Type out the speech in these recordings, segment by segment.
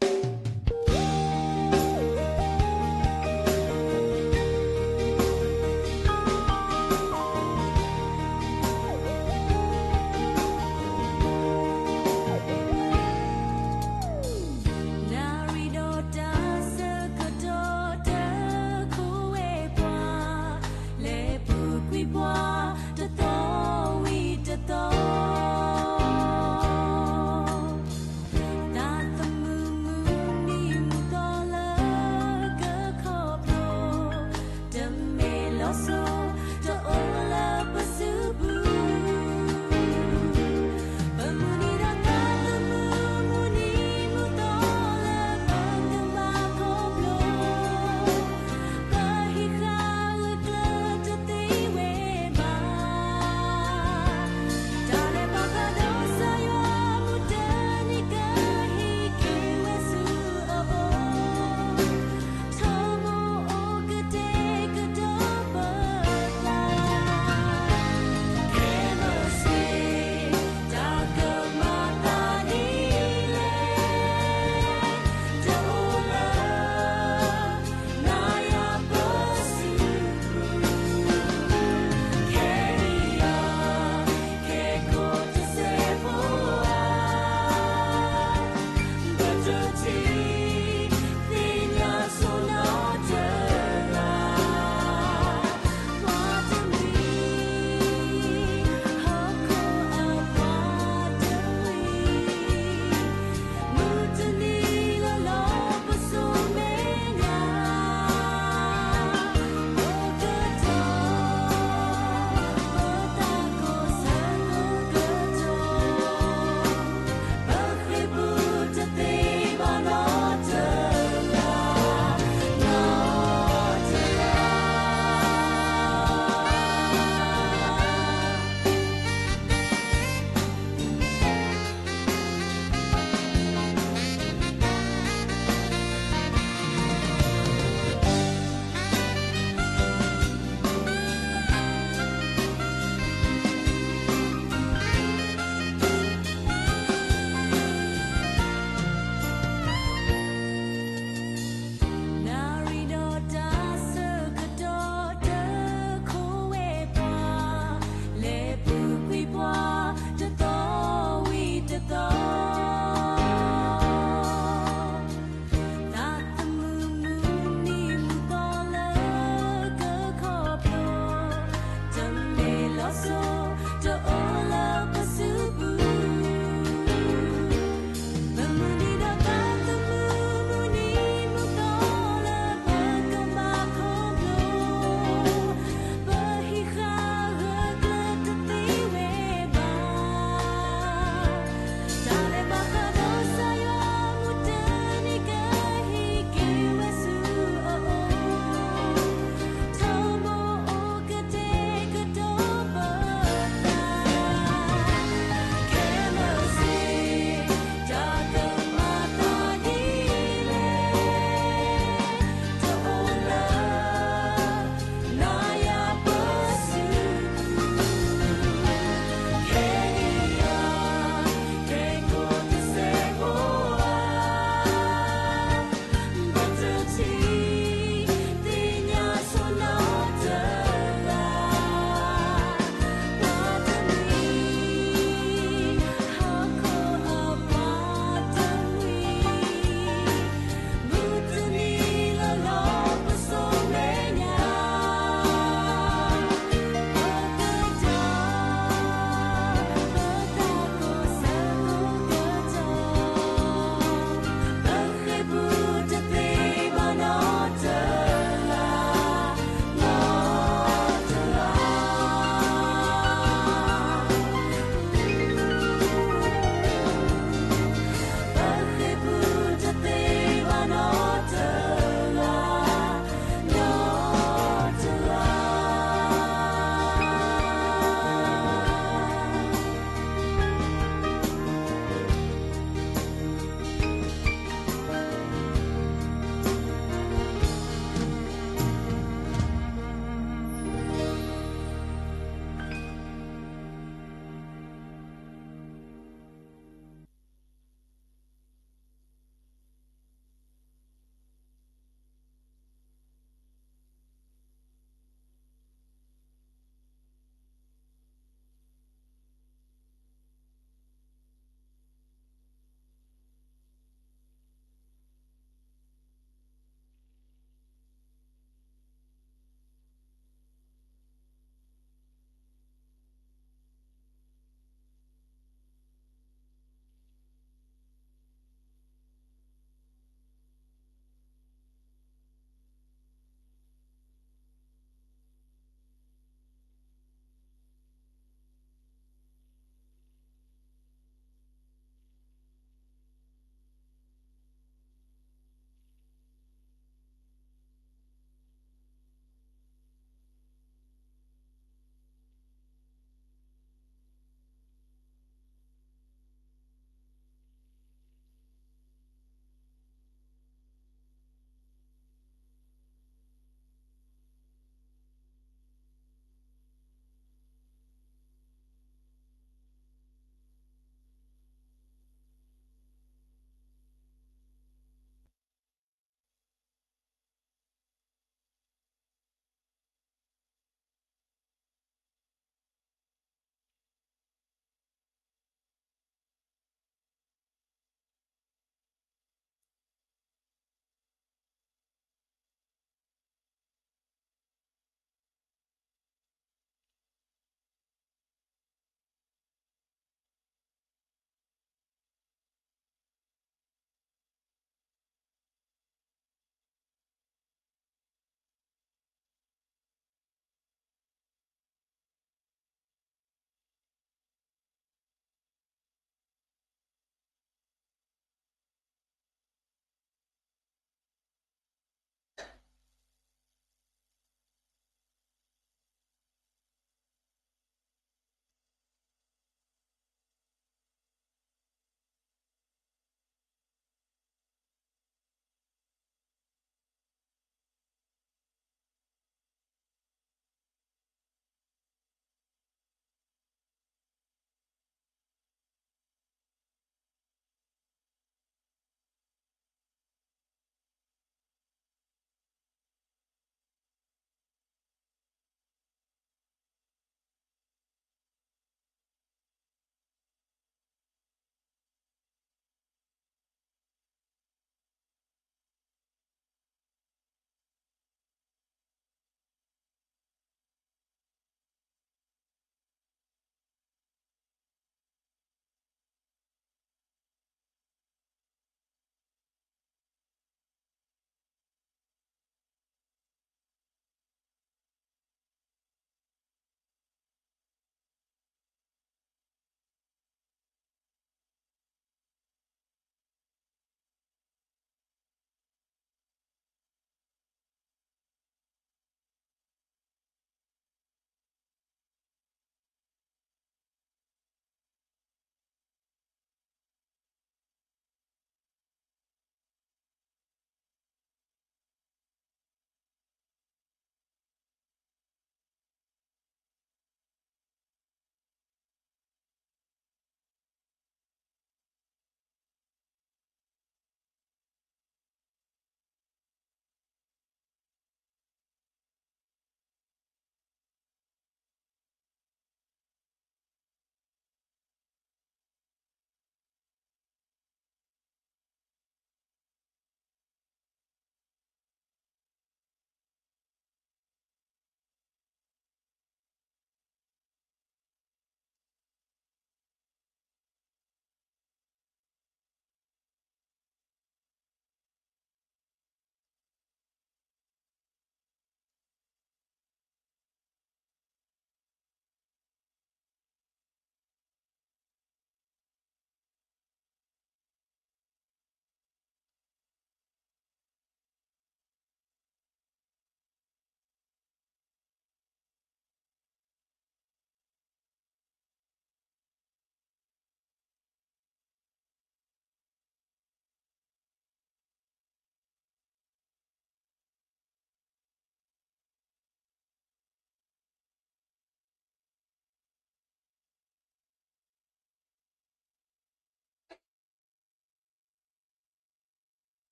နၣ်ရံၣ်ဒီးတၢ်ဆၢကတီၢ်တခိၣ်ဝဲပှၤ, လဲၤပူၤကွံာ်ပှၤတသီဝံၤတသီ, တၢ်သမုာ်မုာ်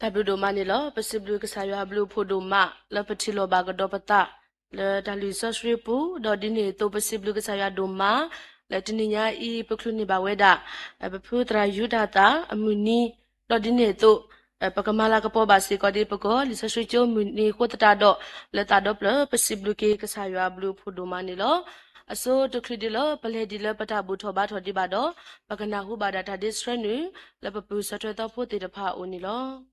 တၢ်ဘျုးဒိၣ်မးန့ၣ်လီၤ. ပစံးဘျုးကစၢ်ယွၤအဘျုးအဖှိၣ်ဒိၣ်မး လၢပထံၣ်လိာ်ဘၣ်ကဒီးပသး လၢတၢ်လုၢ်စီဆှံပူၤ, ဒီးဒ်န့ၣ်အသိး ပစံးဘျုးကစၢ်ယွၤဒိၣ်မး လၢတနံၤညါအံၤ ပချုးန့ၢ်ဘၣ်ဝဲဒၣ် ပဖုသရၣ်ယူဒၤသၣ်အမုၢ်နံၤ, ဒီးဒ်န့ၣ်အသိး ပကမၤလၤကပီၤဘၣ်စ့ၢ်ကီးဒ်ပကီၢ်လံာ်စီဆှံကၠိမုၢ်နံၤအဃိသတးဒီး လၢသးဒီဖျၢၣ် ပစံးဘျုးက့ၤကစၢ်ယွၤအဘျုးအဖှိၣ်ဒိၣ်မးန့ၣ်လီၤ. အဆိတချုးဒံးလၢပလဲၤဒံးလၢပတၢ်ဘူၣ်ထီၣ်ဘါထီၣ်ဒံးဘၣ်ဒီး ပကနၢ်ဟူဘၣ်ဒၣ်တၢ်ဒ့ဆှၢနုာ် လၢပပုၢ်ဆၢထွဲသီဖိသ့ၣ်တဖၣ်အအိၣ်န့ၣ်လီၤ.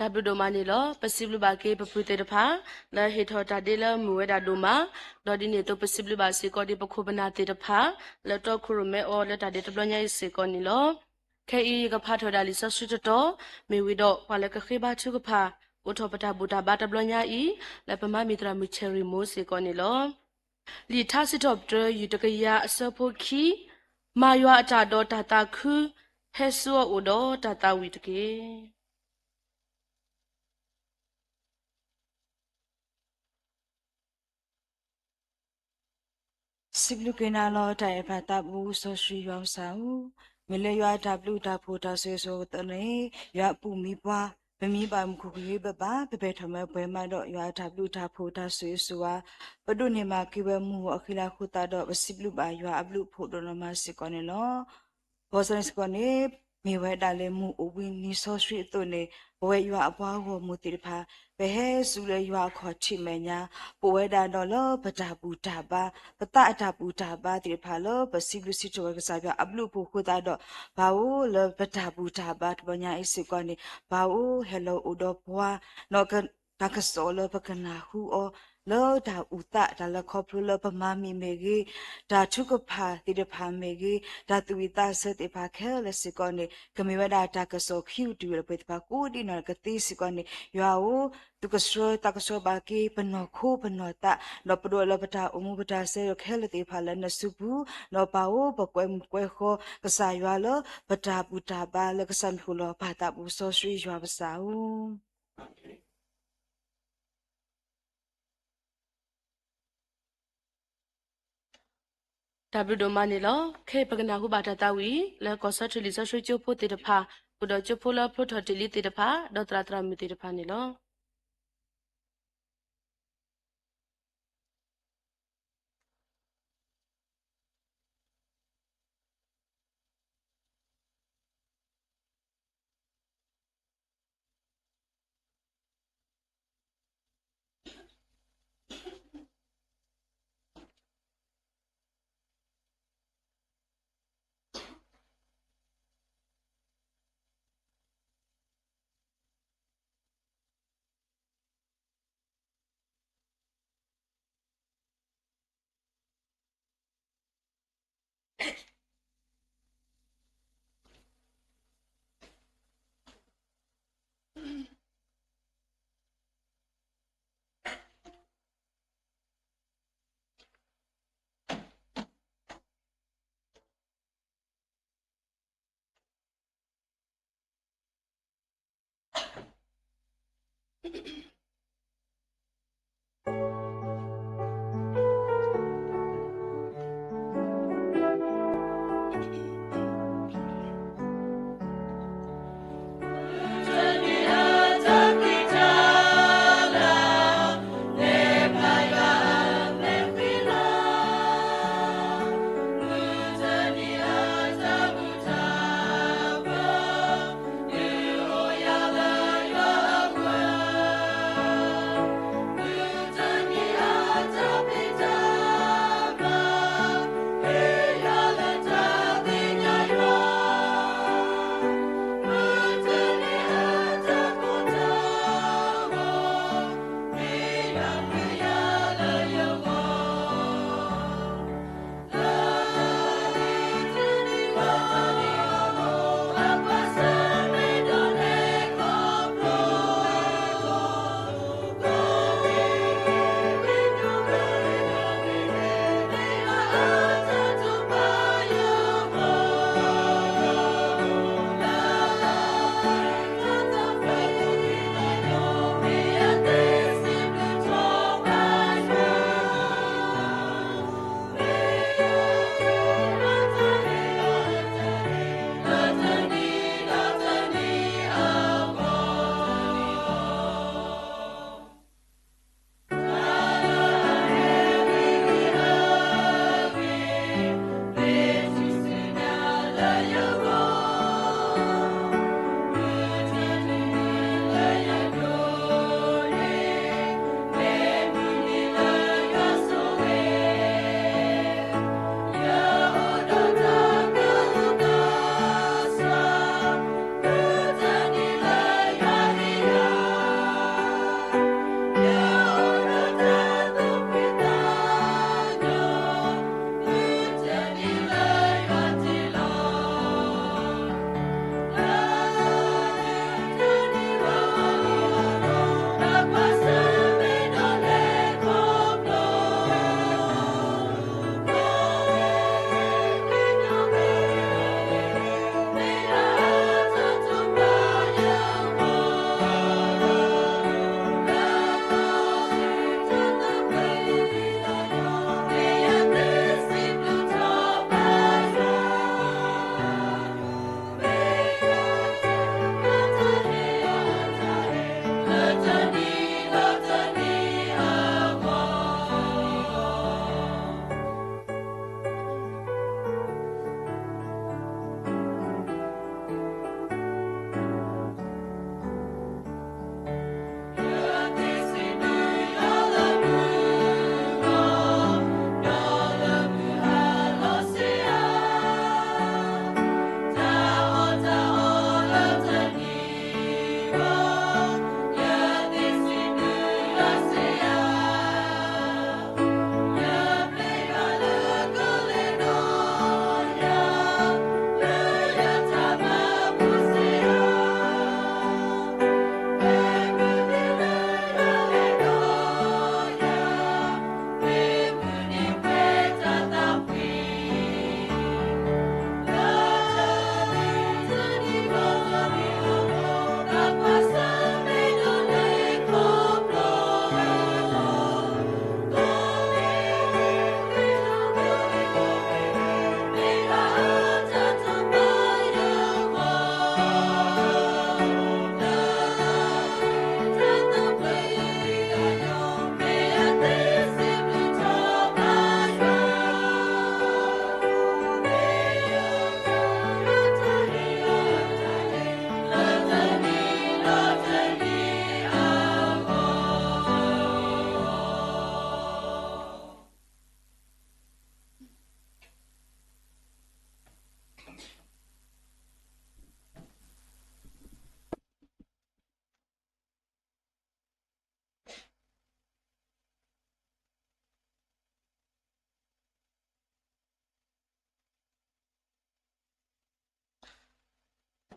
တၢ်ဘျုးဒိၣ်မးန့ၣ်လီၤ. ပစံးဘျုးဘၣ်က့ၤပပုၢ်သ့ၣ်တဖၣ် လၢဟ့ၣ်ထီၣ်တၢ်ဒ့လၢမုာ်ဝဲဒၣ်ဒိၣ်မး, ဒီးဒ်န့ၣ်အသိးပစံးဘျုးဘၣ်စ့ၢ်ကီးဒံးပခိၣ်ပနၢ်သ့ၣ်တဖၣ် လၢတီခိၣ်ရိၣ်မဲအီၤလၢတၢ်ဒ့တဘျီညါအံၤစ့ၢ်ကီးန့ၣ်လီၤ. ခဲအံၤယကဖးထီၣ်ဒၣ်လံာ်စီဆှံတတီၤ, မ့ၢ်ဝံၤဒီးပှၤလၢကဃ့ဘါထုကဖၣ် အိးထီၣ်ပတၢ်ဘူၣ်တၢ်ဘါတဘျီညါအံၤ လၢပမါမံၤသရၣ်မုၣ် Cherry Mo စ့ၢ်ကီးန့ၣ်လီၤ. လံာ်ထါစံးထီၣ်ပတြၢၤ ယူၢ်တကယၤအဆၢဖိခံ, မၤယွၤအတၢ်ဒီးတၢ်သးခု, ဟဲဆူအအိၣ်ဒီးတၢ်သးဝံၣ်တက့ၢ်. စံးဘျုးက့ၤနၤလီၤ တၢ်အဲၣ်ဖးသးပူစီဆှံယွၤပစၢ်ဧၢ, မ့ၢ်လၢယွၤအတၢ်ဘျုးတၢ်ဖှိၣ်တၢ်ဆိၣ်ဂ့ၤဆိၣ်ဝါအသိးန့ၣ် ယွၤအပူၤမံပှၤ, ပမံဘၣ်မုၢ်ခူၣ်ကယုဘၣ်ဘၣ် ပပဲာ်ထီၣ်မၤပှဲၤမးဒီး ယွၤအတၢ်ဘျုးတၢ်ဖှိၣ်တၢ်ဆိၣ်ဂ့ၤဆိၣ်ဝါ ပဒိးန့ၢ်မးက့ၤဝဲမုၢ်ဂီၤအဃံလၤအဃိသတးဒီး ပစံးဘျုးဘၣ်ယွၤအဘျုးအဖှိၣ်ဒိၣ်နီၢ်မးစ့ၢ်ကီးန့ၣ်လီၤ. ဘီဆၣ်န့ၣ်စ့ၢ်ကီးန့ၣ် မ့ၢ်ဝဲဒၣ်လၢမုၢ်အိၣ်ဘှံးနံၤစီဆှံအသိးန့ၣ် ပဝဲယွၤအပှၤဂီၢ်မုၢ်သ့ၣ်တဖၣ် ပဟဲဆူလၢယွၤအခီၣ်ထံးမဲာ်ညါ, ပအိၣ်ဝဲဒၣ်ဒီးလၢပတၢ်ဘူၣ်တၢ်ဘါ, ပသးအတၢ်ဘူၣ်တၢ်ဘါသ့ၣ်တဖၣ်လၢ ပစံးဘျုးစံးထီၣ်ဝဲကစၢ်ယွၤအဘျုးအဖှိၣ်အဃိသတးဒီး ပၢ်ဧၢ လၢပတၢ်ဘူၣ်တၢ်ဘါတဘျီညါအံၤစ့ၢ်ကီးန့ၣ် ပၢ်ဧၢ ဟဲလီၤအိၣ်ဒီးပှၤ ဒီး တၢ်ကစီၣ်လၢပကနၢ်ဟူအီၤ လၢတၢ်အုၣ်သး တၢ်လဲၤခီဖျိလၢပမၤမံၤမ့ၢ်ဂ့ၤ, တၢ်ထုကဖၣ်သ့ၣ်တဖၣ်မ့ၢ်ဂ့ၤ, တၢ်သူၣ်ဝံၣ်သးဆၢသ့ၣ်တဖၣ်ခဲလၢာ်စ့ၢ်ကီးန့ၣ် ကမ့ၢ်ဝဲဒၣ်တၢ်ကစီၣ်ခံကတၢၢ်လၢပှၤသ့ၣ်တဖၣ်ကိးဒံးနီၢ်ကသ့စ့ၢ်ကီးန့ၣ် ယွၤဧၢ, သူၣ်ကဆှၢသးကဆှၢဘၣ်က့ၤ ပနီၢ်ခိပနီၢ်သး ဒီးပဒိးလၢပတၢ်အိၣ်မူပတၢ်ဆၢဒီးခဲလၢာ်သ့ၣ်တဖၣ်လၢနစုပူၤ, ဒီးပၢ်ဧၢ ပကွဲမုာ်ကွဲဃီ ကစၢ်ယွၤလၢ ပတၢ်ဘူၣ်တၢ်ဘါလၢကစၢ်မံၤဃိၣ်လီၤ ပၢ်သးပူစီဆှံယွၤပစၢ်ဧၢ. တၢ်ဘျုးဒိၣ်မးန့ၣ်လီၤ. ခဲအံၤပကနၢ်ဟူဘၣ်တၢ်သးဝံၣ် လၢကီၢ်စီထံးလံာ်စီဆှံကၠိဖိသ့ၣ်တဖၣ် ဃုာ်ဒီးကၠိဖိလၢဖျိထီၣ်တ့ၢ်လံသ့ၣ်တဖၣ် ဒီးသရၣ်သရၣ်မုၣ်သ့ၣ်တဖၣ်န့ၣ်လီၤ.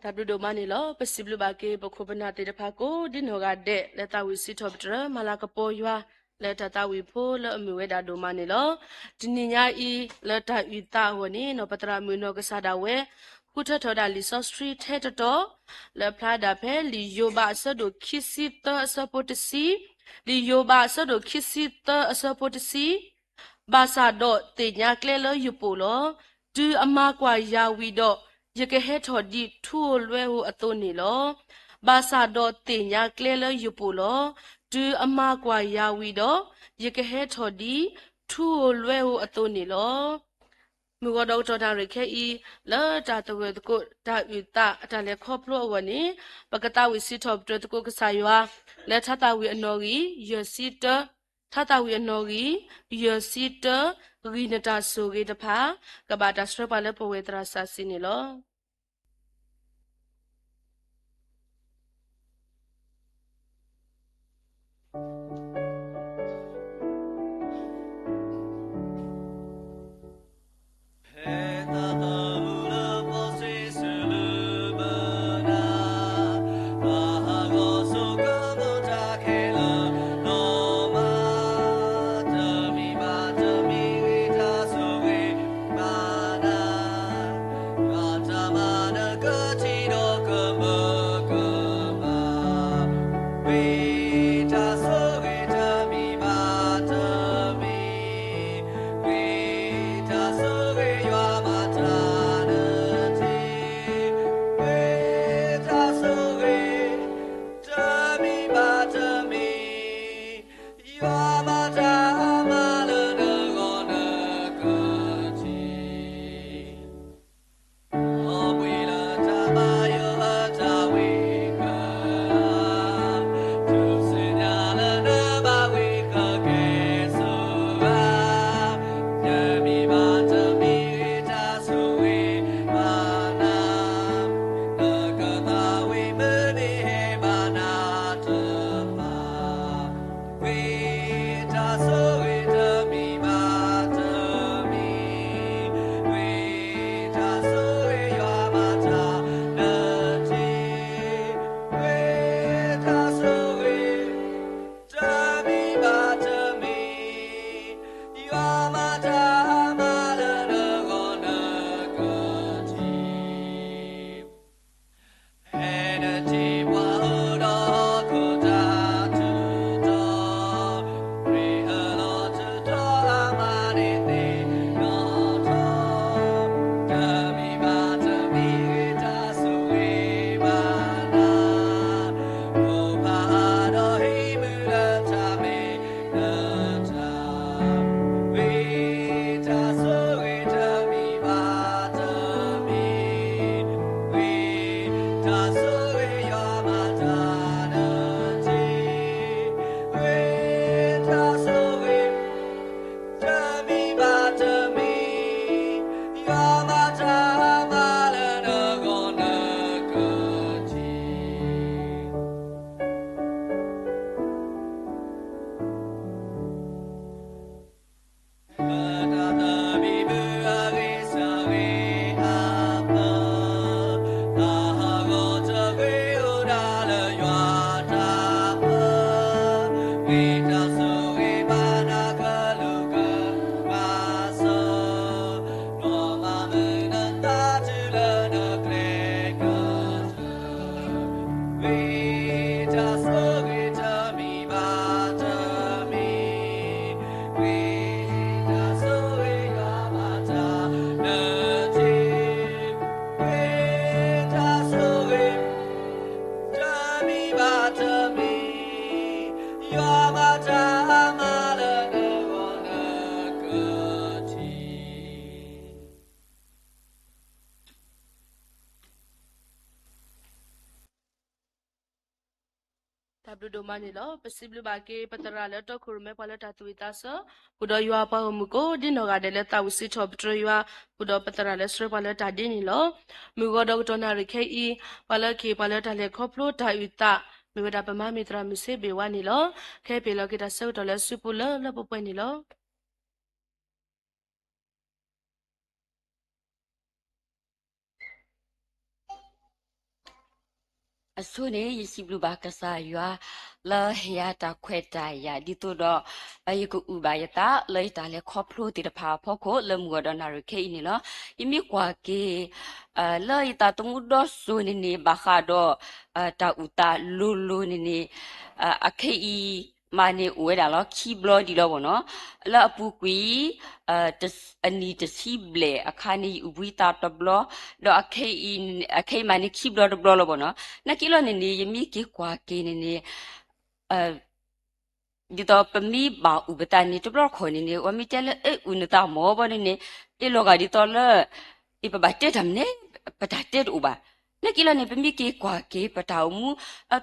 တၢ်ဘျုးဒိၣ်မးန့ၣ်လီၤ. ပစံးဘျုးဘၣ်က့ၤ ပခိၣ်ပနၢ်သ့ၣ်တဖၣ်ကိးဒ်နီၢ်ဂၤဒဲး လၢသးဝံၣ်စံးထီၣ်ပတြၢၤ မၤလၤကပီၤယွၤ လၢတၢ်သးဝံၣ်ဖိလၢအမုာ်ဝဲဒၣ်ဒိၣ်မးန့ၣ်လီၤ. တနံၤညါအံၤ လၢတၢ်အုၣ်သးအဂီၢ်န့ၣ် နီၢ်ပသရၣ်မုၣ်နီၢ်ကစၢ်ဒၣ်ဝဲ ဃုထၢထီၣ်ဝဲဒၣ်လံာ်စီဆှံထဲတတီၤ လၢအဖျါဒၣ်ဖဲလံာ်ယိၤဘးအဆၢဒိၣ်ခံဆံသၢ အဆၢဖိတဆံ, လံာ်ယိၤဘးအဆၢဒိၣ်ခံဆံသၢ အဆၢဖိတဆံ ဘၣ်ဆၣ်ဒီးသ့ၣ်ညါကျဲလၢယပအိၣ်လီၤ. တုၤအမၤကွၢ်ယၤဝံၤဒီး ယကဟဲထီၣ်ဒ်ထူဧိၤလွဲဧိၤအသိးန့ၣ်လီၤ. ဘၣ်ဆၣ်ဒီးသ့ၣ်ညါကျဲလၢယပအိၣ်လီၤ. တုၤအမၤကွၢ်ယၤဝံၤဒီး ယကဟဲထီၣ်ဒ်ထူဧိၤလွဲဧိၤအသိးန့ၣ်လီၤ. မုၢ်ဂီၤဒီးကတီၢ်နၣ်ရံၣ်ခဲအံၤ လၢတၢ်သဂၢၢ်သကိးတၢ်အုၣ်သးအတၢ်လဲၤခီဖျိအဂီၢ်န့ၣ် ပကသးဝံၣ်စံးထီၣ်ပတြၢၤသကိးကစၢ်ယွၤ လၢထါသးဝံၣ်အနီၣ်ဂံၢ် ယဲၢ်ဆံတၢ, ထါသးဝံၣ်အနီၣ်ဂံၢ် ယဲၢ်ဆံတၢ, ဂံၢ်နတၢ်ဆိၣ်ဂ့ၤတဖၣ် ကဘၣ်တၢ်ဆှၢပှၤလၢပဝဲၢ်သရၣ်စးစံးန့ၣ်လီၤ. တၢ်ဘျုးဒိၣ်မးန့ၣ်လီၤ. ပစံးဘျုးဘၣ်က့ၤ ပသရၣ်လၢတီခိၣ်ရိၣ်မဲ ပှၤလၢတၢ်သူၣ်ဝံၣ်သးဆၢ, ဃုာ်ဒီးယွၤအပှၤဂီၢ်မုၢ်ကိးဒ်နီၢ်ဂၤဒဲး လၢသးဝံၣ်စံးထီၣ်ပတြၢၤယွၤ, ဃုာ်ဒီးပသရၣ်လၢဆှၢပှၤလၢတၢ်ဒ်န့ၣ်လီၤ. မုၢ်ဂီၤဒီးကတီၢ်နၣ်ရံၣ်ခဲအံၤ ပှၤလၢကဟ့ၣ်ပှၤလၢတၢ်လဲၤခီဖျိတၢ်အုၣ်သး မ့ၢ်ဝဲဒၣ်ပမါမံၤသရၣ်မုၣ်ဆ့ဘ့ၣ်ဝါန့ၣ်လီၤ. ခဲအံၤပဟ့ၣ်လီၤက့ၤတၢ်ဆၢကတီၢ်လၢအစုပူၤလၢလၢပှဲၤပှဲၤန့ၣ်လီၤ. အဆိန့ၣ် ယစံးဘျုးဘၣ်ကစၢ်ယွၤ လၢဟ့ၣ်ယၤတၢ်ခွဲးတၢ်ယာ် ဒ်သိးဒီး ယကအုၣ်ဘၣ်ယသး လၢယတၢ်လဲၤခီဖျိသ့ၣ်တဖၣ်အဖီခိၣ် လၢမုၢ်ဂီၤဒီးနၣ်ရံၣ်ခဲအံၤန့ၣ်လီၤ. ယမ့ၢ်ကွၢ်က့ၤ လၢယသးသမူဒီစိၤန့ၣ်န့ၣ် ဘၣ်ဃးဒီး တၢ်အုၣ်သးလိၤလိၤန့ၣ်န့ၣ် အခဲအံၤ မးန့ၣ်အိၣ်ဝဲဒၣ်လီၤ ခံဘျီဒံးလီၤဘၣ်နီၤ. လၢအပူၤကွံာ် အနံၣ်တဆံဘျဲၣ်အခါန့ၣ် ယအုၣ်ဘှံးသးတဘျီ, ဒီးအခဲအံၤမးန့ၣ်ခံဘျီတဘျီလီၤဘၣ်နီၤ. နာ်က့လီၤန့ၣ်န့ၣ် ယမ့ၢ်က့ၤကွၢ်က့ၤန့ၣ်န့ၣ် ဒ်သိးပမ့ၢ်ဘၣ်အုၣ်ပသးန့ၣ် တဘျီတခီၣ်န့ၣ်န့ၣ် အဝဲမ့ၢ်တဲလၢ အဲ အုၣ်နသးမ့ၢ်ဘၣ်န့ၣ်န့ၣ် အ့ၣ်လီၤဂာ်ဒ်သိးလၢ အ့ၣ်ပဘၣ်တဲတၢ်မနုၤ ပတၢ်တဲတအိၣ်ဘၣ်. နာ်က့လီၤန့ၣ် ပမ့ၢ်က့ၤကွၢ်က့ၤ ပတၢ်အိၣ်မူ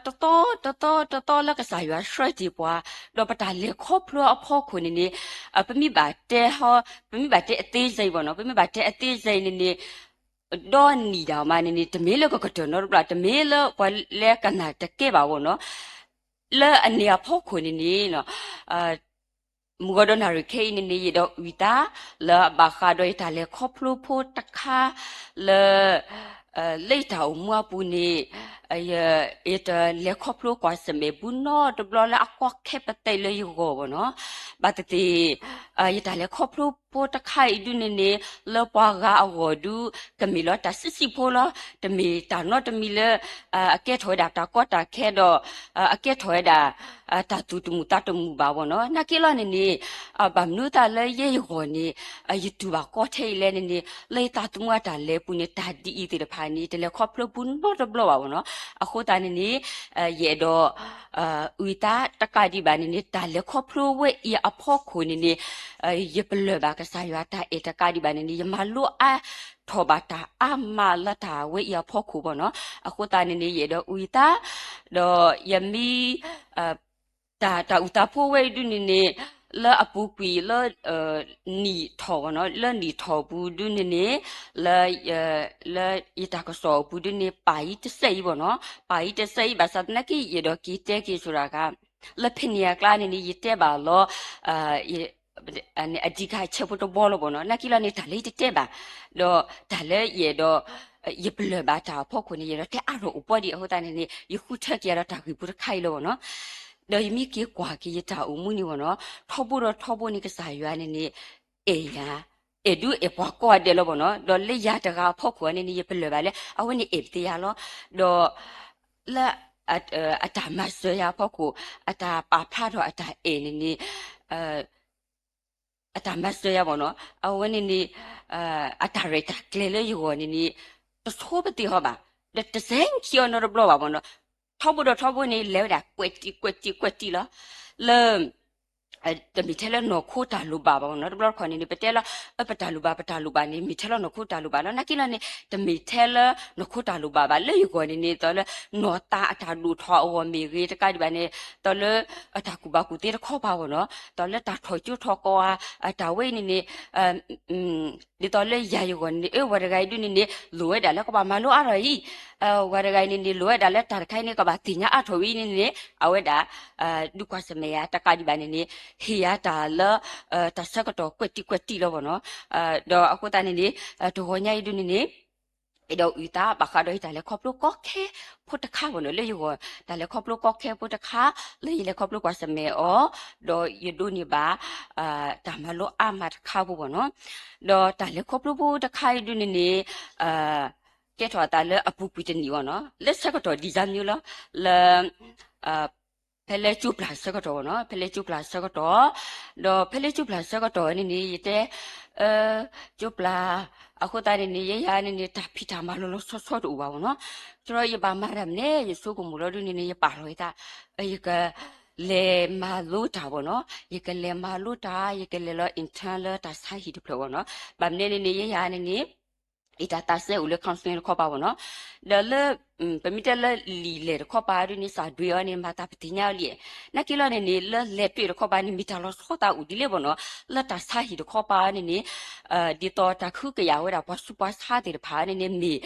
တသီတသီတသီလၢကစၢ်ယွၤဆှၢတ့ၢ်ပှၤ, ဒီးပတၢ်လဲၤခီဖျိအဖီခိၣ်န့ၣ်န့ၣ် ပမ့ၢ်ဘၣ်တဲဟီ ပမ့ၢ်ဘၣ်တဲအသေးစိတ်ဘၣ်နီၤ, ပမ့ၢ်ဘၣ်တဲအသေးစိတ်န့ၣ်န့ၣ် ဒီနံၣ်ဒၣ်မးန့ၣ်န့ၣ် တမ့ၢ်လၢကကတၢၢ်နီတဘျီ, တမ့ၢ်လၢပှၤလဲၤကနၣ်တကဲဘၣ်ဘၣ်နီၤ. လၢအန့ၣ်အဖီခိၣ်န့ၣ်န့ၣ် မုၢ်ဂီၤဒီးနၣ်ရံၣ်ခဲအံၤန့ၣ်န့ၣ် ယအဲၣ်ဒိးအုၣ်သး လၢအဘၣ်ဃးဒီးယတၢ်လဲၤခီဖျိဖိတခါ လၢ လၢယတၢ်အိၣ်မူအပူၤန့ၣ် ယတလဲၤခီဖျိကွၢ်ဆၢၣ်မဲာ်ဘူးနီတဘျီလၢအကီခဲပသဲးလၢယဂီၢ်ဘၣ်နီၤ. ဘၣ်သ့ၣ်သ့ၣ် ယတၢ်လဲၤခီဖျိဖိတခါအံၤဒုန့ၣ်န့ၣ် လၢပှၤဂၤအဂီၢ်ဒု ကမ့ၢ်လီၤတၢ်စံးစံးဖိလီၤ. တမ့ၢ်တၢ်နီတမံၤလၢ အကဲထီၣ်ဝဲဒၣ်တၢ်ကီတၢ်ခဲဒီး အကဲထီၣ်ဝဲဒၣ် တၢ်သူၣ်တမုာ်သးတမုာ်ဘၣ်ဘၣ်နီၤ. နာ်က့လီၤန့ၣ်န့ၣ် ဘၣ်မနုၤသးလၢယဲယဂီၢ်န့ၣ် ယတူၢ်ဘၣ်ကီထဲအံၤလဲၣ်န့ၣ်န့ၣ် လၢယသးသမူအတၢ်လဲၤပူၤန့ၣ် တၢ်ဒ်အံၤသ့ၣ်တဖၣ်န့ၣ် တလဲၤခီဖျိဘူးနီတဘျီဘၣ်ဘၣ်နီၤ. အဃိသတးန့ၣ်န့ၣ် ယအဲၣ်ဒိး အုၣ်သးတကးဒံးဘၣ်န့ၣ်န့ၣ် တၢ်လဲၤခီဖျိဝဲအံၤအဖီခိၣ်န့ၣ်န့ၣ် ယပလၢၢ်ဘၣ်ကစၢ်ယွၤတၢ်အဲၣ်တကးဒံးဘၣ်န့ၣ်န့ၣ် ယမၤလိအါထီၣ်ဘၣ်တၢ်အါမးလၢတၢ်ဝဲအံၤအဖီခိၣ်ဘၣ်နီၤ. အဃိသတးန့ၣ်န့ၣ် ယအဲၣ်ဒိးအုၣ်သး ဒီးယမ့ၢ် တၢ် တၢ်အုၣ်သးဖိဝဲအံၤဒုန့ၣ်န့ၣ် လၢအပူၤကွံာ်လၢ နံၣ်ထီၣ်ဘၣ်နီၤ, လၢနံၣ်ထီၣ်ပူၤဒုန့ၣ်န့ၣ် လၢ လၢယတၢ်ကစီၣ်အပူၤဒုန့ၣ် ပာ်အံၤတစဲးအံၤဘၣ်နီၤ, ပာ်အံၤတစဲးအံၤ ဘၣ်ဆၣ်သနာ်က့ ယအဲၣ်ဒိးက့ၤတဲက့ၤဆိဒၣ်ဂၤ လၢဖဲန့ၣ်အကျါန့ၣ်န့ၣ် ယတဲဘၣ်လီၤ အဒံးကဟးဆဲးဖိတဘီလီၤဘၣ်နီၤ. နာ်က့လီၤန့ၣ် တၢ်လၢယတတဲဘၣ် ဒီးတၢ်လၢယအဲၣ်ဒိး ယပလၢၢ်ဘၣ်တၢ်အဖီခိၣ်န့ၣ် ယအဲၣ်ဒိးတဲအါထီၣ်အိၣ်ပှီၢ်ဒံးအဃိသတးန့ၣ်န့ၣ် ယဃုထၢက့ၤယၤဒီးတၢ်ဂ့ၢ်ဖိတခါအံၤလီၤဘၣ်နီၤ. ဒီးယမ့ၢ်က့ၤကွၢ်က့ၤယတၢ်အိၣ်မူန့ၣ်ဘၣ်နီၤ, ထီဘိဒီးထီဘိန့ၣ် ကစၢ်ယွၤန့ၣ်န့ၣ် အဲၣ်ယၤ အဲၣ်ဒုးအဲၣ်ပှၤကိးဂၤဒဲးလီၤဘၣ်နီၤ. ဒီးလၢယၤတဂၤအဖီခိၣ်န့ၣ်န့ၣ် ယပလၢၢ်ဘၣ်လၢ အဝဲန့ၣ်အဲၣ်ပသ့ယၤလီၤ. ဒီး လၢ အတၢ်မၤစၢၤယၤအဖီခိၣ် အတၢ်ပာ်ဖျါထီၣ်အတၢ်အဲၣ်န့ၣ်န့ၣ် အတၢ်မၤစၢၤယၤဘၣ်နီၤ, အဝဲန့ၣ်န့ၣ် အတၢ်ရဲၣ်တၢ်ကျဲၤလၢယဂီၢ်န့ၣ်န့ၣ် တဆိပသ့ၣ်ဟီဘၣ်, ဒီးတစဲးခံအီၤနီတဘျီဘၣ်ဘၣ်နီၤ. ထီဘိဒီးထီဘိန့ၣ် လဲၤဝဲဒၣ်ကွဲးတံၢ်ကွဲးတံၢ်ကွဲးတံၢ်လီၤ. လၢ တမ့ၢ်ထဲလၢနီၢ်ခိတၢ်လိၣ်ဘၣ်ဘၣ်ဘၣ်နီၤ. တဘျီတခီၣ်န့ၣ်န့ၣ် ပတဲလၢ အ ပတၢ်လိၣ်ဘၣ် ပတၢ်လိၣ်ဘၣ်န့ၣ် မ့ၢ်ထဲလၢနီၢ်ခိတၢ်လိၣ်ဘၣ်လီၤ. နာ်က့လီၤန့ၣ် တမ့ၢ်ထဲလၢနီၢ်ခိတၢ်လိၣ်ဘၣ်ဘၣ်. လၢယဂီၢ်န့ၣ်န့ၣ် သိးလၢ နီၢ်သးအတၢ်ဒိၣ်ထီၣ်အဂီၢ်မ့ၢ်ဂ့ၤ တကးဒံးဘၣ်န့ၣ် သိးလၢအတၢ်ကူၣ်ဘၣ်ကူၣ်သ့တခီပၤဘၣ်နီၤ, သိးလၢတၢ်ထီၣ်ကၠိထီၣ်ကီၢ်ဧါ, အတၢ်ဝဲအံၤန့ၣ်န့ၣ် ဒ်သိးလၢယၤယဂီၢ်န့ၣ် အဝဲတဂၤအံၤဒုန့ၣ်န့ၣ် လိၣ်ဝဲဒၣ်လၢကဘၣ်မၤလိအါထီၣ်အံၤ, ဝဲတဂၤအံၤန့ၣ်န့ၣ် လိၣ်ဝဲဒၣ်လၢတၢ်တခါအံၤန့ၣ် ကဘၣ်သ့ၣ်ညါအါထီၣ်ဝဲအံၤန့ၣ်န့ၣ် အဝဲဒၣ် ဒုးကွၢ်ဆၢၣ်မဲာ်ယၤတကးဒံးဘၣ်န့ၣ်န့ၣ် ဟ့ၣ်ယၤတၢ်လၢ တၢ်ဆၢကတီၢ်ကွဲးတံၢ်ကွဲးတံၢ်လီၤဘၣ်နီၤ. ဒီးအဃိသတးန့ၣ်န့ၣ် တဂီၤညါအံၤဒုန့ၣ်န့ၣ် အဲၣ်ဒိးအုၣ်သးဘၣ်ဃးဒီးယတၢ်လဲၤခီဖျိကီခဲဖိတခါဘၣ်နီၤ, လၢယဂီၢ် တၢ်လဲၤခီဖျိကီခဲဖိတခါ လၢယလဲၤခီဖျိကွၢ်ဆၢၣ်မဲာ်အီၤ ဒီးယဒိးန့ၢ်ဘၣ် တၢ်မၤလိအါမးတခါဖိဘၣ်နီၤ. ဒီးတၢ်လဲၤခီဖျိဖိတခါအံၤဒုန့ၣ်န့ၣ် ကဲထီၣ်အသးလၢအပူၤကွံာ်တနံၣ်ဘၣ်နီၤ, လၢဆၢကတီၢ် December လီၤ, လၢ ဖဲလၢကၠိပျၢ်ဆၢကတီၢ်ဘၣ်နီၤ, ဖဲလၢကၠိပျၢ်ဆၢကတီၢ်, ဒီးဖဲလၢကၠိပျၢ်ဆၢကတီၢ်န့ၣ်န့ၣ် ယတဲ ကၠိပျၢ် အဃိသတးန့ၣ်န့ၣ် ယဲယၤန့ၣ်န့ၣ် တၢ်ဖံးတၢ်မၤလီၤလီၤဆီဆီတအိၣ်ဘၣ်ဘၣ်နီၤ. ဒီးယဘၣ်မၤတၢ်မနုၤလဲၣ် ယဆိကမိၣ်လီၤဒုန့ၣ်န့ၣ် ယပာ်လီၤယသး ယက လဲၤမၤလိတၢ်ဘၣ်နီၤ, ယကလဲၤမၤလိတၢ် ယကလဲၤလီၤ intern လၢတၢ်ဆါဟံၣ်တဖျၢၣ်ဘၣ်နီၤ. ဘၣ်မနုၤန့ၣ်န့ၣ် ယဲယၤန့ၣ်န့ၣ် ယတၢ်သးစဲအိၣ်လၢ counseling တခီပၤဘၣ်နီၤ. ဒီးလၢ ပမ့ၢ်တဲလၢလံာ်လဲၢ်တခီပၤဒုန့ၣ် စၢ်ဒွဲအီၤန့ၣ် မၤသးပသ့ၣ်ညါအီၤလံ. နာ်က့လီၤန့ၣ်န့ၣ် လၢလဲၤတွဲၣ်တခီပၤန့ၣ် မ့ၢ်တၢ်လီၤဆီသးအိၣ်ဒ်လဲၣ်ဘၣ်နီၤ. လၢတၢ်ဆါဟံၣ်တခီပၤန့ၣ်န့ၣ် ဒ်သိးတၢ်ကဟုကယာ်ဝဲဒၣ်ပှၤဆူးပှၤဆါသ့ၣ်တဖၣ်န့ၣ်န့ၣ် မ့ၢ်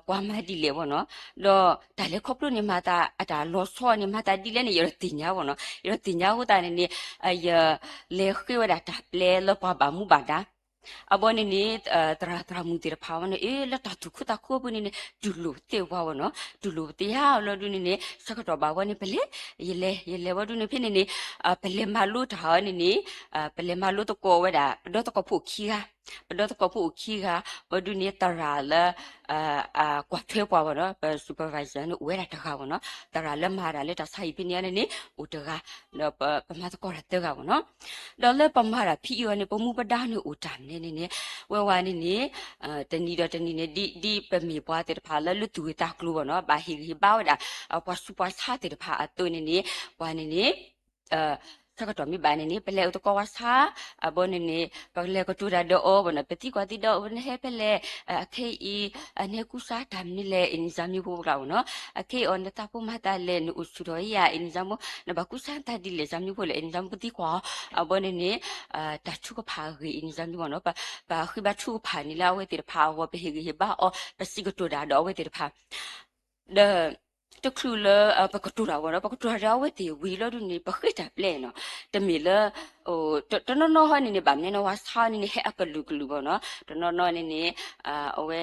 ပှၤမၤဒ်လဲၣ်ဘၣ်နီၤ. ဒီးတၢ်လဲၤခီဖျိန့ၣ် မၤသးအတၢ်လီၤဆီန့ၣ် မၤသးဒ်လဲၣ်န့ၣ် ယအဲၣ်ဒိးသ့ၣ်ညါဘၣ်နီၤ. ယအဲၣ်ဒိးသ့ၣ်ညါအဃိသတးန့ၣ်န့ၣ် ယလဲၤဃ့ဝဲဒၣ်တၢ်ပျဲလၢပှၤဘၣ်မူဘၣ်ဒါ အဘီန့ၣ်န့ၣ် သရၣ်သရၣ်မုၣ်သ့ၣ်တဖၣ်ဝဲန့ၣ် အ့ လၢတၢ်သူၣ်ခုသးခုအပူၤန့ၣ်န့ၣ် တူၢ်လိာ်ပသ့ၣ်ပှၤဝဲနီၤ, တူၢ်လိာ်ပသ့ၣ်ယါလီၤဒုန့ၣ်န့ၣ် ဆၢကတီၢ်ဘၣ်ဝဲန့ၣ် ပလဲၤ, ယလဲၤ ယလဲၤဝဲဒုန့ၣ်ဖဲန့ၣ်န့ၣ် ပလဲၤမၤလိတၢ်အီၤန့ၣ်န့ၣ် ပလဲၤမၤလိသကိးဝဲဒၣ် ပဒီသကိးဖိခံဂၤ, ပဒီသကိးဖိအိၣ်ခံဂၤ ဝဲဒုန့ၣ် သရၣ်လၢ ကွၢ်ထွဲပှၤဝဲနီၤ, ပ supervisor န့ၣ်အိၣ်ဝဲဒၣ်တဂၤဝဲနီၤ, သရၣ်လၢမၤတၢ်လၢတၢ်ဆါဟံၣ်ဖဲန့ၣ်န့ၣ် အိၣ်တဂၤ, ဒီးပမၤသကိးတၢ်သၢဂၤဝဲနီၤ. ဒီးလၢပမၤတၢ်ဖံးအံၤအီၤန့ၣ် ပမူပဒါန့ၣ်အိၣ်တၢ်မနုၤန့ၣ်န့ၣ် ဝဲဝဲန့ၣ်န့ၣ် တနံၤဒီးတနံၤန့ၣ် ဒ် ဒ်ပမ့ၢ်ပှၤသ့ၣ်တဖၣ်လၢလၢသူၣ်ဂ့ၤသးကျိၤဝဲနီၤ, ဘၣ်ဟ့ၣ်ဂံၢ်ဟ့ၣ်ဘါဝဲဒၣ် ပှၤဆူးပှၤဆါသ့ၣ်တဖၣ်အသိးန့ၣ်န့ၣ် ပှၤန့ၣ်န့ၣ် ဆၢကတီၢ်မ့ၢ်ဘၣ်န့ၣ်န့ၣ် ပလဲၤအိၣ်သကိးဝဲဆါ, အဘီန့ၣ်န့ၣ် ပလဲၤကတိၤတၢ်ဒီးအီၤဝဲနီၤ, ပသံကွၢ်သံဒီးအီၤ နဟဲဖဲလဲၣ်, အခဲအံၤ နဟဲကူစါတၢ်မနုၤလဲၣ် အ့ၣ်န့ၣ် ဇာမျိုးဖိပကျါဝဲနီၤ, အခဲအံၤအီၤ နသးဖိမၤသးလဲၣ် နအိၣ်ဆူၣ်ထီၣ်ယါ အ့ၣ်န့ၣ် ဇာမျိုး, နဘၣ်ကူစါတၢ်ဒ်လဲၣ် ဇာမျိုးဖိလဲၣ် အ့ၣ်န့ၣ် ဇာမျိုး ပသံကွၢ်အီၤ, အဘီန့ၣ်န့ၣ် တၢ်ထုကဖၣ်အဂ့ၢ် အ့ၣ်န့ၣ် ဇာမျိုးဝဲနီၤ, ပ ပဃ့ဘါထုကဖၣ်န့ၣ်လၢအဝဲသ့ၣ်တဖၣ်အဂီၢ် ပဟ့ၣ်ဂံၢ်ဟ့ၣ်ဘါအီၤ ပစံးကတိၤတၢ်ဒီးအဝဲသ့ၣ်တဖၣ် ဒီး တချုးလၢ ပကတိၤတၢ်ဝဲနီၤ, ပကတိၤတၢ်ဒီးအဝဲသ့ၣ်ဝံၤလီၤဒုန့ၣ် ပဃ့တၢ်ပျဲနီၤ, တမ့ၢ်လၢ တနီၤနီၤဟီန့ၣ်န့ၣ် ဘၣ်မနုၤန့ၣ် ဝဲဆါန့ၣ်န့ၣ် ဟဲအကလုာ်ကလုာ်ဘၣ်နီၤ, တနီၤနီၤန့ၣ်န့ၣ် အဝဲ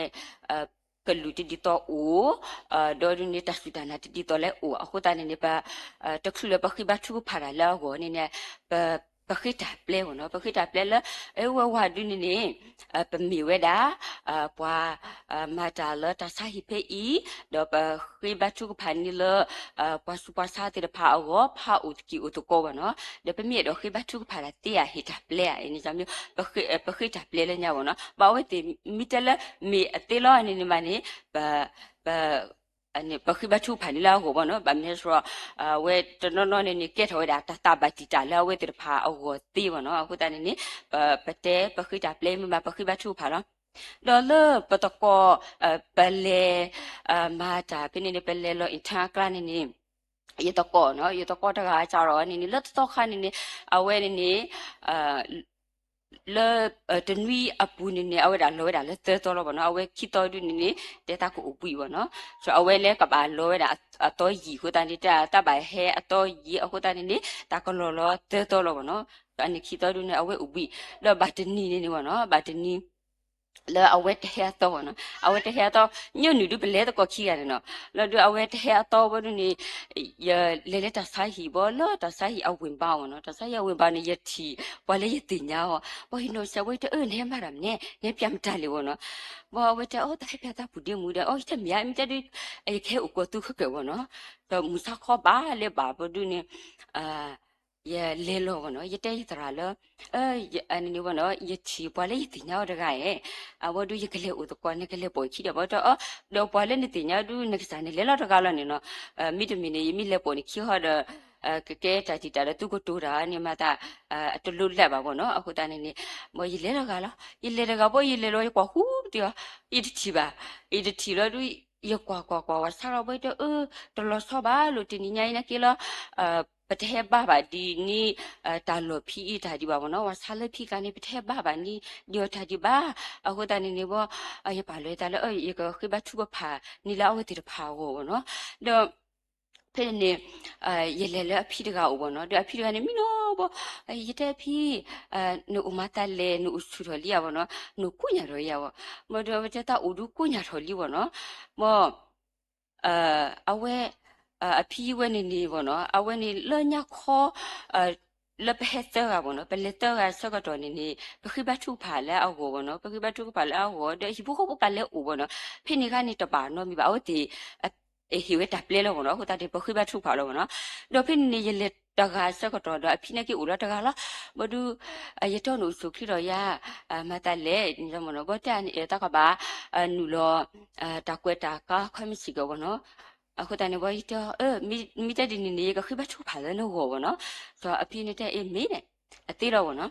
ကလုာ်တဒ်သိးအိၣ်, ဒီးဒုန့ၣ် တၢ်စူၢ်တၢ်နာ်တဒ်သိးလၢအိၣ် အဃိသတးန့ၣ်န့ၣ် ပ တချုးလၢပဃ့ဘါထုကဖၣ်တၢ်လၢအဂီၢ်န့ၣ်န့ၣ် ပ ပဃ့တၢ်ပျဲဝဲနီၤ, ပဃ့တၢ်ပျဲလၢ အဝဲဝဲဒုန့ၣ်န့ၣ် ပမ့ၢ်ဝဲဒၣ် ပှၤ မၤတၢ်လၢတၢ်ဆါဟံၣ်ဖဲအံၤ, ဒီးပဃ့ဘါထုကဖၣ်န့ၣ်လၢ ပှၤဆူးပှၤဆါသ့ၣ်တဖၣ်အဂီၢ် ဖးအိၣ်သကိးအိၣ်သကိးဘၣ်နီၤ, ဒီးပမ့ၢ်အဲၣ်ဒိးဃ့ဘါထုကဖၣ်တၢ်သ့ဧါ ဟ့ၣ်တၢ်ပျဲဧါ အ့ၣ်န့ၣ် ပဃ့တၢ်ပျဲလၢညါဘၣ်နီၤ, ဘၣ်အဝဲသ့ၣ်မ့ၢ်တဲလၢမ့ၢ်အသ့လီၤန့ၣ်န့ၣ်မးန့ၣ် ပ ပ ပဃ့ဘါထုကဖၣ်န့ၣ်လၢအဂီၢ်ဘၣ်နီၤ, ဘၣ်မနုၤလဲၣ် အဝဲတနီၤနီၤန့ၣ်န့ၣ် ကဲထီၣ်ဝဲဒၣ်တၢ်သးဘၣ်တံာ်တာ်လၢအဝဲသ့ၣ်တဖၣ်အဂီၢ်သ့ဘၣ်နီၤ, အဃိသတးန့ၣ်န့ၣ် ပ ပတဲပဃ့တၢ်ပျဲမ့ၢ်ဘၣ် ပဃ့ဘါထုကဖၣ်လီၤ. ဒီးလၢပသကိး ပလဲၤ မၤတၢ်ဖဲန့ၣ်န့ၣ် ပလဲၤလီၤ intern အကျါန့ၣ်န့ၣ် ယသကိးနီၤ, ယသကိးတဂၤစးထီၣ်န့ၣ်န့ၣ် လၢတသီခါန့ၣ်န့ၣ် အဝဲန့ၣ်န့ၣ် လၢ တနွံအပူၤန့ၣ်န့ၣ် အဝဲဒၣ်လီၤဝဲဒၣ်လၢသၢသီလီၤဘၣ်နီၤ, အဝဲခံသီဒုန့ၣ်န့ၣ် တဲတၢ်ကအိၣ်ဘှံးဘၣ်နီၤ, ဒီးအဝဲလၢကဘၣ်လီၤဝဲဒၣ်အသီယံာ်အဃိသတးန့ၣ် တၢ် တၢ်ဘၣ်ဟဲအသီယံာ်အဃိသတးန့ၣ်န့ၣ် တၢ်ကလီၤလီၤသၢသီလီၤဘၣ်နီၤ, ဒီးန့ၣ်ခံသီဒုန့ၣ် အဝဲအိၣ်ဘှံး, ဒီးဘၣ်တနံၤန့ၣ်န့ၣ်ဘၣ်နီၤ, ဘၣ်တနံၤ လၢအဝဲတဟဲအသီဘၣ်နီၤ, အဝဲတဟဲအသီ ညိနုာ်ဒုပလဲၤသကိးခံဂၤန့ၣ်နီၤ, လီၤဒုးအဝဲတဟဲအသီဝဲဒုန့ၣ် ယလဲၤလၢတၢ်ဆါဟံၣ်ဘၣ်လၢတၢ်ဆါဟံၣ်အဝ့ၢ်ဘၣ်ဝဲနီၤ, တၢ်ဆါဟံၣ်အဝ့ၢ်ဘၣ်န့ၣ် ယထံၣ် ပှၤလၢယသ့ၣ်ညါအီၤ, ပှၤဟံးနီၤစဲးဝဲတအၢ နဟဲမၤတၢ်မနုၤလဲၣ် နဟဲပျးမတၤလဲၣ်ဝဲနီၤ, ဘၣ်အဝဲတဲအီၤ တၢ်ဟဲပျးသးပူၤဒ့မူဒီး အီၤ ယတမ့ၢ်ဧါ မ့ၢ်တဲဒုး ယကဟဲအိၣ်ကီၢ်သူခဲကဲဝဲနီၤ, ဒီးမုၢ်ဆါခီဘၣ်လၢဘၣ်ဘၣ်ဒုန့ၣ် ယလဲၤလီၤဝဲနီၤ, ယတဲယသရၣ်လၢ န့ၣ်ဝဲနီၤ, ယထံၣ်ပှၤလၢယသ့ၣ်ညါအီၤတဂၤဧၢ, အဝဲဒုးယကလဲၤအိၣ်သကိး နကလဲၤပိာ်ခံဒီး ဘၣ်တဲအီၤ, ဒီးပှၤလၢနသ့ၣ်ညါဒုး နကစၢ်န့ၣ်လဲၤလီၤတဂၤလီၤန့ၣ်နီၤ, မ့တမ့ၢ်န့ၣ် ယမ့ၢ်လဲၤပိာ်န့ၣ်ခံဟီဒီး ကကဲတၢ်တံာ်တာ်ဒီးသုကတိၤတၢ်န့ၣ်မၤသး တလိၣ်လၢဘၣ်ဘၣ်နီၤ, အဃိသတးန့ၣ်န့ၣ် မ်ယလဲၤတဂၤလီၤ, ယလဲၤတဂၤဘၣ် ယလဲၤလီၤ ယကွၢ်ဃူတယီၤ, ယတထံၣ်ဘၣ်, ယတထံၣ်လီၤဒုး ယကွၢ်ကွၢ်ကွၢ် ဝဲဆါလီၤဘၣ်တဲအၢ တလီၤဆီဘၣ်လိာ်တနံၤညါအံၤနာ်က့လီၤ ပတဟဲဘါဘၣ်ဒ်န့ၣ် တၢ်လီၢ်ဖံအံၤတၢ်ဒံးဘၣ်ဘၣ်နီၤ, ဝဲဆါလၢဖံကါန့ၣ် ပတဟဲဘါဘၣ်န့ၣ် ဒ်အီၤတၢ်ဒံးဘၣ်, အဃိသတးန့ၣ်န့ၣ်ဘၣ် ယပာ်လီၤယသးလၢ ယကဃ့ဘါထုကဖၣ်န့ၣ်လၢအဝဲသ့ၣ်တဖၣ်အဂီၢ်ဘၣ်နီၤ, ဒီး ဖဲန့ၣ်န့ၣ် ယလဲၤလၢအဖံတဂၤအိၣ်ဘၣ်နီၤ, ဒီးအဖံတဂၤန့ၣ် မံနီၤဘၣ်, ယတဲအဖံ နအိၣ်မၤသးလဲၣ် နအိၣ်ဆူၣ်ထီၣ်လံဧါဘၣ်နီၤ, နအိၣ်ကိးညါထီၣ်လံဧါဘၣ်, မ်ဒီးဝဲတဲတၢ်အိၣ်ဒုးကိးညါထီၣ်လံဘၣ်နီၤ, မ် အဝဲ အဖံဝဲန့ၣ်န့ၣ်ဘၣ်နီၤ, အဝဲန့ၣ်လၢညါခီ လၢပဟဲသၢဂၤဘၣ်နီၤ, ပလဲၤသၢဂၤဆၢကတီၢ်န့ၣ်န့ၣ် ပဃ့ဘါထုကဖၣ်လၢအဂီၢ်ဘၣ်နီၤ, ပဃ့ဘါထုကဖၣ်လၢအဂီၢ် ဒီးဟံၣ်ဖိဃီဖိကလဲၤအိၣ်ဘၣ်နီၤ, ဖဲန့ၣ်ခါန့ၣ်တဘၣ်နီတမံၤဘၣ်, အဝဲသ့ၣ် ဟ့ၣ်ဝဲတၢ်ပျဲလီၤဘၣ်နီၤ, အဃိသတးန့ၣ် ပဃ့ဘါထုကဖၣ်လီၤဘၣ်နီၤ, ဒီးဖဲန့ၣ်န့ၣ် ယလဲၤတဂၤဆၢကတီၢ်ဒီး အဖံန့ၣ်က့ၤအိၣ်လီၤတဂၤလီၤ, ဘၣ်ဒုး ယတဲအီၤနအိၣ်ဆူၣ်ချ့ထီၣ်ယါ မၤသးလဲၣ် မ့ၢ်နီၤ, ဘၣ်တဲအန့ၣ် တၢ်ကဘၣ် နုာ်လီၤ တၢ်ကွဲးတၢ်ကါခီမ့ၢ်စ့ၢ်ကီးဘၣ်နီၤ, အဃိသတးန့ၣ် ဘၣ်ယတဲအီၤ မ့ၢ်တဲဒ်န့ၣ်န့ၣ် ယကဃ့ဘါထုကဖၣ်လၢနဂီၢ်ဘၣ်နီၤ, ဒီးအဖံန့ၣ်တဲအ့ၣ်မ့ၢ်န့ၣ် အသ့လီၤဘၣ်နီၤ,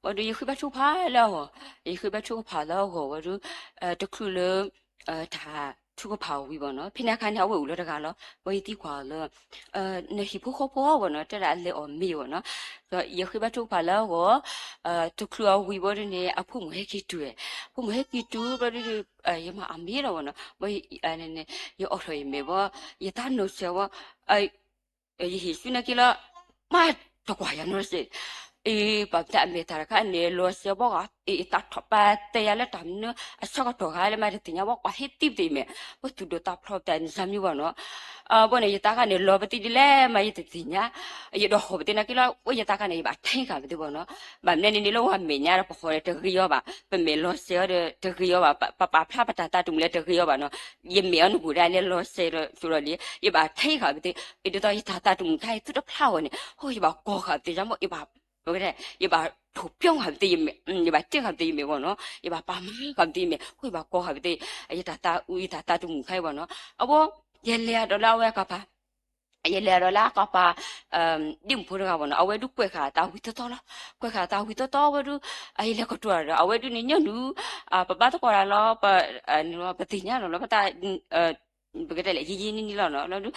ဘၣ်ဒုးယဃ့ဘါထုကဖၣ်လၢအဂီၢ်, ယဃ့ဘါထုကဖၣ်လၢအဂီၢ်ဘၣ်ဒုး တချုးလၢ တၢ်ထုကဖၣ်ဝံၤဘၣ်နီၤ, ဖဲန့ၣ်အခါန့ၣ် အဝဲအိၣ်လီၤတဂၤလီၤ, ဘၣ်ယသံကွၢ်အီၤလၢ နဟံၣ်ဖိဃီဖိဘၣ်နီၤ, တဲဒၣ်အလဲၤအီၣ်မ့ၤဘၣ်နီၤ, ဒီးယဃ့ဘါထုကဖၣ်လၢအဂီၢ် တချုးအဝံၤဘၣ်ဒုးန့ၣ် အဖိမုၣ်ဟဲက့ၤတုၤ, ဖိမုၣ်ဟဲက့ၤတုၤဘၣ်ဒုး ယမၤအီၣ်မ့ၤလီၤဘၣ်နီၤ, ဘၣ် ယအိးထီၣ်ယမဲာ်ဘၣ်, ယသးနီၢ်စဲးဘၣ်, ယဟ့ၣ်ဆူန့ၣ်က့ၤလီၤ, မၤတကွၢ်ယၤနီတစဲး, အ့ ပှၤပတၢ်အမဲာ်တၢ်တခါန့ၣ် လီၤစဲးဘီဂၤ အ့ တၢ်ထီၣ်ပာ်တဲယၤလၢတၢ်မနုၤ အဆၢကတီၢ်ဂၤလၢမၤတသ့ၣ်ညါဘီ ကွၢ်ဟ့ၣ်သံပသ့ၣ်အမဲာ် ပသူၣ်ဒိၣ်သးဖျိးပတၢ်န့ၣ် စၢ်မံဘီနီၤ. ဘီန့ၣ် ယသးခါန့ၣ် လီၤပသံဒ်လဲၣ်မး ယတသ့ၣ်ညါ, ယဒီးဟီၣ်ပသ့ၣ်နာ်က့လီၤ အိၣ်ယသးခါန့ၣ် ယဘၣ်ထဲဂၤပသ့ၣ်ဘီနီၤ. ဘၣ်မနုၤန့ၣ်န့ၣ်လၢပှၤမဲာ်ညါဒီးပဟီၣ်ဒီးတဂ့ၤအီၤဘၣ်, ပမဲာ်လီၤစဲးအီၤဒီးတဂ့ၤအီၤဘၣ်, ပပာ်ဖျါပတၢ်သးတမုာ်လၢတဂ့ၤအီၤဘၣ်နီၤ. ယမဲာ်အီၤနဂိၢ်ဒၣ်လဲၤလီၤစဲးဒီး ဆိဒီးလံ ယဘၣ်ထဲဂၤပသ့ၣ်, ဒ်သိးယတၢ်သးတမုာ်ခါအံၤ သုတဖျါအီၤန့ၣ် ဟိ ယဘၣ်ကိးဃာ်ပသ့ၣ်ညါမ့ၢ် ယဘၣ် ယဘၣ်ထိၣ်ပျီဃာ်ပသ့ၣ်ယမဲာ်, ယဘၣ်တဲဃာ်ပသ့ၣ်ယမဲာ်ဘီနီၤ, ယဘၣ်ပာ်မၤဃာ်ပသ့ၣ်ယမဲာ်, အဃိယဘၣ်ကိးဃာ်ပသ့ၣ် ယတၢ်သးအုး ယတၢ်သးတမုာ်ခါအံၤဘီနီၤ. အဃိ ယလဲၤအဒိးလၢအဝဲကပၤ, ယလဲၤအဒိးလၢအကပၤ ဒ့ၣ်မုၣ်ဖိတဂၤဘီနီၤ, အဝဲဒုးကွဲးဃာ်သးဝံၤသီသီလီၤ. ကွဲးဃာ်သးဝံၤသီသီဝဲဒုး ယလဲၤကတိၤဒီး အဝဲဒုးန့ၣ် ညီနုၢ် ပဘၣ်သကိးတၢ်လီၤ, ပသ့ၣ်ညါလီၤလီၤ ပတၢ် ပကတဲလဲၣ် ယံာ်ယံာ်နံၣ်နံၣ်လီၤန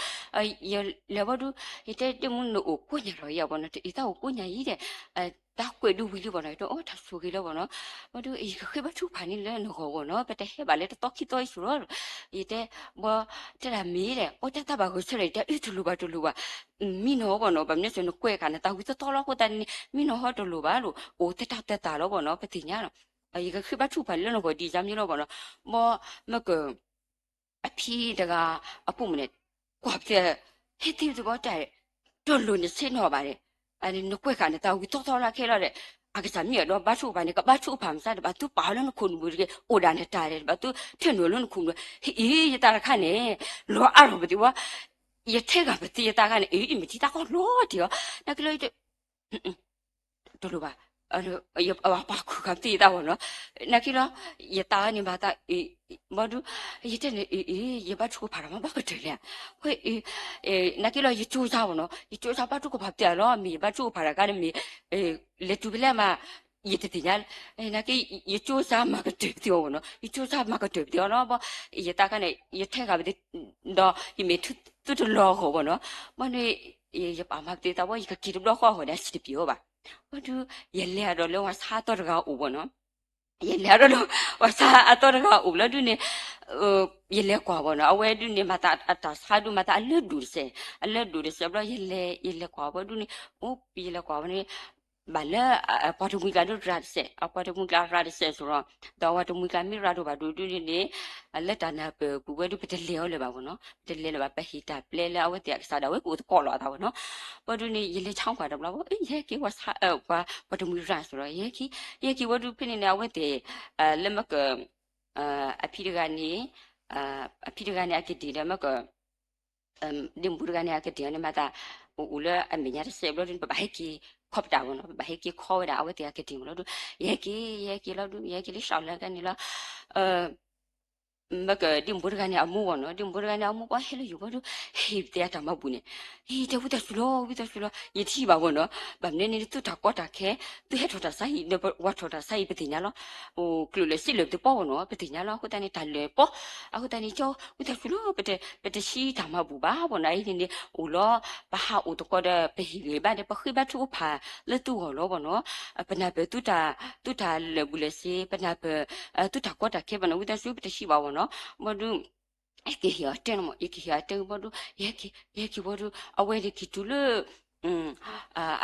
ီၤ. လီၤဒုး ယလဲၤဘီဒုး ယတဲဒ့ၣ်မုၣ်နအိၣ်ကိးညါလီၤယၤဘီနီၤ, တအံၤသးအိၣ်ကိးညါအံၤဒီး တၢ်ကွဲးဒုးဝံၤလံဘီနီၤ, ယတဲအိၣ်တၢ်ဆိၣ်ဂ့ၤလီၤဘီနီၤ. ဘီဒုး ယကဃ့ဘါထုကဖၣ်န့ၣ်လၢနဂီၢ်ဘီနီၤ, ပတဟဲဘၣ်လၢတသီခံသီအံၤဆိလီၤ. ယတဲ ဘီ တဲဒၣ်မ့ၢ်ဒီး အိၣ်တၢ်သးဘၣ်ဂဲၤဆၢထၢၣ် ယတဲအၢတလိၣ်ဘၣ်တလိၣ်ဘၣ်, မံနီၤဘီနီၤ, ဘၣ်မနုၤစ့ၢ်နကွဲးဃာ်နသးဝံၤသီသီလီၤအဃိသတးန့ၣ် မံနီၤဟီတလိၣ်ဘၣ်လီၤ, အိၣ်သတးသတးလီၤဘီနီၤ, ပသ့ၣ်ညါလီၤ. ယကဃ့ဘါထုကဖၣ်လၢနဂီၢ်ဒ်ယၤမ့ၢ်လီၤဘီနီၤ. ဘီ မ့ၢ်က အဖံတဂၤအပိာ်မုၣ်န့ၣ် ကွၢ်ပသ့ၣ် ဟ့ၣ်သံပသ့ၣ်ဘီတၢ် တလိၣ်နဆ့ၣ်နီၤဘၣ်န့ၣ်, နကွဲးဃာ်နသးဝံၤသီသီလၢခဲလီၤဒီး အကစၢ်မ့ၢ်အဲၣ်ဒိးဘါထုကဖၣ်န့ၣ် ကဘါထုကဖၣ်မစါဒီး ဘၣ်သုပာ်အီၤလၢနခိၣ်နူာ်ပူၤတဂ့ၤ, အိၣ်ဒၣ်နတၢ်ဒီး ဘၣ်သုထၢနုာ်လၢနခိၣ်နူာ်, ဟ့ၣ်အံၤ ယသးတခါန့ၣ် လီၤအါထီၣ်ပသ့ၣ်ဘီ, ယထဲဂၤပသ့ၣ်ယသးတခါန့ၣ် အ့ ယမ့ၢ်ထံၣ်တၢ်ကီလီၤတံၢ်အီၤ, နာ်က့လီၤ တလိၣ်ဘၣ်, ယပာ်ခုၣ်ဃာ်ပသ့ၣ်ယသးဘီနီၤ, နာ်က့လီၤ ယသးန့ၣ်ဘၣ်သး ဘီဒုး ယတဲန့ၣ် အ့ အ့ ယဘါထုကဖၣ်တၢ်မ့ၢ်ဘၣ်ကတၢၢ်လဲၣ်, နာ်က့လီၤ ယကၠိစါဘီနီၤ, ယကၠိစါဘါထုကဖၣ်ပသ့ၣ်လီၤ, မ့ၢ်ယဘါထုကဖၣ်တၢ်ကါန့ၣ်မ့ၢ် လဲၤတုၤဖဲလဲၣ်မး ယတသ့ၣ်ညါ, နာ်က့ ယကၠိစါမၤကတၢၢ်ပသ့ၣ်အီၤဘီနီၤ, ယကၠိစါမၤကတၢၢ်ပသ့ၣ်အီၤနီၤ, ဘီ ယသးခါန့ၣ် ယထဲဂၤပသ့ၣ် ဒီးယမ့ၢ်ထူသုတလီၤအဂီၢ်ဘီနီၤ, ဘီန့ၣ် ယပာ်မၤပသ့ၣ်သးဘီ ယကက့ၤတဘျီဃီအဂီၢ်န့ၣ် အဆံးတပျံၤအီၤဘၣ်, ဘီဒုး ယလဲၤအဒိးလၢပှၤဆါအသီတဂၤအအိၣ်ဘီနီၤ, ယလဲၤအဒိးလၢ ပှၤဆါအသီတဂၤအအိၣ်လီၤဒုးန့ၣ်, ယလဲၤကွၢ်ဘီနီၤ, အဝဲဒုးန့ၣ် မၤသးအတၢ်ဆါဒုး မၤသးအလၢဒိၣ်တစဲး, အလၢဒိၣ်တစဲးဘျီ ယလဲၤ ယလဲၤကွၢ်ဘီဒုးန့ၣ်, အိ ယလဲၤကွၢ်ဘီန့ၣ် ဘၣ်လၢ ပှၤတမှံၤကျါဒုးရၤတစဲး, အပှၤတမှံၤကျါရၤတစဲးဆိဒီး, ဒီးပှၤတမှံၤကျါမ့ၢ်ရၤဒိၣ်ဘၣ်ဒိၣ်ဒုးန့ၣ်န့ၣ်, လၢတၢ်နၢ်ပၢၢ်ပူၤဝဲဒုး ပတလဲၤအီၤလၢၤဘၣ်ဘီနီၤ, ပတလဲၤလၢၤဘၣ် ပဟ့ၣ်တၢ်ပျဲလၢအဝဲသ့ၣ်အကစၢ်ဒၣ်ဝဲကအိၣ်သကိးလီၤအသးဘီနီၤ, ဘီဒုးန့ၣ် ယလဲၤဆါကွၢ်တဘျီဘီ, ယဟဲက့ၤ ပှၤတမှံၤရၤဆိဒီး ယဟဲက့ၤ, ယဟဲက့ၤဝဲဒုးဖဲန့ၣ်န့ၣ် အဝဲသ့ၣ် လၢမ့ၢ်က အဖံတဂၤန့ၣ်, အဖံတဂၤန့ၣ် အကဒံၣ်ဒီးမ့ၢ်က ဒ့ၣ်မုၣ်ဖိတဂၤန့ၣ် အကဒံၣ်အီၤန့ၣ် မၤသး အိၣ်အိၣ်လၢအမဲာ်ညါတစဲးဘျီဒုး ပဘၣ်ဟဲက့ၤခီပတာ်ဘီနီၤ, ပဘၣ်ဟဲက့ၤခီဝဲဒၣ် အဝဲသ့ၣ်အကဒံၣ်မ့ၢ်လီၤဒုး, ယဟဲက့ၤ ယဟဲက့ၤလီၤဒုး ယဟဲက့ၤလၢ ရှောက်လမ်း ကန့ၣ်လီၤ, မ့ၢ်ကဒ့ၣ်မုၣ်ဖိတဂၤန့ၣ် အမိၢ်ဘီနီၤ, ဒ့ၣ်မုၣ်ဖိတဂၤန့ၣ် အမိၢ်ဘီဟဲလၢယိၤဘီဒုး ဟ့ၣ်ပသ့ၣ်အတၢ်မၤဘူၣ်န့ၣ်, ဟ့ၣ်တဲဝံသးစူၤလီၤ ဝံသးစူၤလီၤ, ယတထံၣ်ဘၣ်ဘီနီၤ, ဘၣ်မနုၤန့ၣ် သုတၢ်ကီတၢ်ခဲ, သုဟဲထီၣ်တၢ်ဆါဟံၣ် ဒီးပဝၤထီၣ်တၢ်ဆါဟံၣ် ပသ့ၣ်ညါလီၤ, ကျိၣ်လၢစ့လၢပသပီဘီနီၤ ပသ့ၣ်ညါလီၤ, အဃိသတးန့ၣ် တၢ်လၢာ်ပီ, အဃိသတးန့ၣ် ကၠီ ဝံသးစူၤလီၤ ပတ ပတဆံတၢ်မၤဘူၣ်ဘၣ်ဘီနီၤ, အအံၤန့ၣ်န့ၣ် အိၣ်လီၤ ပဟးအိၣ်သကိးဒီး ပဟ့ၣ်ဂံၢ်ဘါဒီးပဃ့ဘါထုကဖၣ်လၢသုဂီၢ်လီၤဘီနီၤ, ပနၢ်ပၢၢ်သုတၢ် သုတၢ်လၢာ်ဘူၣ်လၢာ်စ့ ပနၢ်ပၢၢ် သုတၢ်ကီတၢ်ခဲဘီနီၤ ဝံသးစူၤ ပတဆံဘၣ်ဘီနီၤ, ဘီဒုး ယကဟ့ၣ်အီၤတဲနီၤမး ယကဟ့ၣ်အီၤတဲဘီဒုး ယဟဲက့ၤ ယဟဲက့ၤဘီဒုး အဝဲန့ၣ်က့ၤတုၤလၢ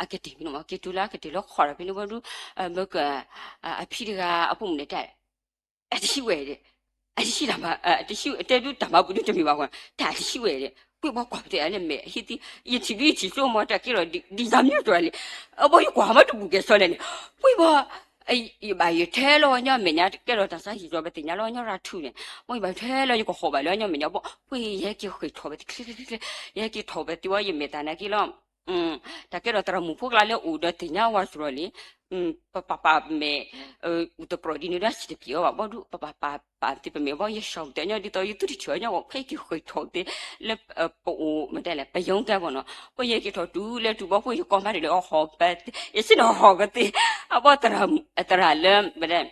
အကတ့ၢ်ဖဲန့ၣ်မး က့ၤတုၤလၢအကတ့ၢ်လၢခီၣ်ဒီးဖဲန့ၣ်ဘီဒုး မ့ၢ်က အဖံတဂၤအဖိမုၣ်န့ၣ်တၢ် အတဆံဝဲဒီး အတဆံတၢ်မၤ တဆံတဲဒုးတၢ်မၤဘူၣ်ဒုးတမ့ၢ်ဘၣ်ဝဲ တၢ်တဆံဝဲဒီး ပှ့ၤဘီကွၢ်ပတဲအလဲၣ်မဲာ်ဟံးသံ ယထံၣ်ဒုးယထံၣ်စိမီၤတၢ်ကဲထီၣ်ဒ်ယၤမံၤကၠီလံ အဘီယကွၢ်မးတဘူၣ်ကဲစီလဲၣ်န့ၣ် ပှ့ၤဘီ ယဘၣ်ယထဲလီၤဝဲညီအမဲာ်ညါ ကဲထီၣ်တၢ်ဆါဟံၣ်ကၠီ ပသ့ၣ်ညါလီၤညီရၤထူၣ်န့ၣ် ဘီယဘၣ်ထဲလီၤယကဟီၣ်ဘၣ်လၢညီအမဲာ်ညါဘီ ပှ့ၤယဟဲက့ၤဃ့ၢ်ထီၣ်ဝဲတချ့ချ့ချ့ ယဟဲက့ၤထီၣ်ဝဲသ့ဝဲယမဲာ်တၢ်နာ်က့လီၤ တၢ်ကဲထီၣ်သရၣ်မုၣ်ဖိကျါလၢအိၣ်ဒီးသ့ၣ်ညါဝဲစရီလံ ပပာ်ပာ်မဲာ် အူတပြီၣ်ဒ်န့ၣ်ဒီးစံးတပျံၤအီၤဘၣ် ဘီဒုး ပပာ်ပာ်ပာ်သ့ပမဲာ်ဘီ ယဆှီၣ်ကတၢၢ်ညီဒ်သိး ယသုတထံၣ်အီၤညီ ဖဲယက့ၤဃ့ၢ်ထီၣ်သ့ လၢပအိၣ်မ့ၢ်တဲလဲၣ် ပယုံကဲဘီနီၤ ပယဲက့ၤထီၣ်တုၤလၢတုၤဘီ ပယကီၢ်မးတလၢအဟီၣ်ပ ယစ့ၢ်နီၤဟီၣ်ကသ့ အဘီ သရၣ်လၢ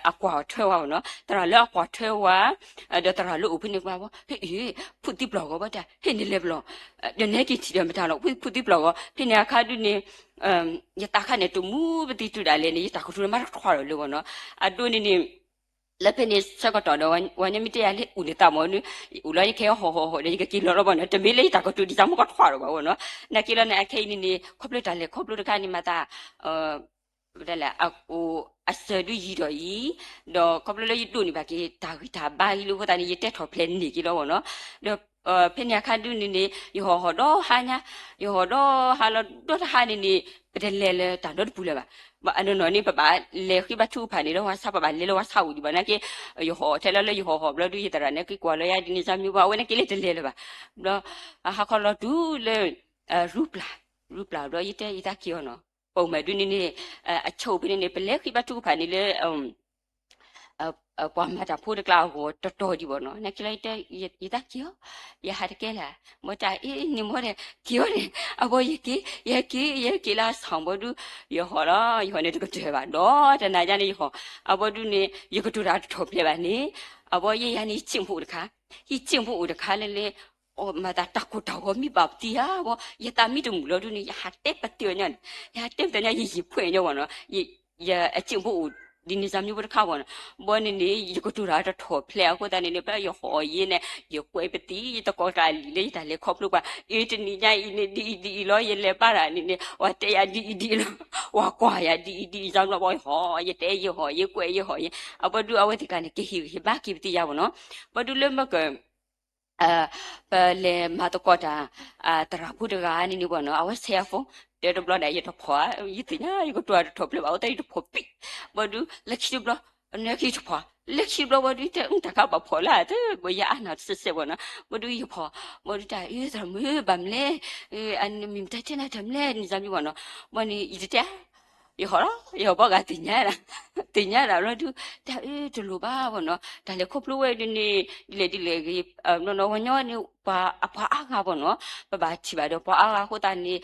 အကွၢ်ထွဲဝဲဘီနီၤ သရၣ်လၢအကွၢ်ထွဲဝဲ ဒီးသရၣ်လၢအိၣ်ဖဲန့ၣ်ကွၢ်ဘီ ဟ့ၣ် ဖုးသံပျီၢ်ဂီၤဘီတၢ် ဟ့ၣ်န့ၣ်လဲၤပျီၢ် ဒီးနဲက့ၤထံၣ်ဒီးမတၤလီၤ ဖုးသံပျီၢ်ဂီၤ ဖဲန့ၣ်အခါဒုးန့ၣ် ယသးခါန့ၣ် တမူပသံတုၤဒၣ်လဲာ်န့ၣ် ယတၢ်ကထူၣ်န့ၣ် မၤတထွါလီၤလၢဘီနီၤ အဒိန့ၣ်န့ၣ် လၢဖဲန့ၣ်ဆၢကတီၢ်ဒီး ဝဲန့ၣ်မ့ၢ်တဲယၤလၢအိၣ်န့ၣ်သးမ့ၢ်န့ၣ်, အိၣ်လီၤယကဟဲဟီၣ်ဟီၣ်ဟီၣ်ဒီး ယကက့ၤလီၤလီၤဘၣ်န့ၣ် တမ့ၢ်လၢယတၢ်ကတိၤဒ်သိးမ့ၢ်ကထီၣ်ဒီးဘၣ်ဝဲနီၤ. နာ်က့လီၤန့ၣ် အခဲအံၤန့ၣ်န့ၣ် ခီဖျိတၢ်လဲၤခီဖျိတခါန့ၣ် မၤသး ဒ်လဲၣ် အစၢၤဒုးယံၤဒီးအံၤ, ဒီးခီဖျိလၢယဒိးန့ၢ်ဘၣ်က့ၤတၢ်ဂံၢ်တၢ်ဘါအံၤလၢအဃိသတးန့ၣ် ယတဲထီၣ်ဖျဲးန့ၢ်က့ၤလီၤဘၣ်နီၤ. ဒီး ဖဲန့ၣ်အခါဒုးန့ၣ်န့ၣ် ယဟီၣ်ဟီၣ်ဒီးဟါညါ, ယဟီၣ်ဒီးဟါလီၤဒီးတဟါန့ၣ်န့ၣ် ပတလဲၤလၢတၢ်နီတပူၤလၢၤဘၣ်. ဘၣ်အနီၢ်နီၢ်န့ၣ် ပဘၣ်လဲၤဃ့ဘါထုကဖၣ်န့ၣ်လၢဝဲဆၣ်, ပဘၣ်လဲၤလၢဝဲဆၣ်အိၣ်ဒံးဘၣ်နာ်က့, ယဟီၣ်ထဲလီၤလၢယဟီၣ်ဟီၣ်ဘျီဒုး ယသရၣ်န့ၣ်က့ၤကွၢ်လီၤယၤဒ်န့ၣ် စၢ်မံဘၣ် အဝဲနာ်က့လၢတလဲၤလၢၤဘၣ်. ဘျီ ဟါခီလီၤတုၤလၢ ရူပျၢ်, ရူပျၢ်ဘျီ ယတဲယသးက့ၤအီၤနီၤ. ပအိၣ်မးဒုးန့ၣ်န့ၣ် အဆိပန့ၣ်န့ၣ် ပလဲၤဃ့ဘါထုကဖၣ်န့ၣ်လၢ ပှၤမၤတၢ်ဖိတကျါအဂီၢ်တတီၤဒံးဘၣ်နီၤ. နာ်က့လီၤ ယတဲ ယသးက့ၤအီၤ, ယဟးတကဲလၢ်, မ့ၢ်တၢ်အ့ၣ်န့ၣ်မ့ၢ်ဒီး က့ၤအီၤန့ၣ် အဘီယက့ၤ ယက့ၤ ယက့ၤလၢအဆီၣ်ဘီဒုး ယဟီၣ်လီၤ ယဟီၣ်န့ၣ်တကတၢၢ်ဘၣ်ဒီး တနၤညါန့ၣ်ယဟီၣ် အဘီဒုးန့ၣ် ယကတိၤတၢ်တထီၣ်ဖျဲးဘၣ်န့ၣ် အဘီယဲယၤန့ၣ် ယစံၣ်ဖိအိၣ်တခါ, ယစံၣ်ဖိအိၣ်တခါလၢလဲၣ် မၤသးတၢ်ကိၢ်တၢ်ဂီၤမံဘၣ်ပသံဧါဘီ, ယသးမံတမုာ်လီၤဒုးန့ၣ် ယဟးတဲပသံအီၤညါန့ၣ်, ယဟးတဲပသံညါ ယယံာ်ဖှဲးညီဘၣ်နီၤ, ယအစံၣ်ဖိအိၣ်ဒ်န့ၣ် စၢ်မံဖိတခါဘၣ်နီၤ. ဘီန့ၣ်န့ၣ် ယကတိၤတၢ်တထီၣ်ဖျဲးအဃိသတးန့ၣ်န့ၣ် ဖဲယဟီၣ်ယဲန့ၣ် ယကွဲးပသံ ယသကိးကျါလံာ်လၢယတၢ်လဲၤခီဖျိပှၤ အ့ၣ်တနံၤညါအံၤန့ၣ် ဒ်အံၤဒ်အံၤလီၤ ယလဲၤဘါတၢ်န့ၣ်န့ၣ် ပှၤတဲယၤဒ်အံၤဒ်အံၤလီၤ ပှၤကွၢ်ယၤဒ်အံၤဒ်အံၤ စၢ်မံဘီယဟီၣ် ယတဲယဟီၣ် ယကွဲးယဟီၣ်ယဲ အဘီဒုးအဝဲသ့ၣ်တဖၣ်န့ၣ် ကဟ့ၣ်ဂံၢ်ဟ့ၣ်ဘါက့ၤပသံယါဘၣ်နီၤ. ဘီဒုးလၢမ့ၢ်က ပလဲၤမၤသကိးတၢ် သရၣ်ဖိတဂၤန့ၣ်န့ၣ်ဘၣ်နီၤ အဝဲဆဲးအ phone တဲတဘျီဒၣ် ယတဖီၣ်ဧါ, ယသ့ၣ်ညါ ယကတိၤတထီၣ်ဖျဲးဘၣ် အဝဲတဲယတဖီၣ်ပံၣ်, ဘီဒုး လၢခံတဘျီ နက့ၤတဖီၣ် လၢခံတဘျီဘီဒုး တဲအတၢ်ခါဘၣ်ဖီၣ်လၢ် တဘၣ်ယအါနၢ်တစဲးစဲးဘၣ်နီၤ. ဘီဒုးယဖီၣ် ဘီဒုးတၢ်အၢ သရၣ်မုၣ်ဘၣ်မလဲၣ်, အမ့ၢ်မတၤတဲနၤတၢ်မလဲၣ် န့ၣ်စၢ်မံဘၣ်နီၤ. ဘီန့ၣ် ယတတဲ ယဟီၣ်လီၤ ယဟီၣ်ဘီဂၤသ့ၣ်ညါဒၣ် သ့ၣ်ညါဒၣ်ဘျီဒုး တၢ်အၢတလိၣ်ဘၣ်ဘၣ်နီၤ တၢ်လဲၤခီဖျိဝဲဒ်န့ၣ် ဒ်လဲၣ်ဒ်လဲၣ်ဂ့ၤ နီၢ်နီၢ်ဝဲညီန့ၣ် ပှၤအပှၤအါဂၤဘၣ်နီၤ ပဘၣ်ထံၣ်ဘၣ်ဒီးပှၤအါဂၤအဃိသတးန့ၣ်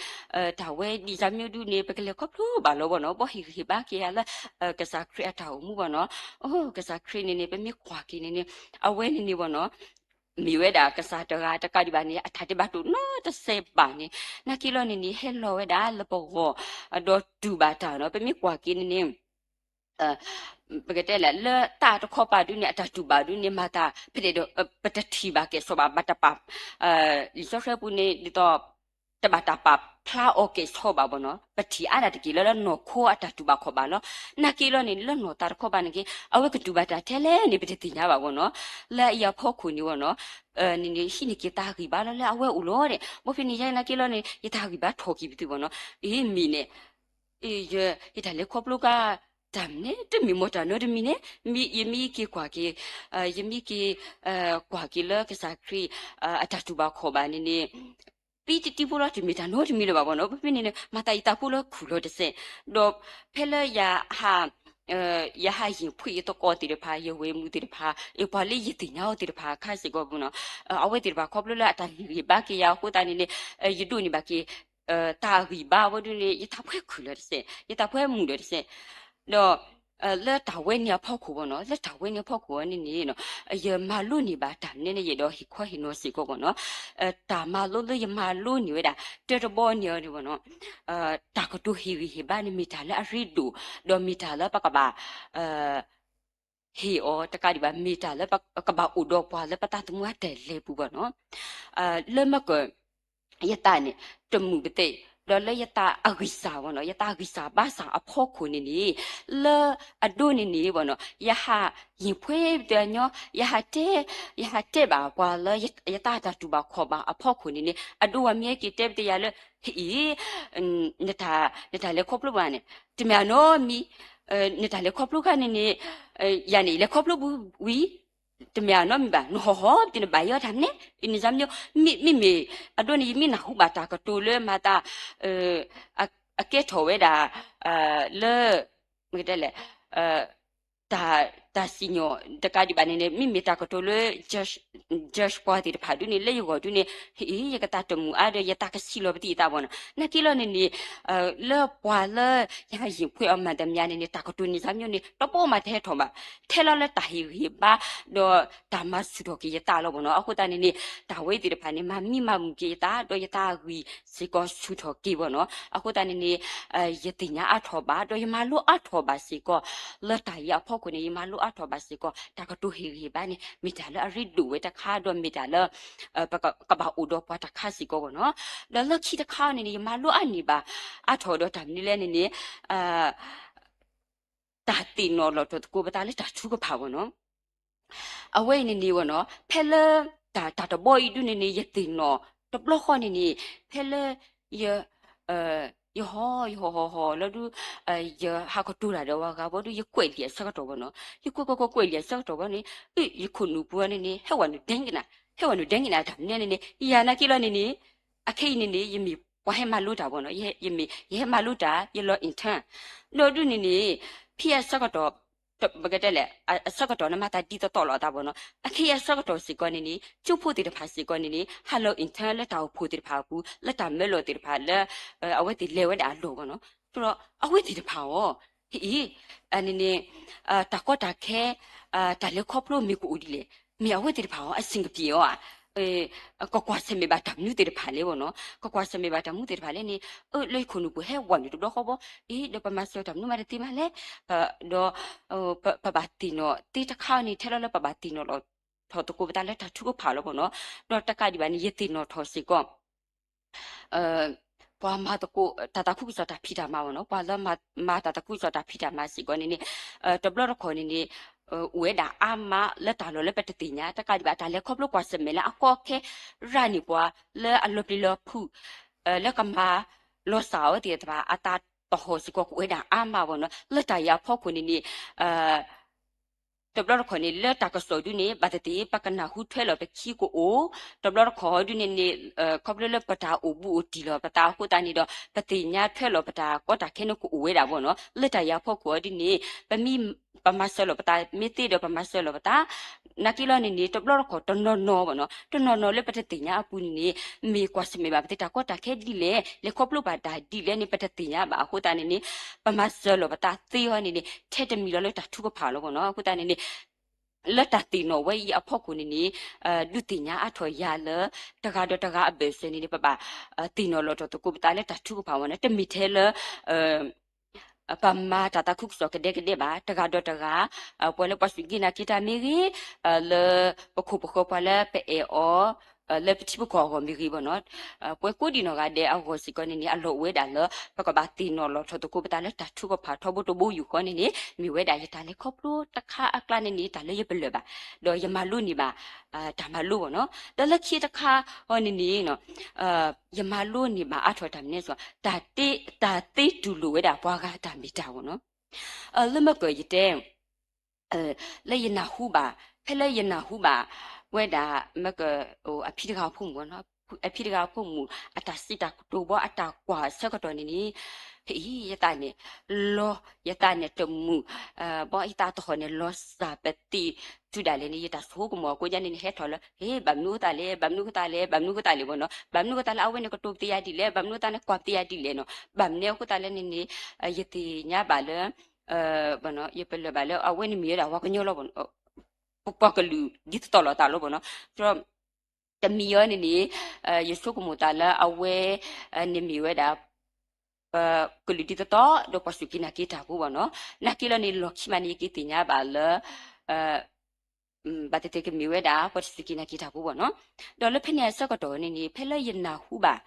တၢ်ဝဲဒ်စၢ်မံဒုးန့ၣ် ပကလဲၤခီဖျိဘၣ်လီၤဘၣ်နီၤ ဘီဟ့ၣ်ဂံၢ်ဟ့ၣ်ဘါက့ၤယၤလၢ ကစၢ်ခရံာ်အတၢ်အိၣ်မူဘၣ်နီၤ. အိ ကစၢ်ခရံာ်န့ၣ်န့ၣ် ပမ့ၢ်ကွၢ်က့ၤန့ၣ်န့ၣ် အဝဲန့ၣ်န့ၣ်ဘၣ်နီၤ မ့ၢ်ဝဲဒၣ်ကစၢ်တဂၤတကးဒံးဘၣ်န့ၣ် အတၢ်ဒဲးဘးတအိၣ်နီတစဲးဘၣ်န့ၣ် နာ်က့လီၤန့ၣ်န့ၣ် ဟဲလီၤဝဲဒၣ်လၢပဂီၢ် ဒီးတူၢ်ဘၣ်တၢ်နီၤ ပမ့ၢ်ကွၢ်က့ၤန့ၣ်န့ၣ် ပကတဲလဲၣ် လၢတၢ်တခီပၤဒုးန့ၣ် အတၢ်တူၢ်ဘၣ်ဒုးန့ၣ် မၤသးဖဲန့ၣ်ဒီး ပတထံၣ်ဘၣ်ကဲၣ်ဆိးဘၣ် ဘၣ်တပာ် လံာ်စီဆှံပူၤန့ၣ် ဒ်သိး တဘၣ်တၢ်ပာ်ဖျါအီၤကဲၣ်ဆိးဘၣ်ဘၣ်နီၤ ပထံၣ်အါဒၣ်တက့ၢ်လၢ လၢနီၢ်ခိအတၢ်တူၢ်ဘၣ်ခီၣ်ဘၣ်လီၤ. နာ်က့လီၤန့ၣ် လၢနီၢ်သးတခီပၤန့ၣ်က့ အဝဲကတူၢ်ဘၣ်တၢ်ထဲလဲၣ်န့ၣ် ပတသ့ၣ်ညါဘၣ်ဘၣ်နီၤ လၢအံၤအဖီခိၣ်န့ၣ်ဘၣ်နီၤ န့ၣ်န့ၣ် ဟံးန့ၢ်က့ၤသးဂံၢ်ဘါလီၤလၢအဝဲအိၣ်လီၤဒီး ဘီဖဲန့ၣ်ယဲနာ်က့လီၤန့ၣ် ယသးဂံၢ်ဘါထီၣ်က့ၤပသ့ၣ်ဘၣ်နီၤ အ့ မ့ၢ်န့ၣ် အ့ ယတၢ်လဲၤခီဖျိကါ တၢ်မနုၤ တမ့ၢ်မ့ၢ်တၢ်နီတမံၤန့ၣ် ယမ့ၢ်က့ၤကွၢ်က့ၤ ယမ့ၢ်က့ၤ ကွၢ်က့ၤလၢကစၢ်ခရံာ် အတၢ်တူၢ်ဘၣ်ခီၣ်ဘၣ်န့ၣ်န့ၣ် ပံတံတံဖိလီၤ တမ့ၢ်တၢ်နီတမံၤလၢၤဘၣ်ဘၣ်နီၤ ဘီဖဲန့ၣ်န့ၣ် မၤသးယသးဖိလၢခူၣ်လီၤတစဲး ဒီးဖဲလၢယဟး ယဟးယံာ်ဖှံယသကိးသ့ၣ်တဖၣ် ယဝဲၢ်မုၣ်သ့ၣ်တဖၣ် ယပှၤလၢယသ့ၣ်ညါအီၤသ့ၣ်တဖၣ်ခါစ့ၢ်ကီးဘၣ်နီၤ အဝဲသ့ၣ်တဖၣ်ခီဖျိလၢအတၢ်ဟ့ၣ်ဂံၢ်ဘါက့ၤယၤအဃိသတးန့ၣ်န့ၣ် ယဒိးန့ၢ်ဘၣ်က့ၤ တၢ်ဂံၢ်ဘါဝဲဒုးန့ၣ် ယသးဖှဲခူၣ်လီၤတစဲး ယသးဖှဲမုာ်လီၤတစဲး ဒီး လၢတၢ်ဝဲန့ၣ်အဖီခိၣ်ဘၣ်နီၤ လၢတၢ်ဝဲန့ၣ်အဖီခိၣ်ဝဲန့ၣ်န့ၣ် ယမၤလိန့ၢ်ဘၣ်တၢ်မနုၤန့ၣ် ယအဲၣ်ဒိးဟ့ၣ်ခီဟ့ၣ်နီၤစ့ၢ်ကီးဘၣ်နီၤ တၢ်မၤလိလၢယမၤလိန့ၢ်ဝဲဒၣ် တၢတဘီန့ၣ်အီၤန့ၣ်ဘၣ်နီၤ တၢ်ကတိၤဟ့ၣ်ဂံၢ်ဟ့ၣ်ဘါန့ၣ် မ့ၢ်တၢ်လၢအရ့ဒိၣ် ဒီးမ့ၢ်တၢ်လၢပကဘၣ် ဟ့ၣ်အီၤတကးဒံးဘၣ် မ့ၢ်တၢ်လၢပကဘၣ်အိၣ်ဒီးပှၤလၢပသးသမူအတၢ်လဲၤပူၤဘၣ်နီၤ လၢမ့ၢ်က ယသးန့ၣ် တမုာ်ပသ့ၣ် ဒီးလၢယသးအဂံၢ်စၢ်ဘၣ်နီၤ ယသးဂံၢ်စၢ်ဘါစၢ်အဖီခိၣ်န့ၣ်န့ၣ် လၢအဒိန့ၣ်န့ၣ်ဘၣ်နီၤ ယဟးယံာ်ဖှဲပသ့ၣ်အညီ ယဟးတဲ ယဟးတဲဘၣ်ပှၤလၢယသးတၢ်တူၢ်ဘၣ်ခီၣ်ဘၣ်အဖီခိၣ်န့ၣ်န့ၣ် အဒိဝဲမ့ၢ်ဟဲက့ၤတဲပသ့ၣ်ယၤလၢ ဟ့ၣ်အံၤ နတၢ်လဲၤခီဖျိဘၣ်န့ၣ် တမ့ၢ်အနီတမံၤ နတၢ်လဲၤခီဖျိခါန့ၣ်န့ၣ် ယၤန့ၣ် ယလဲၤခီဖျိဝံၤ တမ့ၢ်အနီတမံၤဘၣ် နဟီၣ်ဟီၣ်ပသ့ၣ်န့ၣ် ဘၣ်ယီတၢ်မနုၤ န့ၣ် မ့မ့ၢ် အဒိန့ၣ် ယမ့ၢ်နၢ်ဟူဘၣ်တၢ်ကတိၤလၢမၤသး အကဲထီၣ်ဝဲဒၣ် လၢ မ့ၢ်တဲလဲၣ် တၢ် တၢ်စံၣ်ညီၣ်တကးဒံးဘၣ်န့ၣ်န့ၣ် မ့မ့ၢ်တၢ်ကတိၤလၢ judge ပှၤသ့ၣ်တဖၣ်ဒုးန့ၣ် လၢယဂီၢ်ဒုးန့ၣ် ဟ့ၣ်အံၤ ယကသးတမုာ်အါဒီး ယသးကဆံးလီၤပသ့ၣ်ယသးဘၣ်နီၤ နာ်က့လီၤန့ၣ်န့ၣ် လၢပှၤလၢ ယဟးယံာ်ဖှဲအီၤမၤတမံၤန့ၣ်န့ၣ် တၢ်ကတိၤန့ၣ် စၢ်မံန့ၣ် တပိမးတဟဲထီၣ်ဘၣ် ထဲလီၤလၢတၢ်ဟ့ၣ်ဂံၢ်ဟ့ၣ်ဘါ ဒီးတၢ်မၤဆူၣ်ထီၣ်က့ၤယသးလီၤဘၣ်နီၤ အဃိသတးန့ၣ်န့ၣ် တၢ်ဝဲသ့ၣ်တဖၣ်န့ၣ် မၤမံမၤမုာ်က့ၤယသး ဒီးယသးအဂံၢ်စ့ၢ်ကီးဆူၣ်ထီၣ်က့ၤဘၣ်နီၤ အဃိသတးန့ၣ်န့ၣ် ယသ့ၣ်ညါအါထီၣ်ဘၣ် ဒီးယမၤလိအါထီၣ်ဘၣ်စ့ၢ်ကီး လၢတၢ်အံၤအဖီခိၣ်န့ၣ် ယမၤလိ ပကဘၣ်အါထီၣ်ဘၣ်စ့ၢ်ကီး တၢ်ကတိၤဟ့ၣ်ဂံၢ်ဟ့ၣ်ဘါန့ၣ် မ့ၢ်တၢ်လၢအရ့ဒိၣ်ဝဲတခါ ဒီးမ့ၢ်တၢ်လၢ ပက ကဘၣ်အိၣ်ဒီးပှၤတခါစ့ၢ်ကီးဘၣ်နီၤ. ဒီးလၢခံတခါန့ၣ်န့ၣ် ယမၤလိအါန့ၢ်ဘၣ် အါထီၣ်ဒီးတၢ်မနုၤလဲၣ်န့ၣ်န့ၣ် တၢ်သ့ၣ်နီၣ်လီၤထီၣ်သကိးပသးလၢတၢ်ထုကဖၣ်ဘၣ်နီၤ. အဝဲအံၤန့ၣ်န့ၣ်ဘၣ်နီၤ ဖဲလၢ တၢ် တၢ်တဘီအံၤဒုန့ၣ်န့ၣ် ယသ့ၣ်နီၣ်တဘျီဃီန့ၣ်န့ၣ် ဖဲလၢ ယ ယဟီၣ် ယဟီၣ်ဟီၣ်ဟီၣ်လီၤဒု ယဟးကတိၤတၢ်ဒီးဝဲဂၤဘၣ်ဒု ယကွဲးလံာ်အဆၢကတီၢ်ဘၣ်နီၤ. ယကွဲးကွဲးကွဲးကွဲးလံာ်အဆၢကတီၢ်ဘၣ်န့ၣ် အ ယခိၣ်နူာ်ပူၤန့ၣ်န့ၣ် ဟဲဝဲနုာ်ဒဲကနၣ် ဟဲဝဲနုာ်ဒဲကနၣ်တၢ်မနုၤန့ၣ်န့ၣ် ယၤနာ်က့လီၤန့ၣ်န့ၣ် အခဲအံၤန့ၣ်န့ၣ် ယမ့ၢ်ပှၤဟဲမၤလိတၢ်ဘၣ်နီၤ. ယမ့ၢ် ယဟဲမၤလိတၢ် ယလီၤ intern ဒီးဒုန့ၣ်န့ၣ် ဖဲအဆၢကတီၢ် ပကတဲလဲၣ် အဆၢကတီၢ်န့ၣ် မၤသးဒ်သိးသိးလိာ်သးဘၣ်နီၤ. အခဲအံၤအဆၢကတီၢ်စ့ၢ်ကီးန့ၣ်န့ၣ် ကၠိဖိသ့ၣ်တဖၣ်စ့ၢ်ကီးန့ၣ်န့ၣ် ဟးလီၤ intern လၢတၢ်အိၣ်ဖှိၣ်သ့ၣ်တဖၣ်အပူၤ လၢတၢ်မၢလီၤသ့ၣ်တဖၣ်လၢ အဝဲသ့ၣ်လဲၤဝဲဒၣ်အလီၢ်ဘၣ်နီၤ. ဒီးအဝဲသ့ၣ်တဖၣ်အီၤ ဟ့ၣ်အံၤ န့ၣ်န့ၣ် တၢ်ကီတၢ်ခဲ တၢ်လဲၤခီဖျိမ့ၢ်ကအိၣ်ဒ်လဲၣ် မ့ၢ်အဝဲသ့ၣ်တဖၣ်အီၤ အဆင်ကပ့ၤအီၤဧါ ကကွၢ်ဆၢၣ်မဲာ်ဘၣ်တၢ်မနုၤသ့ၣ်တဖၣ်လဲၣ်ဘၣ်နီၤ. ကကွၢ်ဆၢၣ်မဲာ်ဘၣ်တၢ်မနုၤသ့ၣ်တဖၣ်လဲၣ်န့ၣ် အ လၢယခိၣ်နူာ်ပူၤဟဲဝဲနုာ်တဘျီဃီဘၣ် အ့ ဒီးပမၤစၢၤတၢ်မနုၤမးတသ့မးလဲၣ် ဒီး ပဘၣ်သ့ၣ်နီၣ်သ့တခါန့ၣ် ထဲလီၤလၢပဘၣ်သ့ၣ်နီၣ်လီၤထီၣ်သကိးပသးလၢတၢ်ထုကဖၣ်လီၤဘၣ်နီၤ. ဒီးတကးဒံးဘၣ်န့ၣ် ယသ့ၣ်နီၣ်ထီၣ်စ့ၢ်ကီး ပှၤမၤသကိးတၢ်သးခုကစီၣ်တၢ်ဖံးတၢ်မၤဘၣ်နီၤ. ပှၤလၢမၤတၢ်သးခုကစီၣ်တၢ်ဖံးတၢ်မၤစ့ၢ်ကီးန့ၣ်န့ၣ် တဘျီတခီၣ်န့ၣ်န့ၣ် အိၣ်ဝဲဒၣ်အါမးလၢတၢ်လီၢ်လၢပတသ့ၣ်ညါ တကးဒံးဘၣ် တၢ်လဲၤခီဖျိကွၢ်ဆၢၣ်မဲာ်လၢအကီအခဲ ရၤန့ၢ်ပှၤလၢအလီၤပျံၤလီၤဖုး လၢကမၤလီၤစၢ်အဝဲသ့ၣ်တဖၣ် အသးသဟီၣ်စ့ၢ်ကီးကအိၣ်ဝဲဒၣ်အါမးဘၣ်နီၤ. လၢတၢ်အံၤအဖီခိၣ်န့ၣ်န့ၣ် တဘျီတခီၣ်န့ၣ် လၢတၢ်ကစီၣ်ဒုန့ၣ် ဘၣ်သ့ၣ်သ့ၣ် ပကနၢ်ဟူထွဲလီၤပခံကအိၣ်, တဘျီတခီၣ်ဒုန့ၣ်န့ၣ် ခီဖျိလၢပတၢ်အိၣ်ဘူးအိၣ်တံၢ်လီၤပသးအဃိသတးန့ၣ်ဒီး ပသ့ၣ်ညါထွဲလီၤပတၢ်ကီတၢ်ခဲန့ၣ်ကအိၣ်ဝဲဒၣ်ဘၣ်နီၤ. လၢတၢ်အံၤအဖီခိၣ်အီၤဒုန့ၣ် ပမ့ၢ် ပမၤစၢၤလီၤပသး မ့ၢ်သ့ဒီးပမၤစၢၤလီၤပသး နာ်က့လီၤန့ၣ်န့ၣ် တဘျီတခီၣ်တနီၤနီၤဘၣ်နီၤ, တနီၤနီၤလၢပတသ့ၣ်ညါအပူၤန့ၣ်န့ၣ် မ့ၢ်ကွၢ်ဆၢၣ်မဲာ်ဘၣ်ပသ့ၣ်တၢ်ကီတၢ်ခဲဒ်လဲၣ်, လဲၤခီဖျိဘၣ်တၢ်ဒ်လဲၣ်န့ၣ် ပတသ့ၣ်ညါဘၣ်အဃိသတးန့ၣ်န့ၣ် ပမၤစၢၤလီၤပသးသ့အီၤန့ၣ်န့ၣ် ထဲတမံၤလီၤလၢတၢ်ထုကဖၣ်လီၤဘၣ်နီၤ. အဃိသတးန့ၣ်န့ၣ် လၢတၢ်သ့ၣ်နီၣ်ဝဲအံၤအဖီခိၣ်န့ၣ်န့ၣ် ဒုးသ့ၣ်ညါအါထီၣ်ယၤလၢ တဂၤဒီးတဂၤအဘၢၣ်စၢၤန့ၣ်န့ၣ် ပဘၣ် သ့ၣ်နီၣ်လီၤထီၣ်သကိးပသးလၢတၢ်ထုကဖၣ်ဝဲန့ၣ် တမ့ၢ်ထဲလၢ ပမၤတၢ်သးခုကစီၣ်ကဒဲကဒဲဘၣ်, တဂၤဒီးတဂၤ ပှၤလၢပှၤစူၢ်က့ၤနာ်က့ၤတၢ်မ့ၢ်ဂ့ၤ, လၢပခိၣ်ပဃၢၤပှၤလၢပအဲၣ်အီၤ လၢပထံပကီၢ်အဂီၢ်မ့ၢ်ဂ့ၤဘၣ်နီၤ, ပှၤကိးဒံးနီၢ်ဂၤဒဲးအဂီၢ်စ့ၢ်ကီးန့ၣ်န့ၣ် အလီၢ်အိၣ်ဝဲဒၣ်လၢ ပကဘၣ်သ့ၣ်နီၣ်လီၤထီၣ်သကိးပသးလၢတၢ်ထုကဖၣ်ထီဘိတဘိယူၢ်ဃီန့ၣ်န့ၣ် မ့ၢ်ဝဲဒၣ်ယတၢ်လဲၤခီဖျိတခါအကျါန့ၣ်န့ၣ် တၢ်လၢယပလၢၢ်ဘၣ်, ဒီးယမၤလိန့ၢ်ဘၣ် တၢ်မၤလိဘၣ်နီၤ. ဒီးလၢခံတခါအီၤန့ၣ်န့ၣ် ယမၤလိန့ၢ်ဘၣ်အါထီၣ်တၢ်မနုၤလဲၣ်, တၢ်သ့တူၢ်လိာ်ဝဲဒၣ်ပှၤဂၤတၢ်မ့ၢ်တၢ်ဘၣ်နီၤ. လၢမ့ၢ်ကၢၢ်ယတဲ လၢယနၢ်ဟူဘၣ်, ဖဲလၢယနၢ်ဟူဘၣ်ဝဲဒၣ် မ့ၢ်ကၢၢ် အဖံတဂၤအဖိမုၣ်, အဖံတဂၤအဖိမုၣ် အတၢ်စံးတၢ်ကတိၤဘၣ် အတၢ်ကွၢ်အဆၢကတီၢ်န့ၣ်န့ၣ် ဟ့ၣ် ယသးန့ၣ် လီၤ ယသးန့ၣ်တမုာ် ဘၣ်ယသးသဟီၣ်န့ၣ် လီၤစၢ်ပသံးတုၤဒၣ်လဲာ်န့ၣ် ယတၢ်ဆိကမိၣ်အကိးညါန့ၣ်န့ၣ် ဟဲထီၣ်လၢ ဟ့ၣ် ဘၣ်မနုၤအဃိသတးလဲၣ်, ဘၣ်မနုၤအဃိသတးလဲၣ်, ဘၣ်မနုၤအဃိသတးလဲၣ်ဘၣ်နီၤ, ဘၣ်မနုၤအဃိသတးလၢအဝဲန့ၣ်ကတိၤပသ့ယၤဒ်လဲၣ်, ဘၣ်မနုၤအဃိသတးန့ၣ်ကွၢ်ပသ့ယၤဒ်လဲၣ်နီၤ, ဘၣ်မနုၤအဃိသတးလဲၣ်န့ၣ်န့ၣ် ယသ့ၣ်ညါဘၣ်လၢ ယပလၢၢ်ဘၣ်လၢ အဝဲန့ၣ်မ့ၢ်ဝဲဒၣ်ပှၤကညီလီၤဘၣ်နီၤ, ပှၤကလုာ်ဒ်သိးသိးလိာ်သးလီၤဘၣ်နီၤ, ဒီးတမံၤအီၤန့ၣ်န့ၣ် ယဆိကမိၣ်သးလၢအဝဲ န့ၣ်မ့ၢ်ဝဲဒၣ် ပကလုာ်ဒ်သိးသိး ဒီးပှၤစူၢ်က့ၤနာ်က့ၤတၢ်ဖိဘၣ်နီၤ, နာ်က့လီၤန့ၣ် လီၢ်ခံမးန့ၣ် ယကသ့ၣ်ညါဘၣ်လၢ ဘၣ်သ့ၣ်သ့ၣ်ကမ့ၢ်ဝဲဒၣ် ပှၤစူၢ်က့ၤနာ်က့ၤတၢ်ဖိဘၣ်နီၤ, ဒီးလၢဖဲန့ၣ်အဆၢကတီၢ်န့ၣ်န့ၣ် ဖဲလၢယနၢ်ဟူဘၣ်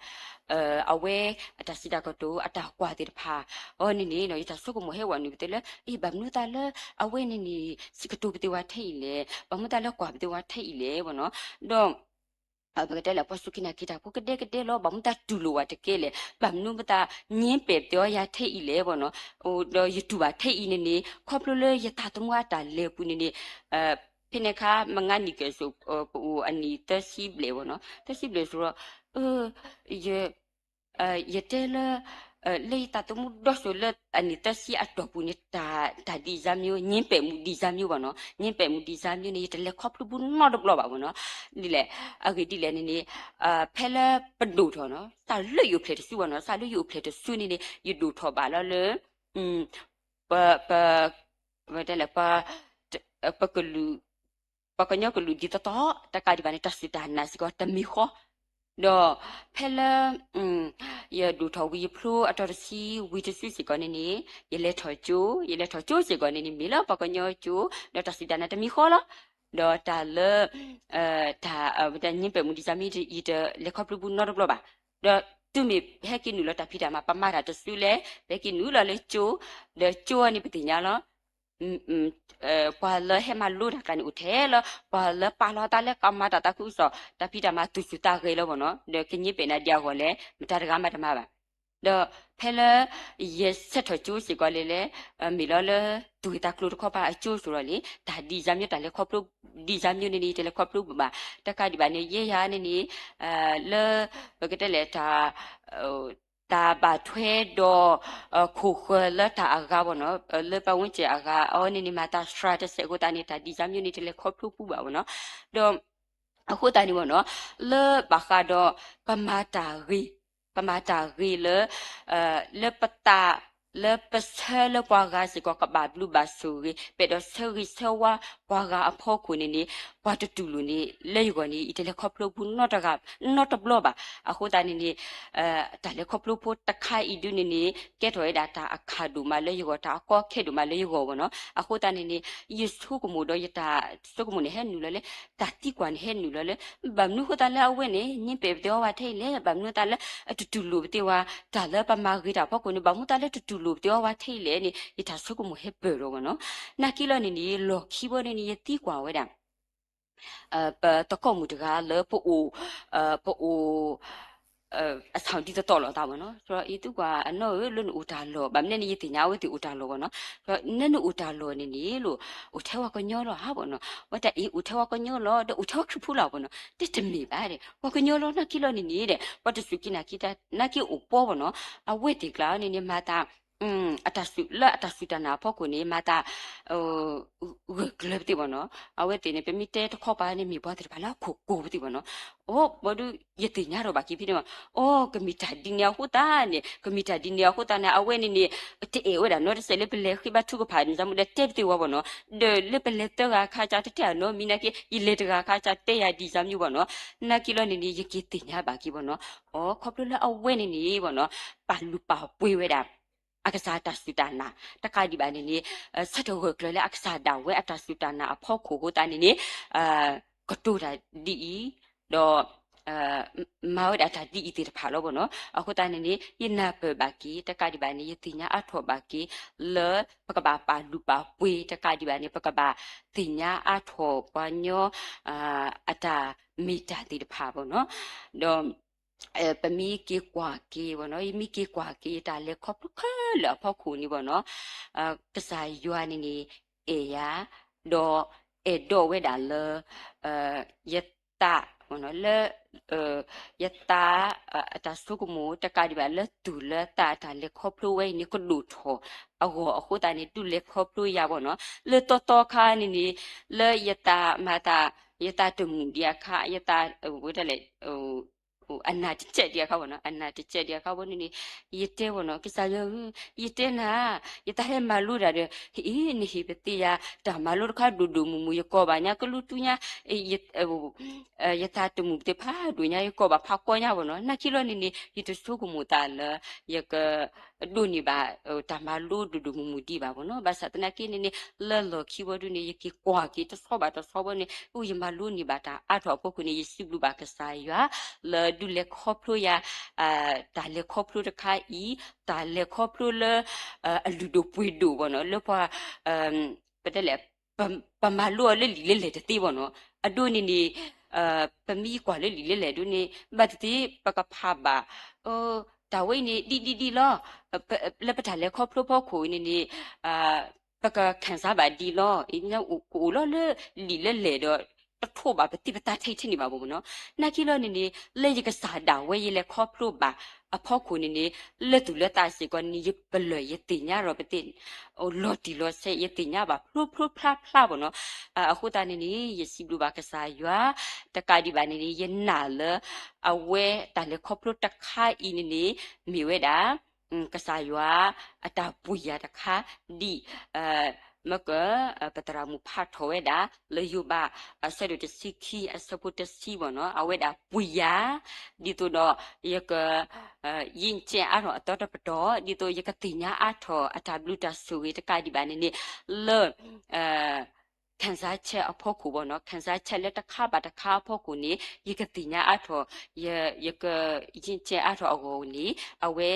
အဝဲ အတၢ်စံးတၢ်ကတိၤ အတၢ်ကွၢ်သ့ၣ်တဖၣ်အီၤန့ၣ်န့ၣ် ယတၢ်ဆိကမိၣ်ဟဲဝဲနုာ်ပသ့လၢ အ့ ဘၣ်မနုၤသတးလၢ အဝဲန့ၣ်န့ၣ် စံးကတိၤပသ့ဝဲထဲအံၤလဲၣ်, ဘၣ်မနုၤသတးလၢကွၢ်ပသ့ဝဲထဲအံၤလဲၣ်ဘၣ်နီၤ, ဒီး ပကတဲလၢ ပှၤစူၢ်က့ၤနာ်က့ၤတၢ်ဖိကဒဲကဒဲလီၤ, ဘၣ်မနုၤသတးတူၢ်လိာ်ဝဲတကဲလဲၣ်, ဘၣ်မနုၤပသး ငြင်းပယ်ပသ့အီၤယၤထဲအံၤလဲၣ်ဘၣ်နီၤ, ဒီးယတူၢ်ဘၣ်ထဲအံၤန့ၣ်န့ၣ် ခီဖျိလၢယသးသမူအတၢ်လဲၤပူၤန့ၣ်န့ၣ် ဖဲန့ၣ်အခါ မ့ၢ်ငါနံၣ်ကဲၣ်ဆိး ပအိၣ်အနံၣ်သၢဆံဘျဲၣ်ဘၣ်နီၤ, သၢဆံဘျဲၣ်ဆိးဒီး ယ ယတဲလၢ လၢယသးသမူဒီစိၤလၢအနံၣ်သၢဆံအတီၢ်ပူၤန့ၣ် တၢ် တၢ်ဒ်အံၤမ့ၢ် ငြင်းပယ်မှုဒ်အံၤမ့ၢ်ဘၣ်နီၤ, ငြင်းပယ်မှုဒ်အံၤမ့ၢ်န့ၣ် ယတလဲၤခီဖျိဘူးနီတဘျီဘၣ်ဘၣ်နီၤ, ဒ်လဲၣ် အဂ့ၢ်ဒ်လဲၣ်န့ၣ်န့ၣ် ဖဲလၢပဒိၣ်ထီၣ်နီၤ စးလၢယအိၣ်ဖျဲၣ်တစုဘၣ်နီၤ, စးလၢယအိၣ်ဖျဲၣ်တစုန့ၣ်န့ၣ် ယဒိၣ်ထီၣ်ဘၣ်လီၤလၢ ပ ပ ပတဲလဲၣ် ပ ပကလုာ် ပှၤကညီကလုာ်ဒ်သိးသိး တကးဒံးဘၣ်န့ၣ် တၢ်စူၢ်တၢ်နာ်စ့ၢ်ကီး တမံၤဃီ ဒီးဖဲလၢ ယဒိၣ်ထီၣ်ဝံၤယဖျိအတီၤတဆံဝံၤတစုစ့ၢ်ကီးန့ၣ်န့ၣ် ယလဲၤထီၣ်ကၠိ, ယလဲၤထီၣ်ကၠိစ့ၢ်ကီးန့ၣ်န့ၣ် မ့ၢ်လၢပှၤကညီကၠိ, ဒီးတၢ်စူၢ်တၢ်နာ်တမံၤဃီလီၤ. ဒီးတၢ်လၢ တၢ် ညံပဲာ်မူဒံးစၢ်မံၤ ယတလဲၤခီဖျိပူနီတဘျီဘၣ်. ဒီးတုၤမ့ၢ်ဟဲက့ၤနုာ်လီၤတၢ်ဖံးတၢ်မၤ ပမၤတၢ်တစုလဲၣ်, ပဟဲက့ၤနုာ်လီၤလၢကၠိ, ဒီးကၠိန့ၣ်ပသ့ၣ်ညါလီၤ ပှၤလၢဟဲမၤလိတၢ်ကျါန့ၣ်အိၣ်ထဲလီၤ, ပှၤလၢပာ်လီၤသးလၢကမၤတၢ်သးခုကစီၣ် တၢ်ဖံးတၢ်မၤသူၣ်စူၤသးဂဲၤလီၤဘၣ်နီၤ, ဒီးကညံပဲာ်နၤဒံးအဂီၢ်လဲၣ် မတၤတဂၤမးတမၤဘၣ်. ဒီးဖဲလၢ ယဆဲးထီၣ်ကၠိစ့ၢ်ကီးလဲၣ်လဲၣ်, မ့ၢ်လီၤလၢ သူၣ်ဂ့ၤသးကျိၤတခီပၤအကၠိစိၤလီၤန့ၣ် တၢ်ဒံးစၢ်မံၤ တၢ်လဲၤခီဖျိ ဒံးစၢ်မံၤန့ၣ်န့ၣ် တလဲၤခီဖျိဘၣ်. တကးဒံးဘၣ်န့ၣ် ယဲယၤန့ၣ်န့ၣ် လၢ ပကတဲလဲၣ် တၢ် တၢ်ဘၣ်ထွဲဒီး ခိၣ်ဃၢၤလၢတၢ်အဂၤဘၣ်နီၤ, လၢပဝဲကဲအဂၤအီၤန့ၣ်န့ၣ် မၤတၢ်စှၤတစဲးအဃိသတးန့ၣ် တၢ်ဒံးစၢ်မံၤန့ၣ် တလဲၤခီဖျိပူဘၣ်ဘၣ်နီၤ. ဒီး အဃိသတးန့ၣ်ဘၣ်နီၤ, လၢဘၣ်ဃးဒီး ပမၤတၢ်ဂ့ၤ, ပမၤတၢ်ဂ့ၤလၢ လၢပသး လၢပဆၢလၢပှၤဂၤစ့ၢ်ကီး ကဘၣ်ဘျုးဘၣ်ဆိၣ်ဂ့ၤ ပအဲၣ်ဒိးဆၢဂ့ၤဆၢဝါပှၤဂၤအဖီခိၣ်န့ၣ်န့ၣ် ပှၤတတူၢ်လိာ်န့ၣ် လၢယဂီၢ်န့ၣ် ယတလဲၤခီဖျိပူနီတဂၤ နီတဘျီဘၣ်. အဃိသတးန့ၣ်န့ၣ် တၢ်လဲၤခီဖျိဖိတခါအံၤဒုန့ၣ်န့ၣ် ကဲထီၣ်ဝဲဒၣ်တၢ်အခၣ်ဒိၣ်မးလၢယဂီၢ် တၢ်အကီအခဲဒိၣ်မးလၢယဂီၢ်ဘၣ်နီၤ. အဃိသတးန့ၣ်န့ၣ် ယဆိကမိၣ်ဒီးယတၢ်ဆိကမိၣ်န့ၣ်ဟဲနုာ်လီၤလၢ တၢ်သံကွၢ်န့ၣ်ဟဲနုာ်လီၤလၢ ဘၣ်မနုၤအဃိသတးလၢအဝဲန့ၣ် ညံပဲာ်ပသ့ၣ်အီၤဝဲထဲအံၤလဲၣ်, ဘၣ်မနုၤအဃိသတးလၢ တတူၢ်လိာ်ပသ့ၣ်ဝဲ တၢ်လၢပမၤဂ့ၤတၢ်အဖီခိၣ်န့ၣ် ဘၣ်မနုၤအဃိသတးလၢတတူၢ်လိာ်ပသ့ၣ်အီၤဝဲထဲအံၤလဲၣ်န့ၣ် ယတၢ်ဆိကမိၣ်ဟဲပၢၢ်လီၤဘၣ်နီၤ. နာ်က့လီၤန့ၣ်န့ၣ် လီၢ်ခံဘီန့ၣ်န့ၣ် ယသံကွၢ်ဝဲဒၣ် ပသကိးမုၣ်တဂၤလၢပအိၣ် ပအိၣ် အဆၣ်ဒ်သိးသိးလိာ်သးဘၣ်နီၤ, ယသံကွၢ်အနီၢ်ဧၢလၢနအိၣ်တၢ်လီၢ်, ဘၣ်မနုၤန့ၣ် ယသ့ၣ်ညါအဝဲသ့ၣ်အိၣ်တၢ်လီၢ်ဘၣ်နီၤ, နနအိၣ်တၢ်လီၢ်န့ၣ်န့ၣ်လီၤ အိၣ်ထဲဝဲကညီလီၤဧါဘၣ်နီၤ, ဝဲတၢ်အံၤအိၣ်ထဲဝဲကညီလီၤ ဒီးအိၣ်ထဲဝဲခရံာ်ဖိလီၤဘၣ်နီၤ, တတမ့ၢ်ဘၣ်ဒီး ပှၤကညီလီၤ နာ်က့လီၤန့ၣ်န့ၣ်ဒီး ပှၤတစူၢ်က့ၤနာ်က့ၤတၢ် နာ်က့အိၣ်ပီဘၣ်နီၤ, အဝဲသ့ၣ်ကျါန့ၣ်န့ၣ် မၤတၢ် အတၢ်စူၢ်လၢအတၢ်စူၢ်တၢ်နာ်အဖီခိၣ်န့ၣ် မၤတၢ် ဂၢၢ်ကျၢၤပသ့ၣ်ဘၣ်နီၤ, အဝဲသ့ၣ်န့ၣ် ပမ့ၢ်တဲတခီပၤန့ၣ် မ့ၢ်ပှၤသ့ၣ်တဖၣ်လၢအခိၣ်ကိၤပသ့ၣ်ဘၣ်နီၤ, အိၣ် ဘၣ်ဒီး ယသ့ၣ်ညါဒီးဘၣ်က့ၤဖဲန့ၣ်ဘၣ်, အိၣ် ကမ့ၢ်တၢ်ဒ်န့ၣ်အဃိသတးန့ၣ် ကမ့ၢ်တၢ်ဒ်န့ၣ်အဃိသတးန့ၣ် အဝဲန့ၣ်န့ၣ် တအဲၣ်ဝဲဒၣ်နီတစဲးလၢပလဲၤဃ့ဘါထုကဖၣ်န့ၣ် ယမူဒီးတဲပသ့ၣ်ဝဲဘၣ်နီၤ, ဒီးလၢပလဲၤသၢဂၤအခါကတတဲအနီတမံၤနာ်က့ ယလဲၤတဂၤအခါကတတဲယၤဒ်စၢ်မံၤဘၣ်နီၤ, နာ်က့လီၤန့ၣ်န့ၣ် ယက့ၤသ့ၣ်ညါဘၣ်က့ၤဘၣ်နီၤ, အိၣ် ခီဖျိလၢအဝဲန့ၣ်န့ၣ်ဘၣ်နီၤ ပာ်လုၢ်ပာ်ပှ့ၤဝဲဒၣ် အကစၢ်တၢ်စူၢ်တၢ်နာ် တကးဒံးဘၣ်န့ၣ်န့ၣ် ဆၢထၢၣ်ဂၢၢ်ကျၢၤလၢအကစၢ်ဒၣ်ဝဲအတၢ်စူၢ်တၢ်နာ်အဖီခိၣ်အဃိသတးန့ၣ်န့ၣ် ကတိၤတၢ်ဒ်အံၤ ဒီး မၤဝဲဒၣ်တၢ်ဒ်အံၤသ့ၣ်တဖၣ်လီၤဘၣ်နီၤ, အဃိသတးန့ၣ်န့ၣ် ယနၢ်ပၢၢ်ဘၣ်က့ၤ တကးဒံးဘၣ်န့ၣ် ယသ့ၣ်ညါအါထီၣ်ဘၣ်က့ၤ လၢပကဘၣ်ပာ်လုၢ်ပာ်ပှ့ၤ တကးဒံးဘၣ်န့ၣ် ပကဘၣ်သ့ၣ်ညါအါထီၣ်ပှၤကညီ အတၢ်မ့ၢ်တၢ်သ့ၣ်တဖၣ်ဘၣ်နီၤ, ဒီး ပမ့ၢ်က့ၤကွၢ်က့ၤဘၣ်နီၤ, ယမ့ၢ်က့ၤကွၢ်က့ၤ ယတၢ်လဲၤခီဖျိခဲလၢာ်အဖီခိၣ်န့ၣ်ဘၣ်နီၤ, ကစၢ်ယွၤန့ၣ်န့ၣ် အဲၣ်ယၤ ဒီးအဲၣ်ဒိးဝဲဒၣ်လၢ ယသး လၢ ယသး အတၢ်ဆိကမိၣ် တကးဒံးဘၣ်လၢသူၣ်လၢသး အတၢ်လဲၤခီဖျိဝဲအံၤန့ၣ် ကဒိၣ်ထီၣ်အဂီၢ်အဃိသတးန့ၣ် ဒုးလဲၤခီဖျိယၤဘၣ်နီၤ, လၢတီတီခါန့ၣ်န့ၣ် လၢယသးမၤသး ယသးတမုာ်ဒံးအခါ ယသး ဝဲဒၣ်လဲၣ် အနၢ်တစဲးဒံးအခါဘၣ်နီၤ, အနၢ်တစဲးဒံးအခါဘၣ်န့ၣ်န့ၣ် ယတဲဘၣ်နီၤ ကစၢ်ယွၤဧၢ, ယတဲနၤ ယသးဟဲမၤလိတၢ်ဒီး ဟ့ၣ် နဟ့ၣ်ပသ့ၣ်ယၤ တၢ်မၤလိတခါဒိၣ်ဒိၣ်မုၢ်မုၢ် ယကိးဘၣ်ညါ ကလူတူညါ ယသးတမုာ်သ့ၣ်ဖးဒိၣ်ညါ ယကိးဘၣ်ဖးကီညါဘၣ်နီၤ, နာ်က့လီၤန့ၣ်န့ၣ် ယတဆိကမိၣ်သးလၢ ယက ဒိးန့ၢ်ဘၣ် တၢ်မၤလိဒိၣ်ဒိၣ်မုၢ်မုၢ်ဒံးဘၣ်ဘၣ်နီၤ, ဘၣ်ဆၣ်သနာ်က့န့ၣ်န့ၣ် လၢလီၢ်ခံဘီဒုန့ၣ် ယက့ၤကွၢ်က့ၤတဆီဘၣ်တဆီဘီန့ၣ် အိၣ် ယမၤလိန့ၢ်ဘၣ်တၢ်အါထီၣ်အဖီခိၣ်န့ၣ် ယစံးဘျုးဘၣ်ကစၢ်ယွၤ လၢဒုးလဲၤခီဖျိယၤ တၢ်လဲၤခီဖျိတခါအံၤ တၢ်လဲၤခီဖျိလၢ အလုၢ်ဒိၣ်ပှ့ၤဒိၣ်ဘၣ်နီၤ လၢပှၤ ပတဲလဲၣ် ပမၤလိအီၤလၢလံာ်လၢလဲၢ်တသ့ဘၣ်နီၤ, အဒိန့ၣ်န့ၣ် ပမ့ၢ်ကွၢ်လၢလံာ်လၢလဲၢ်ဒိန့ၣ် ဘၣ်သ့ၣ်သ့ၣ် ပကဖးဘၣ် တၢ်ဝဲအံၤန့ၣ် ဒ်ဒ်ဒ်လီၤ, လၢပတၢ်လဲၤခီဖျိဖီခိၣ်အံၤန့ၣ်န့ၣ် ပက ခၢၣ်စး ဘၣ်ဒ်လီၤ, ကအိၣ်လီၤလၢလံာ်လၢလဲၢ်ဒီး တထိးဘၣ်ပသ့ၣ်ပသးထဲထဲန့ၣ်ဘၣ်ဘၣ်နီၤ, နာ်က့လီၤန့ၣ်န့ၣ် လၢယကစၢ်ဒၣ်ဝဲယလဲၤခီဖျိဘၣ်အဖီခိၣ်န့ၣ်န့ၣ် လၢသူၣ်လၢသးစ့ၢ်ကီးန့ၣ် ယပလၢၢ်ယသ့ၣ်ညါဒီးပသ့ၣ် လီၤတံၢ်လီၤဆဲး ယသ့ၣ်ညါဘၣ်ဖျိဖျိဖျါဖျါဘၣ်နီၤ, အဃိသတးန့ၣ်န့ၣ် ယစံးဘျုးဘၣ်ကစၢ်ယွၤ တကးဒံးဘၣ်န့ၣ်န့ၣ် ယနာ်လၢ အဝဲတၢ်လဲၤခီဖျိတခါအံၤန့ၣ်န့ၣ် မ့ၢ်ဝဲဒၣ် ကစၢ်ယွၤ အတၢ်ပှ့ၤယၤတခါ ဒ် မ့ၢ်က ပသရၣ်မုၣ်ဖးထီၣ်ဝဲဒၣ် လၢယိၤဘး အဆၢဒိၣ်တဆံခံ အဆၢဖိတဆံဘၣ်နီၤ, အဝဲဒၣ်ပှ့ၤယၤ ဒ်သိးဒီး ယက ယံကဲအါထီၣ်အသီတပတီၢ် ဒ်သိးယကသ့ၣ်ညါအါထီၣ်အတၢ်ဘျုးတၢ်ဆိၣ်ဂ့ၤတကးဒံးဘၣ်န့ၣ်န့ၣ် လၢ ခံစားချက် အဖီခိၣ်ဘၣ်နီၤ, ခံစားချက် လၢတခါဘၣ်တခါအဖီခိၣ်န့ၣ် ယကသ့ၣ်ညါအါထီၣ် ယက ယံကဲအါထီၣ်အဂီၢ်န့ၣ် အဝဲ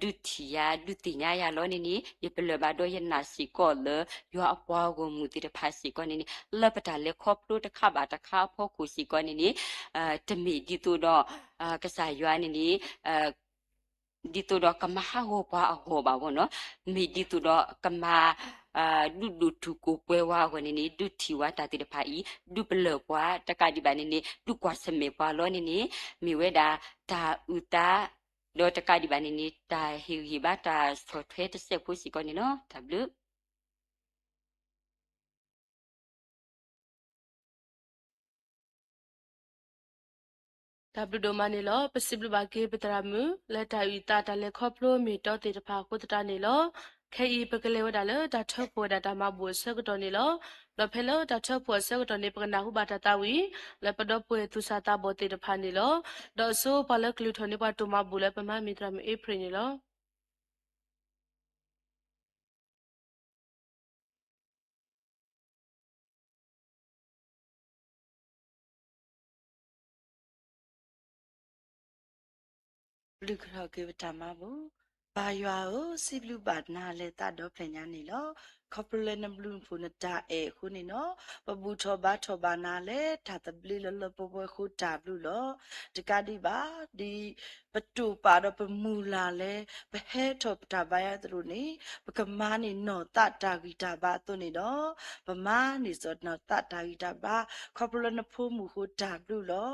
ဒုးထံၣ်ယၤ ဒုးသ့ၣ်ညါယၤလီၤန့ၣ်န့ၣ် ယပလၢၢ်ဘၣ်ဒီးယနာ်စ့ၢ်ကီးလၢ ယွၤအပှၤဂီၢ်မုၢ်သ့ၣ်တဖၣ်စ့ၢ်ကီးန့ၣ်န့ၣ် လၢပတၢ်လဲၤခီဖျိတခါဘၣ်တခါအဖီခိၣ်စ့ၢ်ကီးန့ၣ်န့ၣ် တမ့ၢ်ဒ်သိးဒီး ကစၢ်ယွၤန့ၣ်န့ၣ် ဒ်သိးဒီးကမၤဟးဂီၤပှၤအဂီၢ်ဘၣ်ဘၣ်နီၤ, မ့ၢ်ဒ်သိးဒီးကမၤ ဒုးဒိၣ်တုာ်ခိၣ်ပှဲၤဝဲအဂီၢ်န့ၣ်န့ၣ် ဒုးထံၣ်ဝဲတၢ်သ့ၣ်တဖၣ်အံၤ ဒုးပလၢၢ်ပှၤတကးဒံးဘၣ်န့ၣ်န့ၣ် ဒုးကွၢ်ဆၢၣ်မဲာ်ပှၤလီၤန့ၣ်န့ၣ် မ့ၢ်ဝဲဒၣ်တၢ်အုၣ်သး ဒီးတကးဒံးဘၣ်န့ၣ်န့ၣ် တၢ်ဟ့ၣ်ဂံၢ်ဘါတၢ်ဆီၣ်ထွဲတစဲးဖိစ့ၢ်ကီးန့ၣ်လီၤ. တၢ်ဘျုး တၢ်ဘျုးဒိၣ်မးန့ၣ်လီၤ. ပစံးဘျုးဘၣ်က့ၤပသရၣ်မုၣ် လၢတၢ်အုၣ်သးတၢ်လဲၤခီဖျိမ့ၢ်တီသ့ၣ်တဖၣ်အဃိသတးန့ၣ်လီၤ. ခဲအံၤပကလဲၤဝဲဒၣ်လၢတၢ်ထၢဖှိၣ်ဝဲဒၣ်တၢ်မၤဘူၣ်အဆၢကတီၢ်န့ၣ်လီၤ. ဒီးဖဲလၢတၢ်ထၢဖှိၣ်အဆၢကတီၢ်န့ၣ် ပကနၢ်ဟူဘၣ်တၢ်သးဝံၣ် လၢပဒီပုၢ်ဝဲၢ်သူၣ်စၢ်သးဘီၣ်သ့ၣ်တဖၣ်န့ၣ်လီၤ. ဒီးအဆိပှၤလၢကလုၢ်ထီၣ်န့ၢ်ပှၤတိၢ်မၤဘူၣ်လၢပမါမ့ၢ်သရၣ်မုၣ်အ့ဖြ့ၣ်န့ၣ်လီၤ. ပလုၢ်ကထီၣ်က့ၤပတၢ်မၤဘူၣ်. ပၢ်ယွၤဧၢ, စံးဘျုးဘၣ်နၤလၢသးဒီဖျၢၣ်ညါန့ၣ်လီၤ. ခီဖျိလၢနဘျုးနဖှိၣ်နတၢ်အဲၣ်အဃိန့ၣ်လီၤ. ပဘူၣ်ထီၣ်ဘါထီၣ်ဘၣ်နၤလၢတၢ်သဘျ့လၢလၢပှဲၤပှဲၤအဃိတၢ်ဘျုးလီၤ. တကးဒံးဘၣ် ဒ်ပတိာ်ပာ်ဒီးပမုၢ်လၢ်လၢ ပဟဲထီၣ်ပတၢ်ဘါယွၤသရိာ်န့ၣ် ပကမၤန့ၢ်နီၢ်သးတၢ်ဂံၢ်တၢ်ဘါအသိးန့ၣ်ဒီး ပမၤန့ၢ်စီၤနီၢ်သးတၢ်ဂံၢ်တၢ်ဘါ ခီဖျိလၢနဖိမုၣ်အဃိတၢ်ဘျုးလီၤ.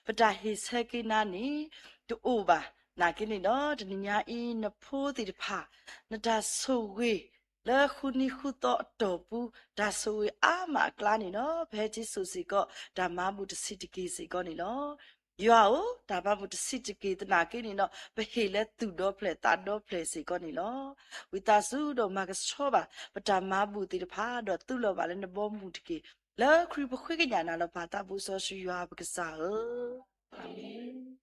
ပတၢ်ဟ့ၣ်ဆၢက့ၤနၤန့ၣ် တအိၣ်ဘၣ် နာ်က့န့ၣ်ဒီး တနံၤညါအံၤ နဖိသ့ၣ်တဖၣ် နတၢ်ဆိၣ်ဂ့ၤ လၢဃုနံၤဃုသီအတီၢ်ပူၤ တၢ်ဆိၣ်ဂ့ၤအါမးအကျါန့ၣ်ဒီး ပဟဲထံၣ်စိာ်စ့ၢ်ကီး တၢ်မၤဘူၣ်တဆံးတက့ၢ်စ့ၢ်ကီးန့ၣ်လီၤ. ယွၤဧၢ, တၢ်မၤဘူၣ်တဆံးတက့ၢ်သနာ်က့န့ၣ်ဒီး ပဟ့ၣ်လၢသူၣ်ဒီဖျၢၣ်သးဒီဖျၢၣ်စ့ၢ်ကီးန့ၣ်လီၤ. ဝံသးစူၤဒီးမၤကဆှီဘၣ် ပတၢ်မၤဘူၣ်သ့ၣ်တဖၣ် ဒီးသုးလီၤဘၣ်လၢနဘီမုၢ်တက့ၢ်. လၢခရံာ်ပဃ့ကညးနၤလီၤ ပၢ်သးဘိစီဆှံယွၤပကစၢ်ဧၢ, အၤမ့ၣ်.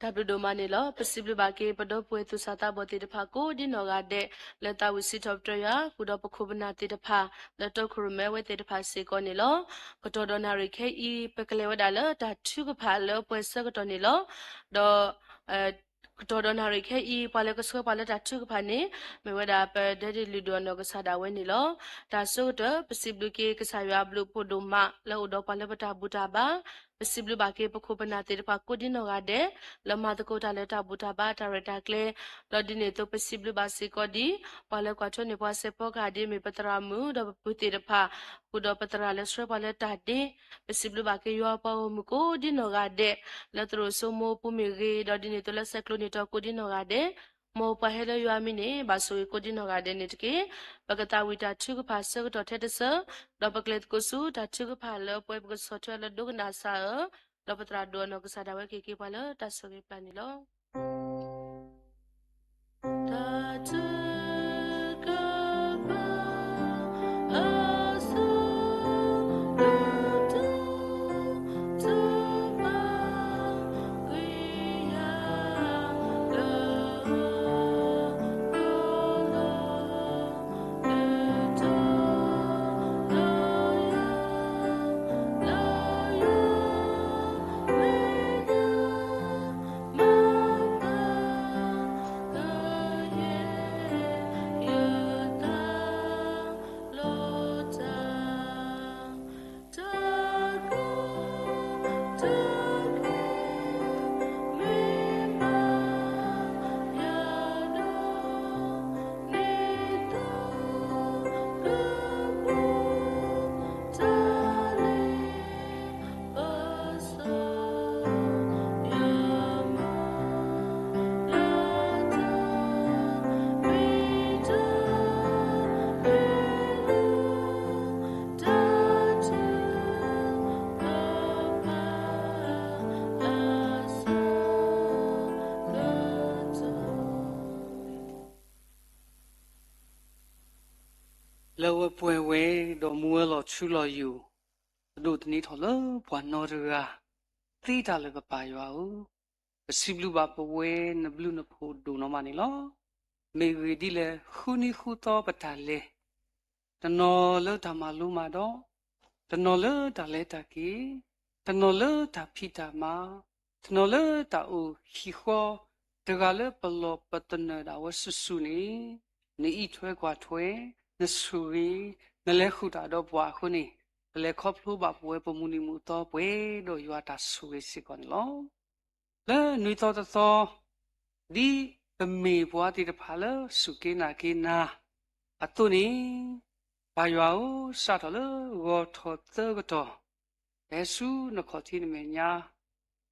တၢ်ဘျုးဒိၣ်မးန့ၣ်လီၤ. ပစံးဘျုးဘၣ်က့ၤ ပဒီပုၢ်ဝဲၢ်သူၣ်စၢ်သးဘီၣ်သ့ၣ်တဖၣ် ကိးဒ်နီၢ်ဂၤဒဲး လၢသးဝံၣ်စံးထီၣ်ပတြၢၤယွၤ ဃုာ်ဒီးပခိၣ်ပနၢ်သ့ၣ်တဖၣ် လၢတီခိၣ်ရိၣ်မဲဝဲသ့ၣ်တဖၣ်စ့ၢ်ကီးန့ၣ်လီၤ. ကတီၢ်ဒီးနၣ်ရံၣ်ခဲအံၤ ပကလဲၤဝဲဒၣ်လၢတၢ်ထုကဖၣ်လၢပှဲၤဆၢကတီၢ်န့ၣ်လီၤ. ဒီး ကတီၢ်ဒီးနၣ်ရံၣ်ခဲအံၤ ပှၤလၢကဆှၢပှၤလၢတၢ်ထုကဖၣ်န့ၣ် မ့ၢ်ဝဲဒၣ်ပဒဲဒ့ၣ်လုၢ်ဒိၣ်အနီၢ်ကစၢ်ဒၣ်ဝဲန့ၣ်လီၤ. တၢ်ဆိကတၢၢ် ပစံးဘျုးက့ၤကစၢ်ယွၤအဘျုးအဖှိၣ်ဒိၣ်မး လၢအိၣ်ဒီးပှၤလၢပတၢ်ဘူၣ်တၢ်ဘါ, ပစံးဘျုးဘၣ်က့ၤပခိၣ်ပနၢ်သ့ၣ်တဖၣ် ကိးဒ်နီၢ်ဂၤဒဲး လၢမၤသကိးတၢ်လၢတၢ်ဘူၣ်တၢ်ဘါတၢ်ရဲၣ်တၢ်ကျဲၤ, ဒီးဒ်န့ၣ်အသိး ပစံးဘျုးဘၣ်စ့ၢ်ကီးဒ် ပှၤလၢကွၢ်ထွဲန့ၢ်ပှၤစဲးဖီကဟၣ်ဒ်အမ့ၢ်ပသရၣ်မုၣ် ဒီးပပုၢ်သ့ၣ်တဖၣ်, ဃုာ်ဒီးပသရၣ်လၢဆှၢပှၤလၢတၢ်ဒ့, ပစံးဘျုးဘၣ်က့ၤယွၤပှၤဂီၢ်မုၢ်ကိးဒ်နီၢ်ဂၤဒဲး လၢသရိာ်စိမိၤပူၤမ့ၢ်ဂ့ၤ, ဒီးဒ်န့ၣ်အသိးလၢဆဲးကျိးန့ၢ်တီၤကိးဒ်နီၢ်ဂၤဒဲး, မ်ပှၤဟဲလၢယွၤအမံၤန့ၣ် ဘၣ်ဆိၣ်ဂ့ၤကိးဒ်နီၢ်ဂၤဒဲးန့ၣ်တက့ၢ်. ပကသးဝံၣ်တၢ်ထုကဖၣ်ဆၢကတီၢ်ထဲတဆၢ, ဒီးပကလဲၤသကိးဆူတၢ်ထုကဖၣ်လၢပှဲၤပကဆီၣ်ထွဲလၢဒိကနၣ်စၢ်ဧၢ, ဒီးပသရၣ်ဒိၣ်အနီၢ်ကစၢ်ဒၣ်ဝဲကဟ့ၣ်က့ၤပှၤလၢတၢ်ဆိၣ်ဂ့ၤပျၢ်န့ၣ်လီၤ. တၢ်ထုကဖၣ် လၢဝဲပှဲၤဝဲဒီးမူဝဲလီၤထူလီၤယိာ်, ပဒိးသန့ၤထီၣ်လၢပှၤနီတဂၤ, သ့တၢ်လၢကပာ်ယွၤဧၢ, ပစံးဘျုးဘၣ်ပဝဲနဘျုးနဖှိၣ်ဒိၣ်နီၢ်မးန့ၣ်လီၤ. မ့ၢ်ဂ့ၢ်ဒ်လဲၣ် ဃုနံၤဃုသီပတၢ်လဲၤ, တနီၤလၢတၢ်မၤလိမၤဒိး, တနီၤလၢတၢ်လဲၤတၢ်က့ၤ, တနီၤလၢတၢ်ဖံးတၢ်မၤ, တနီၤလၢတၢ်အိၣ်ဟံၣ်ဃီ, တဂၤလၢပလီၢ်ပသနၢၣ်ဒၣ်ဝဲစုာ်စုာ်န့ၣ်, နအံးထွဲကွၢ်ထွဲ, နဆိၣ်ဂ့ၤ, နလဲၤဃုာ်တၢ်ဒီးပှၤအဃိန့ၣ်, ပလဲၤခီဖျိဘၣ်ပဝဲပမုၢ်နံၤမုၢ်သီပှဲၤဒီးယွၤတၢ်ဆိၣ်ဂ့ၤစ့ၢ်ကီးန့ၣ်လီၤ. လၢနွံသီတသီ, ဒ်ပမ့ၢ်ပှၤသ့ၣ်တဖၣ်လၢစူၢ်က့ၤနာ်က့ၤနၤအသိးန့ၣ်, ပၢ်ယွၤဧၢ, စးထီၣ်လၢဂီၤထီၣ်သၢကတီၢ်, ဟဲဆူနခီၣ်ထံးနမဲာ်ညါ,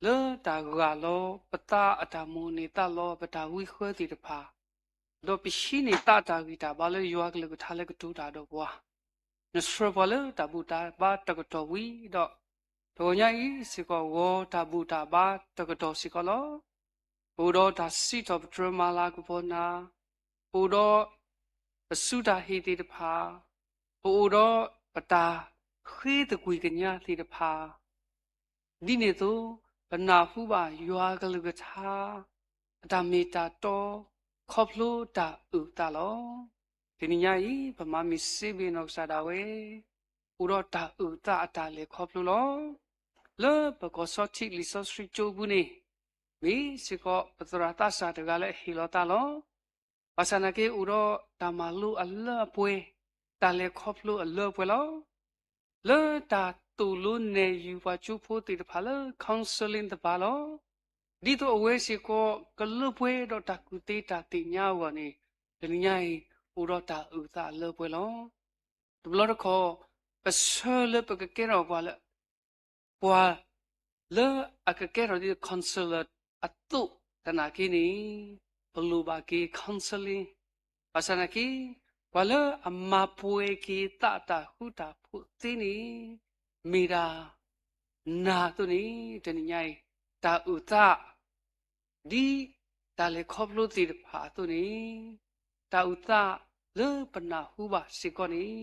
လၢတၢ်ဂၢ်လီၤပသးအတၢ်မိၣ်န့ၢ်သးလီပတၢ်ဝံဃၢသ့ၣ်တဖၣ်, ဒီးပဟံးန့ၢ်သးတၢ်ဂံၢ်တၢ်ဘါလၢယွၤကလုၢ်ကထါလၢကတိၤတၢ်ဒီးပှၤ, နဆှၢပှၤလၢတၢ်ဘူၣ်တၢ်ဘါတကတီၢ်ဝံၤဒီး, တဂီၤညါအံၤစ့ၢ်ကီး ဂီၤတၢ်ဘူၣ်တၢ်ဘါတကတီၢ်စ့ၢ်ကီးလီၤ. ပအိၣ်ဒီးတၢ်စံးထီၣ်ပတြၢၤမၤလၤကပီၤနၤ, ပအိၣ်ဒီးပစုတၢ်ဟ့ၣ်သ့ၣ်တဖၣ်, ပအိၣ်ဒီးပတၢ်ဃ့သကွံၢ်ကညးသ့ၣ်တဖၣ်, ဒ်န့ၣ်အသိး, ပနၢ်ဟူဘၣ်ယွၤကလုၢ်ကထါ အတၢ်မ့ၢ်တၢ်တီ ခီဖျိတၢ်အုၣ်သးလီၤ. တနံၤညါအံၤ ပမၤမ့ၢ်စ့ဘ့ၣ်နီၢ်ကစၢ်ဒၣ်ဝဲ အိၣ်ဒီးတၢ်အုၣ်သးအတၢ်လဲၤခီဖျိလီၤ. လၢပကီၢ်စီထံးလံာ်စီဆှံကၠိပူၤန့ၣ် မ့ၢ်စ့ၢ်ကီးပသရၣ်သးစၢ်တဂၤလၢအဟ့ၣ်လီၤသးလီၤ. ဘၣ်ဆၣ်နာ်က့အိၣ်ဒီးတၢ်မၤလိအလၢအပှဲၤ, တၢ်လဲၤခီဖျိအလၢအပှဲၤလီၤ. လၢတၢ်သိၣ်လိနဲၣ်ယုာ်ပှၤကၠိဖိသ့ၣ်တဖၣ်လၢ counseling တဖၣ်လီၤ. ဒ်သိးအဝဲစ့ၢ်ကီးကလၢပှဲၤဒီးတၢ်ကူၣ်သ့တၢ်သ့ၣ်ညါအဂီၢ်န့ၣ်, တနံၤညါအံၤ အိၣ်ဒီးတၢ်အုၣ်သးအလၢအပှဲၤလီၤ. တဘျီတခီၣ်, ပဆၢလၢပကကဲထီၣ်ပှၤလၢ ပှၤလၢအကကဲထီၣ်ဒ် counselor အသိးသနာ်က့န့ၣ်, ပလိၣ်ဘၣ်က့ၤ counseling. ဘၣ်ဆၣ်သနာ်က့, ပှၤလၢအမၤပှဲၤက့ၤသးအတၢ်ဃူတၢ်ဖိးသ့န့ၣ်, မ့ၢ်ဒၣ်နၤအသိးန့ၣ်, တနံၤညါအံၤ, တၢ်အုၣ်သး ဒ်တၢ်လဲၤခီဖျိသ့ၣ်တဖၣ်အသိးန့ၣ်, တၢ်အုၣ်သးလၢပနၢ်ဟူဘၣ်စ့ၢ်ကီးန့ၣ်,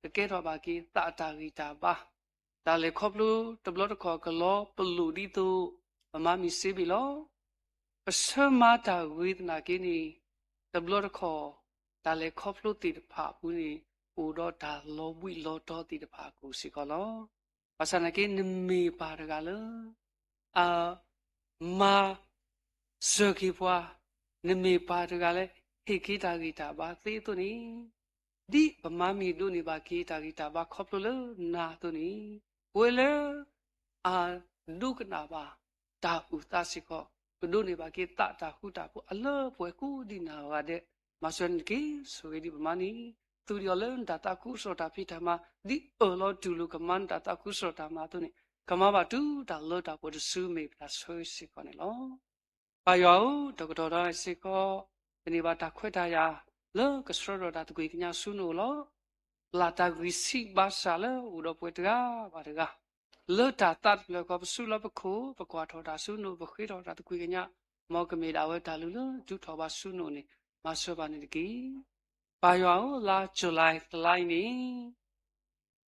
ကကဲထီၣ်ဘၣ်က့ၤသးအတၢ်ဂံၢ်တၢ်ဘါ, တၢ်လဲၤခီဖျိတဘျီတခီၣ်ကလီပလိာ်ဒ်သိး ပမၤမ့ၢ်စ့ဘ့ၣ်လီၤ. ပဆၢမၤတၢ်ဂ့ၤသနာ်က့န့ၣ်, တဘျီတခီၣ် တၢ်လဲၤခီဖျိသ့ၣ်တဖၣ်အပူၤန့ၣ် အိၣ်ဒီးတၢ်လီၤဘှံးလီၤတီၤသ့ၣ်တဖၣ်အကျိၤစ့ၢ်ကီးလီၤ. ဘၣ်ဆၣ်သနာ်က့ နမ့ၢ်ပၢ်တဂၤလၢ အ မၤစၢၤက့ၤပှၤ, နမ့ၢ်ပၢ်တဂၤလၢ ဟ့ၣ်က့ၤတၢ်ဂံၢ်တၢ်ဘါသ့အသိးန့ၣ်, ဒ်ပမါမ့ၢ်ဒိးန့ၢ်ဘၣ်က့ၤတၢ်ဂံၢ်တၢ်ဘါခီဖျိလၢနၤအသိးန့ၣ်, ပဝဲလၢ အဒိကနၣ်ဘၣ် တၢ်အုၣ်သးစ့ၢ်ကီး, ပဒိးန့ၢ်ဘၣ်က့ၤသးတၢ်ဃူတၢ်ဖိးအလၢပှဲၤကိးဒံးနၤဂၤဒဲး, မၤစၢၤနက့ၤဆိၣ်ဂ့ၤဒံးပမါန့ၣ်, သူဒံးအီၤလၢနတၢ်သးခုကစီၣ်တၢ်ဖံးတၢ်မၤ, ဒ်အၢၣ်လီၤတူၢ်လိာ်ကမၤနတၢ်သးခုကစီၣ်တၢ်မၤအသိးန့ၣ်, ကမၤဘၣ်တုၤတၢ်လၢတၢ်ပှဲၤတစုမ့ၢ်ပတၢ်ဆၢဂ့ၤစ့ၢ်ကီးန့ၣ်လီၤ. ပၢ်ယွၤဧၢ, တကတီၢ်ဒီးစ့ၢ်ကီး, ပန့ၢ်ဘၣ်တၢ်ခွဲးတၢ်ယာ်လၢကဆှၢထီၣ်တၢ်သကွံာ်ကညးဆူနအိၣ်လီၤ. ပျၢ်တၢ်ဂံၢ်ဆံးဘါစၢ်လၢအိၣ်ဒီးပှၤတဂၤဘၣ်တဂၤ, လၢတၢ်သးတဖျၢၣ်ဃီ ပစုလီၢ်ပခိၣ်, ပကွၢ်ထီၣ်တၢ်ဆူနအိၣ်, ပဃ့ထီၣ်တၢ်သကွံာ်ကညး, မ်ကမ့ၢ်ဒၣ်ဝဲတၢ်လုၢ်လၢဒုးထီၣ်ဘၣ်ဆူနအိၣ်န့ၣ်, မၤစၢၤဘၣ်န့ၣ်တက့ၢ်. ပၢ်ယွၤဧၢ, လါ July တလါအံၤန့ၣ်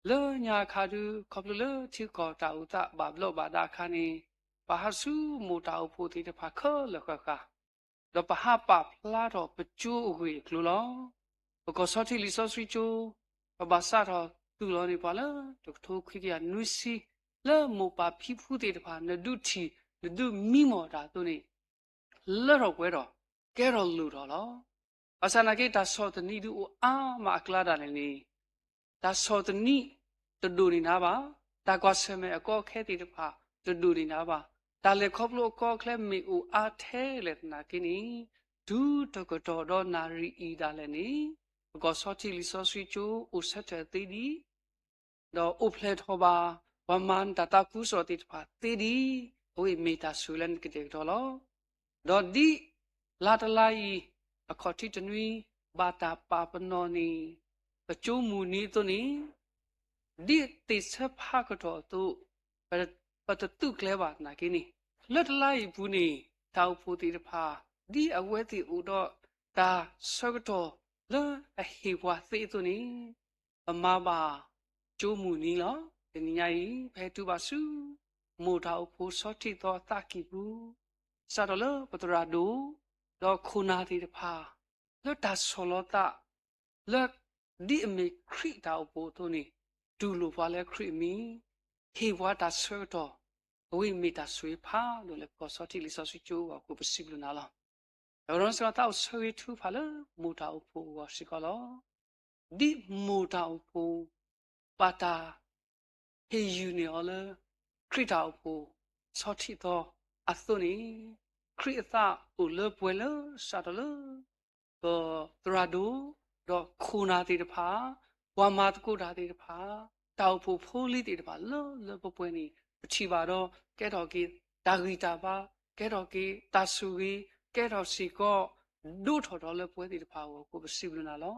လၢညါအခါဒုး ခီဖျိလၢထံကီၢ်တၢ်အိၣ်သးဘၣ်ဘျီးဘၣ်ဒါအခါန့ၣ်, ပဟးဆူမိၢ်တၢ်အိၣ်ဖှိၣ်သ့ၣ်တဖၣ်ခဲလၢာ်ဃၣ်ဃၣ်, ဒီးပဟးပာ်ဖျါထီၣ်ပကၠိအဂ့ၢ်အကျိၤလီၤ. ပကီၢ်ဆီထံးလံာ်စီဆှံကၠိ, ပဘၣ်စးထီၣ်သူၣ်လီၤန့ၢ်ပှၤလၢ တကထိခွံကယၤနွံဆံ, လၢမိၢ်ပၢ်ဖံဖုသ့ၣ်တဖၣ် နဒုးထံၣ် နဒုးမံမီၢ်တၢ်အသိးန့ၣ် လၢထီၣ်ပှဲၤထီၣ်, ကဲထီၣ်လိၣ်ထီၣ်လီၤ. ဘၣ်ဆၣ်သနာ်က့ တၢ်ဆီၣ်သနံးဒုးအိၣ်အါမးအကျါဒၣ်လဲာ်န့ၣ်, တၢ်ဆီၣ်သနံးတဒိၣ်န့ၢ်နၤဘၣ်, တၢ်ကွၢ်ဆၢၣ်မဲာ်အကီအခဲသ့ၣ်တဖၣ်တဒိၣ်န့ၢ်နၤဘၣ်, တၢ်လဲၤခီဖျိအကီအခဲမ့ၢ်အိၣ်အါထဲလဲၣ်သနာ်က့န့ၣ်, တုၤတကတီၢ်ဒီးနၣ်ရံၣ်အံၤဒၣ်လဲာ်န့ၣ်, ပကီၢ်ဆီထံးလံာ်စီဆှံကၠိအိၣ်ဆၢထၢၣ်သ့ဒံး ဒီးအိၣ်ဖျဲၣ်ထီၣ်ဘၣ် ပှၤမၤနတၢ်သးခုကစီၣ်သ့ၣ်တဖၣ်သ့ဒံး, အဝဲအံၤမ့ၢ်တၢ်ဆိၣ်ဂ့ၤလၢနကတဲာ်ကတီၤလီၤ. ဒီးဒ်လါတလါအံၤ အခီၣ်ထံးတနွံ ဘၣ်တၢ်ပာ်ပနီၣ်န့ၣ် ပကၠိမုၢ်နံၤအသိးန့ၣ်, ဒ်သ့ၣ်ဆၢဖးကတီၢ်အသိး ပတသုးကျဲၤဘၣ်သနာ်က့န့ၣ်, လၢတလါအံၤအပူၤန့ၣ် တၢ်အိၣ်ဖှိၣ်သ့ၣ်တဖၣ် ဒ်အဝဲသ့ၣ်အိၣ်ဒီးတၢ်ဆၢကတီၢ်လၢအဟ့ၣ်ပှၤသ့အသိးန့ၣ်, ပမၤဘၣ်ကၠိမုၢ်နံၤလီၤ. တနံၤညါအံၤ ပဟဲတုၤဘၣ်ဆူ မိၢ်တၢ်အိၣ်ဖှိၣ်ဆီထံးသီအသးကံၢ်ပူၤ, စးထီၣ်လၢပသရၣ်ဒိၣ် ဒီးခိၣ်နၢ်သ့ၣ်တဖၣ် လၢတၢ်ဆီၣ်လီၤသး လၢဒ်အမ့ၢ်ခရံာ်တၢ်အိၣ်ဖှိၣ်အသိးန့ၣ်, တူၢ်လိာ်ပှၤလၢခရံာ်အမံၤ, ဟ့ၣ်ပှၤတၢ်ဆၢကတီၢ်, အဝဲအံၤမ့ၢ်တၢ်ဆိၣ်ဂ့ၤဖးဒိၣ်လၢပကီၢ်ဆီထံးလံာ်စီဆှံကၠိအဂီၢ်အဃိ ပစံးဘျုးနၤလီၤ. ဒီးဒီးစ့ၢ်ကီးသးအိၣ်ဆၢဂ့ၤထုကဖၣ်လၢမိၢ်တၢ်အိၣ်ဖှိၣ်အဂီၢ်စ့ၢ်ကီးလီၤ. ဒ်မိၢ်တၢ်အိၣ်ဖှိၣ် ဘၣ်တၢ်ဟ့ၣ်ယုၢ်န့ၢ်အီၤလၢ ခရံာ်တၢ်အိၣ်ဖှိၣ်ဆီထံးသီအသိးန့ၣ်, ခရံာ်အသးအိၣ်လၢပှဲၤလၢစးထီၣ်လၢ ပသရၣ်ဒိၣ်, ဒီးခိၣ်နၢ်သ့ၣ်တဖၣ်, ပှၤမၤသကိးတၢ်သ့ၣ်တဖၣ်, တၢ်အိၣ်ဖှိၣ်ဖိလံၤသ့ၣ်တဖၣ်လၢလၢပှဲၤပှဲၤန့ၣ် ပထံၣ်ဘၣ်ဒီး ကဲထီၣ်က့ၤတၢ်ဂံၢ်တၢ်ဘါ, ကဲထီၣ်က့ၤတၢ်ဆိၣ်ဂ့ၤ, ကဲထီၣ်စ့ၢ်ကီး ဒိးထီၣ်ထီလၢပှဲၤသ့ၣ်တဖၣ်အဂီၢ်အဃိ ပစံးဘျုးနၤလီၤ.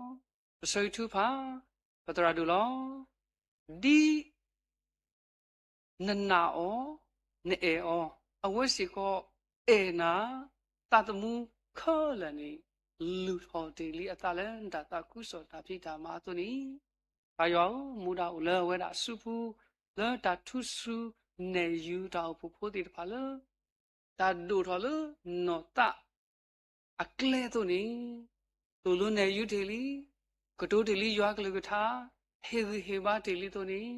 ပဆၢဂ့ၤထုကဖၣ် ပသရၣ်ဒိၣ်လီၤ. ဒ် နနာ်အီၤ, နအဲၣ်အီၤ, အဝဲစ့ၢ်ကီးအဲၣ်နၤ, သးသမူခဲလၢာ်န့ၣ် လုၢ်ထီၣ်တ့ၢ်လံအသးလၢနတၢ်သးခုကစီၣ်တၢ်ဖံးတၢ်မၤအသိးန့ၣ်, ပၢ်ယွၤဧၢ, မူဒါအိၣ်လၢအဝဲဒၣ်အစုပူၤ လၢတၢ်ထူစူၤနဲၣ်ယုၤတၢ်အိၣ်ဖှိၣ်ဖိသ့ၣ်တဖၣ်လၢ တၢ်ဒိၣ်ထီၣ်လၢနီၢ်သး အကျဲအသိးန့ၣ်, သိၣ်လိနဲၣ်ယုၤတ့ၢ်လံ, ကတိၤတ့ၢ်လံယွၤကလုၢ်ကထါ, ဟ့ၣ်ဂံၢ်ဟ့ၣ်ဘါတ့ၢ်လံအသိးန့ၣ်,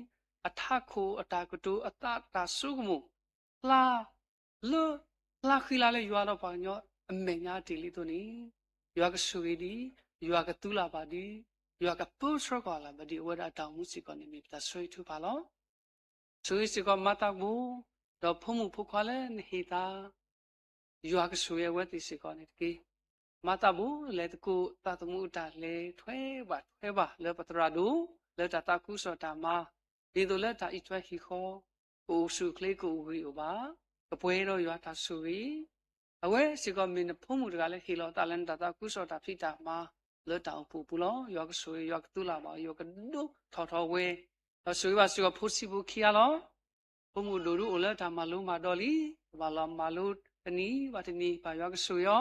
အထးခိၣ်အတၢ်ကတိၤအသးတၢ်ဆိကမိၣ်, ဖျါလၢ ဖျါဃံလၤလၢယွၤဒီးပှၤကညီအမဲာ်ညါတ့ၢ်လံအသိးန့ၣ်, ယွၤကဆိၣ်ဂ့ၤဒံး, ယွၤကသူလၢ်ဘၣ်ဒံး, ယွၤကပၢဆှၢကီၢ်လၢ်ဘၣ်ဒံး အဝဲဒၣ်တၢ်အိၣ်မူစ့ၢ်ကီးန့ၣ်မ့ၢ်ပတၢ်ဆၢဂ့ၤထုကဖၣ်လီၤ. ဆိၣ်ဂ့ၤစ့ၢ်ကီးမၤသးဘိ, ဒီးဖိမုၣ်ဖိခွါလၢနဟ့ၣ်သါ, ယွၤကဆိၣ်ဂ့ၤအဝဲသ့ၣ်စ့ၢ်ကီးန့ၣ်တက့ၢ်. မၤသးဘိလဲၤသကိးသးသမူအတၢ်လဲၤ ထွဲဘၣ်ထွဲဘၣ်လၢပသရၣ်ဒိၣ်, လၢတၢ်သးခုကစီၣ်တၢ်မၤ, ဒ်သိးလၢတၢ်အံးထွဲဟံၣ်ဃီ, ကအိၣ်ဆူၣ်အိၣ်ချ့ကအိၣ်ဂံၢ်အိၣ်ဘါ, ကပှဲၤဒီးယွၤတၢ်ဆိၣ်ဂ့ၤ အဝဲစ့ၢ်ကီးမ့ၢ်နဖိမုၣ်တဂၤလၢဟ့ၣ်လီၤသးလၢနတၢ်သးခုကစီၣ်တၢ်ဖံးတၢ်မၤလၢတၢ်အိၣ်ဖှိၣ်အပူၤလီၤ. ယွၤကဆိၣ်ဂ့ၤ, ယွၤကသူလၢ်ဘၣ်, ယွၤကဒိၣ်ထီၣ်ထီဝဲ, ဒီးဆိၣ်ဂ့ၤဘၣ်စ့ၢ်ကီးဖိဆံးဖိခံဂၤလီၤ. ဖိမုၣ်ဒိၣ်ဒုအိၣ်လၢတၢ်မၤလိမၤဒိးလံ, ပဘၣ်လီၤမၤလိတနံၤဘၣ်တနံၤ, ပၢ်ယွၤကဆိၣ်ဂ့ၤအီၤ.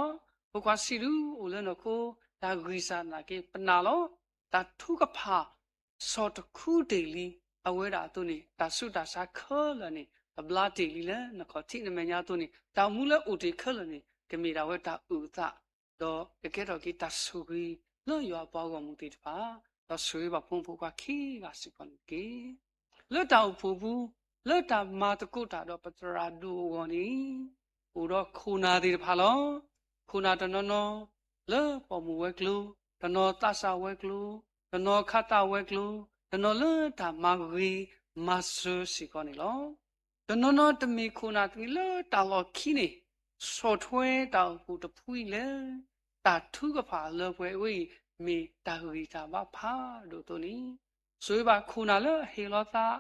ဖိခွါဆံးဒုအိၣ်လၢနီၢ်ခိ, တၢ်ဂံၢ်စၢ်နာ်က့ ပနာ်လီၤ. တၢ်ထုကဖၣ် ဆီၣ်တခူတ့ၢ်လံ, အဝဲဒၣ်အသိးန့ၣ် တၢ်ဆူးတၢ်ဆါခဲလၢာ်န့ၣ် ကဘျါတ့ၢ်လံလၢနခီၣ်ထံးနမဲာ်ညါအသိးန့ၣ်, တၢ်အိၣ်မူလၢအိၣ်တ့ၢ်ခဲလၢာ်န့ၣ် ကမ့ၢ်ဒၣ်ဝဲတၢ်အုၣ်အသး, ဒီးကကဲထီၣ်က့ၤတၢ်ဆိၣ်ဂ့ၤလၢယွၤအပှၤဂီၢ်မုၢ်သ့ၣ်တဖၣ်, ဒီးဆိၣ်ဂ့ၤဘၣ်ဖိမုၣ်ဖိခွါခံဂၤစ့ၢ်ကီးန့ၣ်တက့ၢ်. လၢတၢ်အိၣ်ဖှိၣ်ပူၤ, လၢတၢ်မၤသကိးတၢ်ဒီးပသရၣ်ဒိၣ်အဂီၢ်န့ၣ်, အိၣ်ဒီးခိၣ်နၢ်သ့ၣ်တဖၣ်လီၤ. ခိၣ်နၢ်တနီၤနီၤ လၢပိာ်မုၣ်ဝဲၤကျိၤ, တနီၤသးစၢ်ဝဲၤကျိၤ, တနီၤခးတၢ်ဝဲၤကျိၤ, တနီၤလၢတၢ်မၤဂ့ၤမၤစၢၤစ့ၢ်ကီးန့ၣ်လီၤ. တနီၤနီၤတမ့ၢ်ခိၣ်နၢ်တမံၤလၢတၢ်လီၢ်ခံန့ၣ်, ဆီၣ်ထွဲတၢ်အိၣ်ဖှိၣ်တဖုအံၤလၢ တၢ်ထုကဖၣ်လၢပှဲၤဝဲအံၤ မ့ၢ်တၢ်ဂံၢ်တၢ်ဘါဖးဒိၣ်အသိးန့ၣ်, ဆိၣ်ဂ့ၤဘၣ်ခိၣ်နၢ်လၢအဟ့ၣ်လီၤသး,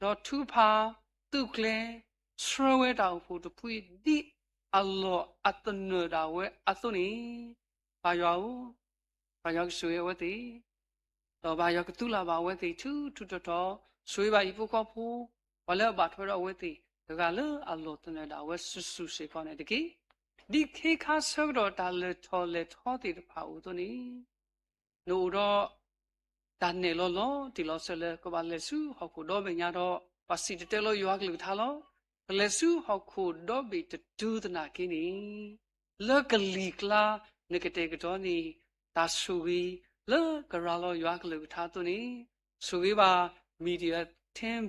ဒီးထုကဖၣ်, သုးကျဲၤ, ဆှၢဝဲတၢ်အိၣ်ဖှိၣ်တဖုအံၤ ဒ်အလီၢ်အသနၢၣ်ဒၣ်ဝဲအသိးန့ၣ်, ပၢ်ယွၤဧၢ, ပၢ်ယွၤကဆိၣ်ဂ့ၤအဝဲသ့ၣ် ဒီးပၢ်ယွၤကသူလၢ်ဘၣ်အဝဲသ့ၣ်ထူထူတီတီ, ဆိၣ်ဂ့ၤဘၣ်ဟံၣ်ဖိဃီဖိ, ပှၤလၢအဘၣ်ထွဲဒီးအဝဲသ့ၣ် တဂၤလၢအလီၢ်သနၢၣ်ဒၣ်ဝဲစုာ်စုာ်စ့ၢ်ကီးန့ၣ်တက့ၢ်. ဒ်ခ့ခါဆၢကတီၢ်တၢ်လဲၤထီၣ်လဲၤထီသ့ၣ်တဖၣ်အိၣ်အသိးန့ၣ်, နအိၣ်ဒီး တၢ်နဲၣ်လီၤလီၤတံၢ်လီၤဆဲးလၢကဘၣ်လဲၤဆူဟီၣ်ခိၣ်ဒီဘ့ၣ်ညါဒီး, ပှၤစံၣ်တဲၤတဲလီၤယွၤကလုၢ်ကထါလီၤ. ကလဲၤဆူဟီၣ်ခိၣ်ဒီဘ့ၣ်တတုၤသနာ်က့န့ၣ်, လၢကလံၤကျါနကတဲာ်ကတီၤန့ၣ်, တၢ်ဆိၣ်ဂ့ၤလၢကရၤလီၤယွၤကလုၢ်ကထါအသိးန့ၣ်, ဆိၣ်ဂ့ၤဘၣ် media team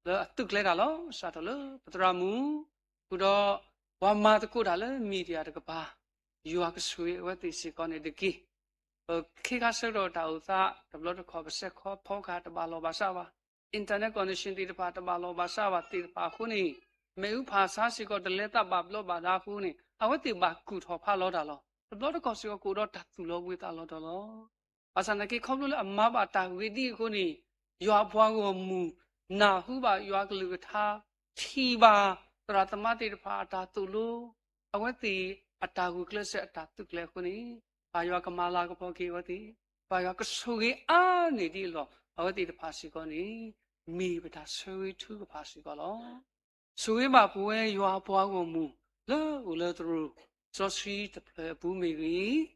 လၢအသုးကျဲၤတၢ်လီၤ. စးထီၣ်လၢပသရၣ်မုၣ်, ဃုာ်ဒီး ပှၤမၤသကိးတၢ်လၢ media တကပၤ, ယွၤကဆိၣ်ဂ့ၤအဝဲသ့ၣ်စ့ၢ်ကီးန့ၣ်တက့ၢ်. ပခ့ခါဆၢကတီၢ်တၢ်အိၣ်သး တဘျီတခီၣ် ပစဲးခီဖီကဟၣ်တဘၣ်လီၢ်ဘၣ်စးဘၣ်, internet connection သ့ၣ်တဖၣ်တဘၣ်လီၢ်ဘၣ်စးဘၣ်သ့ၣ်တဖၣ်အဃိန့ၣ်, မ့ၣ်အူဖးဆါစ့ၢ်ကီးတလဲၤသးဘၣ်ဘျီဘၣ်ဒါအဃိန့ၣ်, အဝဲသ့ၣ်ဘၣ်ကူၣ်ထီၣ်ဖးလီၤတၢ်လီၤ. တဘျီတခီၣ်စ့ၢ်ကီးကအိၣ်ဒီးတၢ်သူၣ်လီၤဘှံးသးလီၤတီၤလီၤ. ဘၣ်ဆၣ်သနာ်က့ ခီဖျိလၢအမၤဘၣ်တၢ်ဂ့ၤဒ်အံၤအဃိန့ၣ်, ယွၤအပှၤဂီၢ်မုၢ် နၢ်ဟူဘၣ်ယွၤကလုၢ်ကထါ, ထံၣ်ဘၣ်သရၣ်သမါသ့ၣ်တဖၣ်အတၢ်သိၣ်လိ, အဝဲသ့ၣ်အတၢ်ဂုာ်ကျဲးစၢးအတၢ်သုးကျဲၤအဃိန့ၣ်, ပၢ်ယွၤကမၤလၤကပီၤက့ၤအဝဲသ့ၣ်, ပၢ်ယွၤကဆိၣ်ဂ့ၤအါန့ၢ်ဒံးအလီၢ် အဝဲသ့ၣ်တဖၣ်စ့ၢ်ကီးန့ၣ်, မ့ၢ်ပတၢ်ဆၢဂ့ၤထုကဖၣ်စ့ၢ်ကီးလီၤ. ဆိၣ်ဂ့ၤဘၣ်ပဝဲယွၤအပှၤဂီၢ်မုၢ် လၢအိၣ်လၢသရိာ်စီဆှံတဖျၢၣ်အပူၤမ့ၢ်ဂ့ၤ,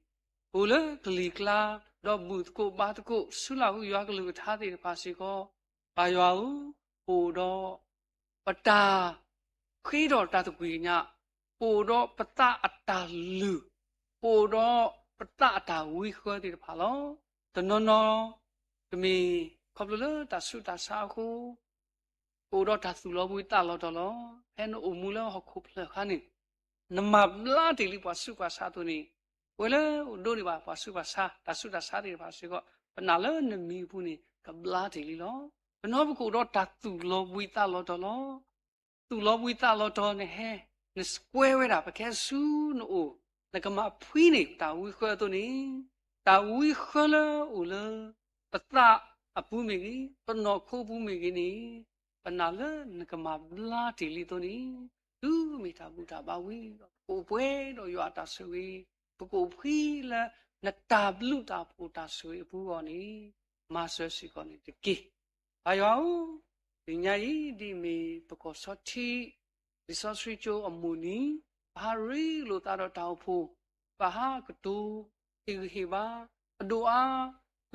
အိၣ်လၢကလံၤကျါ ဒီးဘူၣ်သကိးဘါသကိးဆူလၢ်ဟူယွၤကလုၢ်ကထါသ့ၣ်တဖၣ်စ့ၢ်ကီး, ပၢ်ယွၤဧၢ, ပအိၣ်ဒီး ပတၢ်ဃ့ထီၣ်တၢ်သကွံၢ်ကညး, ပအိၣ်ဒီးပသးအတၢ်လုၢ်, ပအိၣ်ဒီးပသးအတၢ်ဝံဃၢသ့ၣ်တဖၣ်လီၤ. တနီၤနီၤ တမ့ၢ်ခီဖျိလၢတၢ်ဆူးတၢ်ဆါအဃိ ပအိၣ်ဒီးတၢ်သူၣ်လီၤဘှံးသးလီၤတီၤလီၤ. ဖဲနအိၣ်မူလၢဟီၣ်ခိၣ်ဖျၢၣ်အခါန့ၣ်, နမၤဘျါတ့ၢ်လံပှၤဆူးပှၤဆါအသိးန့ၣ်, ပဝဲလၢအိၣ်ဒိးန့ၢ်ဘၣ်ပှၤဆူးပှၤဆါ, တၢ်ဆူးတၢ်ဆါသ့ၣ်တဖၣ်စ့ၢ်ကီး, ပနာ်လၢနမံၤအပူၤန့ၣ် ကဘျါတ့ၢ်လံလီၤ. ပနီၤပကအိၣ်ဒီးတၢ်သူၣ်လီၤဘှံးသးလီၤတီၤလီၤ. သူၣ်လီၤဘှံးသးလီၤတီၤနဟဲ, နကွဲဝဲဒၣ်ပခဲဆူနအိၣ်, နကမၤဖှံန့ၢ်တၢ်ဝံဃၢအသိးန့ၣ်, တၢ်ဝံဃၢလၢအိၣ်လၢ ပသးအပူၤမ့ၢ်ဂ့ၤ, ပနီၢ်ခိပူၤမ့ၢ်ဂ့ၤန့ၣ်, ပနာ်လၢနကမၤဘျါတ့ၢ်လံအသိးန့ၣ်, တုၤမ့ၢ်တၢ်ဘူၣ်တၢ်ဘါဝံၤဒီး ပကအိၣ်ပှဲၤဒီးယွၤအတၢ်ဆိၣ်ဂ့ၤ, ပကအိၣ်ဖှံလၢနတၢ်ဘျုးတၢ်ဖှိၣ်တၢ်ဆိၣ်ဂ့ၤအပူၤအဂီၢ်န့ၣ်, မၤစၢၤစ့ၢ်ကီးန့ၣ်တက့ၢ်. ပၢ်ယွၤဧၢ, တနံၤညါအံၤ ဒ်အမ့ၢ်ပကီၢ်ဆီထံး လံာ်စီဆှံကၠိအမိၢ်နံၤ, ပဟးရ့လိာ်သးဒီးတၢ်အိၣ်ဖှိၣ်, ပဟးကတိၤ ဟ့ၣ်ဂံၢ်ဟ့ၣ်ဘါ, အဒိၣ်အါ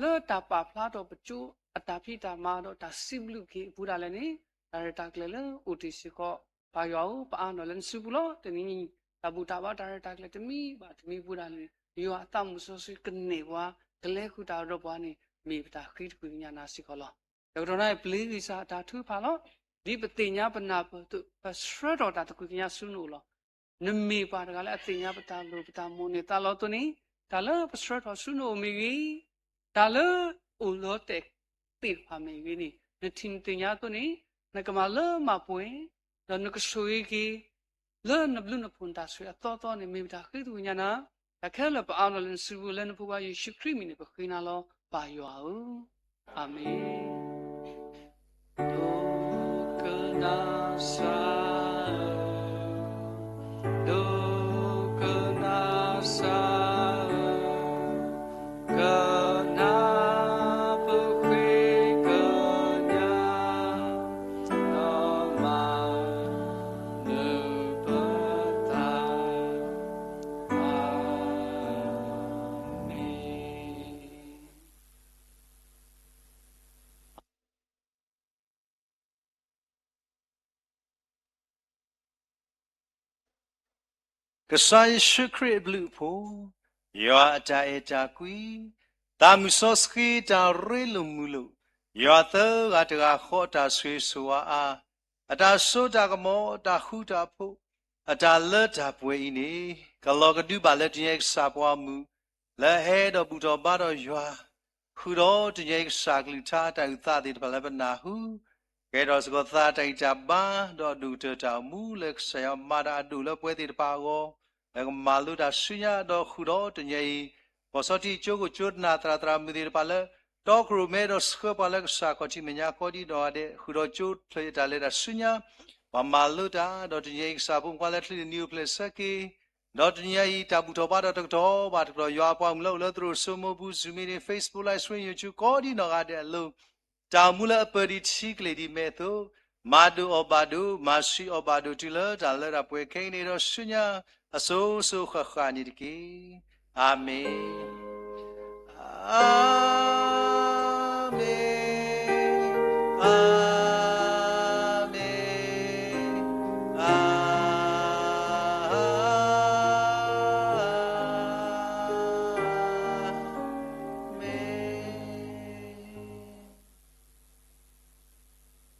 လၢတၢ်ပာ်ဖျါထီၣ်ပကၠိအတၢ်ဖံးတၢ်မၤဒီးတၢ်စံးဘျုးက့ၤအပူၤဒၣ်လဲာ်န့ၣ်, တၢ်ရဲၣ်တၢ်ကျဲၤလၢအိၣ်တ့ၢ်စ့ၢ်ကီး, ပၢ်ယွၤဧၢ, ပအါနီၢ်လၢနစုပူၤလီၤ. တနံၤအံၤ တၢ်ဘူၣ်တၢ်ဘါတၢ်ရဲၣ်တၢ်ကျဲၤတမံၤဘၣ်တမံၤအပူၤဒၣ်လဲာ်န့ၣ်, ယွၤအသးမုၣ်စီဆှံကန့ၢ်ပှၤ, ကလဲၤဃုာ်တၢ်ဒီးပှၤန့ၣ်, မ့ၢ်ပတၢ်ဃ့တကွံၢ်ကညးနၤစ့ၢ်ကီးလီၤ. တကတီၢ်နၢ်အံၤ ပျ့ၤဂံၢ်စၢ်အတၢ်ထုကဖၣ်လီၤ. ဒ်ပသ့ၣ်ညါပနၢ်ပၢၢ်အသိး ပဆှၢထီၣ်တၢ်သကွံၢ်ကညးဆူနအိၣ်လီၤ. နမ့ၢ်ပှၤတဂၤလၢအသ့ၣ်ညါပတၢ်လိၣ်ပတၢ်မိၣ်န့ၢ်သးလီအသိးန့ၣ်, တၢ်လၢပဆှၢထီၣ်ဆူနအိၣ်မ့ၢ်ဂ့ၤ, တၢ်လၢအိၣ်လီၤတဲာ်သ့ၣ်တဖၣ်မ့ၢ်ဂ့ၤန့ၣ်, နထံၣ်နသ့ၣ်ညါအသိးန့ၣ်, နကမၤလၢမၤပှဲၤ, ဒီးနကဆိၣ်ဂ့ၤက့ၤ လၢနဘျုးနဖှိၣ်နတၢ်ဆိၣ်ဂ့ၤအသီသီန့ၣ် မ့ၢ်ပတၢ်ဃ့သကွံၢ်ကညးနၤ, တၢ်ခဲလၢာ်ပအါနီၢ်လၢနစုပူၤ လၢနဖိခွါယ့ၣ်ၡူးခရံာ်အမံၤန့ၣ် ပဃ့နၤလီၤ ပၢ်ယွၤဧၢ, အၤမ့ၣ်. ဒိကနၣ်စၢ်ဧၢ, ဒိကနၣ်စၢ်ဧၢ, ကနၣ်ပဃ့ကညး ဒီးမၤနၢၤပသး, အၤမ့ၣ်. ကစၢ်ယ့ၣ်ၡူးခရံာ်အဘျုးအဖှိၣ်, ယွၤအတၢ်အဲၣ်တၢ်ကွံ, သးမုၢ်စီဆှံတၢ်ရ့လိာ်မုာ်လိာ်, ယွၤသၢဂၤတဂၤဃီအတၢ်ဆိၣ်ဂ့ၤဆိၣ်ဝါအါ, အတၢ်စိတၢ်ကမီၤ တၢ်ဃူတၢ်ဖိး, အတၢ်လၢတၢ်ပှဲၤအံၤန့ၣ်, ကလီၤကဒုဘၣ်လၢတနံၤအံၤကစၢ်ပှၤမုၣ် လၢအဟဲဒီးဘူၣ်ထီၣ်ဘါထီၣ်ယွၤ, ဃုာ်ဒီးတနံၤအံၤကစၢ်ကလုၢ်ကထါတၢ်အုၣ်သးသ့ၣ်တဖၣ်လၢပနၢ်ဟူ, ကဲထီၣ်စ့ၢ်ကီးသးတၢ်ဂံၢ်တၢ်ဘါ, ဒီးဒိၣ်ကတၢၢ်တၢ်အိၣ်မူလၢကစၢ်ယွၤမၤတၢ်အဒိၣ်လၢပှၤသ့ၣ်တဖၣ်အဂီၢ်, လၢကမၤလိတၢ်ဆူညါ, ဒီးဃုာ်ဒီးတနံၤအံၤ, ပှၤစီထံကၠိခိၣ်ကၠိတနၢ်သရၣ်သရၣ်မုၣ်သ့ၣ်တဖၣ်လၢ တီခိၣ်ရိၣ်မဲဒီးဆှၢပှၤလၢကစၢ်ခီၣ်ထံးမဲာ်ညါကိးဒံနီၢ်ဂၤဒဲး, ဃုာ်ဒီးကၠိချၢးတၢ်လဲၤတၢ်ဆူညါ, ပှၤမၤလိတၢ်, ဒီးတနံၤအံၤကစၢ်ဖိမုၣ်ခွါလၢချံးတနံၤအိၣ်ဖျဲၣ်ဆၢက့ၤ ဒီးတနံၤအံၤ တၢ်ဘူၣ်ထီၣ်ဘါထီၣ်တကတီၢ်ဘၣ်တကတီၢ် ယွၤအပှၤမုၣ်လၢအိၣ်လၢသရိာ်စိမိပူၤ Zoom meeting, Facebook live stream, YouTube ကိးဒံနီၢ်ဂၤဒဲးအလိၤ, တၢ်အိၣ်မူလၢအပၢၢ်ဒံးထံကလ့ၢ်ဒံးမဲာ်အသိး, မၤဒိၣ်အီၣ်ဘၣ်ဒိၣ်, မၤဆှံအီၣ်ဘၣ်ဒိၣ်တုၤလၢတၢ်လၢတၢ်ပှဲၤခဲအံၤန့ၣ်ဒီးဆူညါ, အစိၤစိၤဃၣ်ဃၣ်န့ၣ်တက့ၢ်. အၤမ့ၣ်. အၤမ့ၣ်, အၤမ့ၣ်, အၤမ့ၣ်.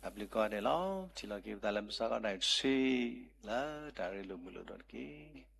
တၢ်ဘျုးကိးဂၤဒဲးလီၤ. ထံၣ်လိာ်က့ၤပသးလၢမုၢ်ဆါခီနၣ်ရံၣ်ဆံ လၢတၢ်ရ့လိာ်မုာ်လိာ်ဒီးတက့ၢ်.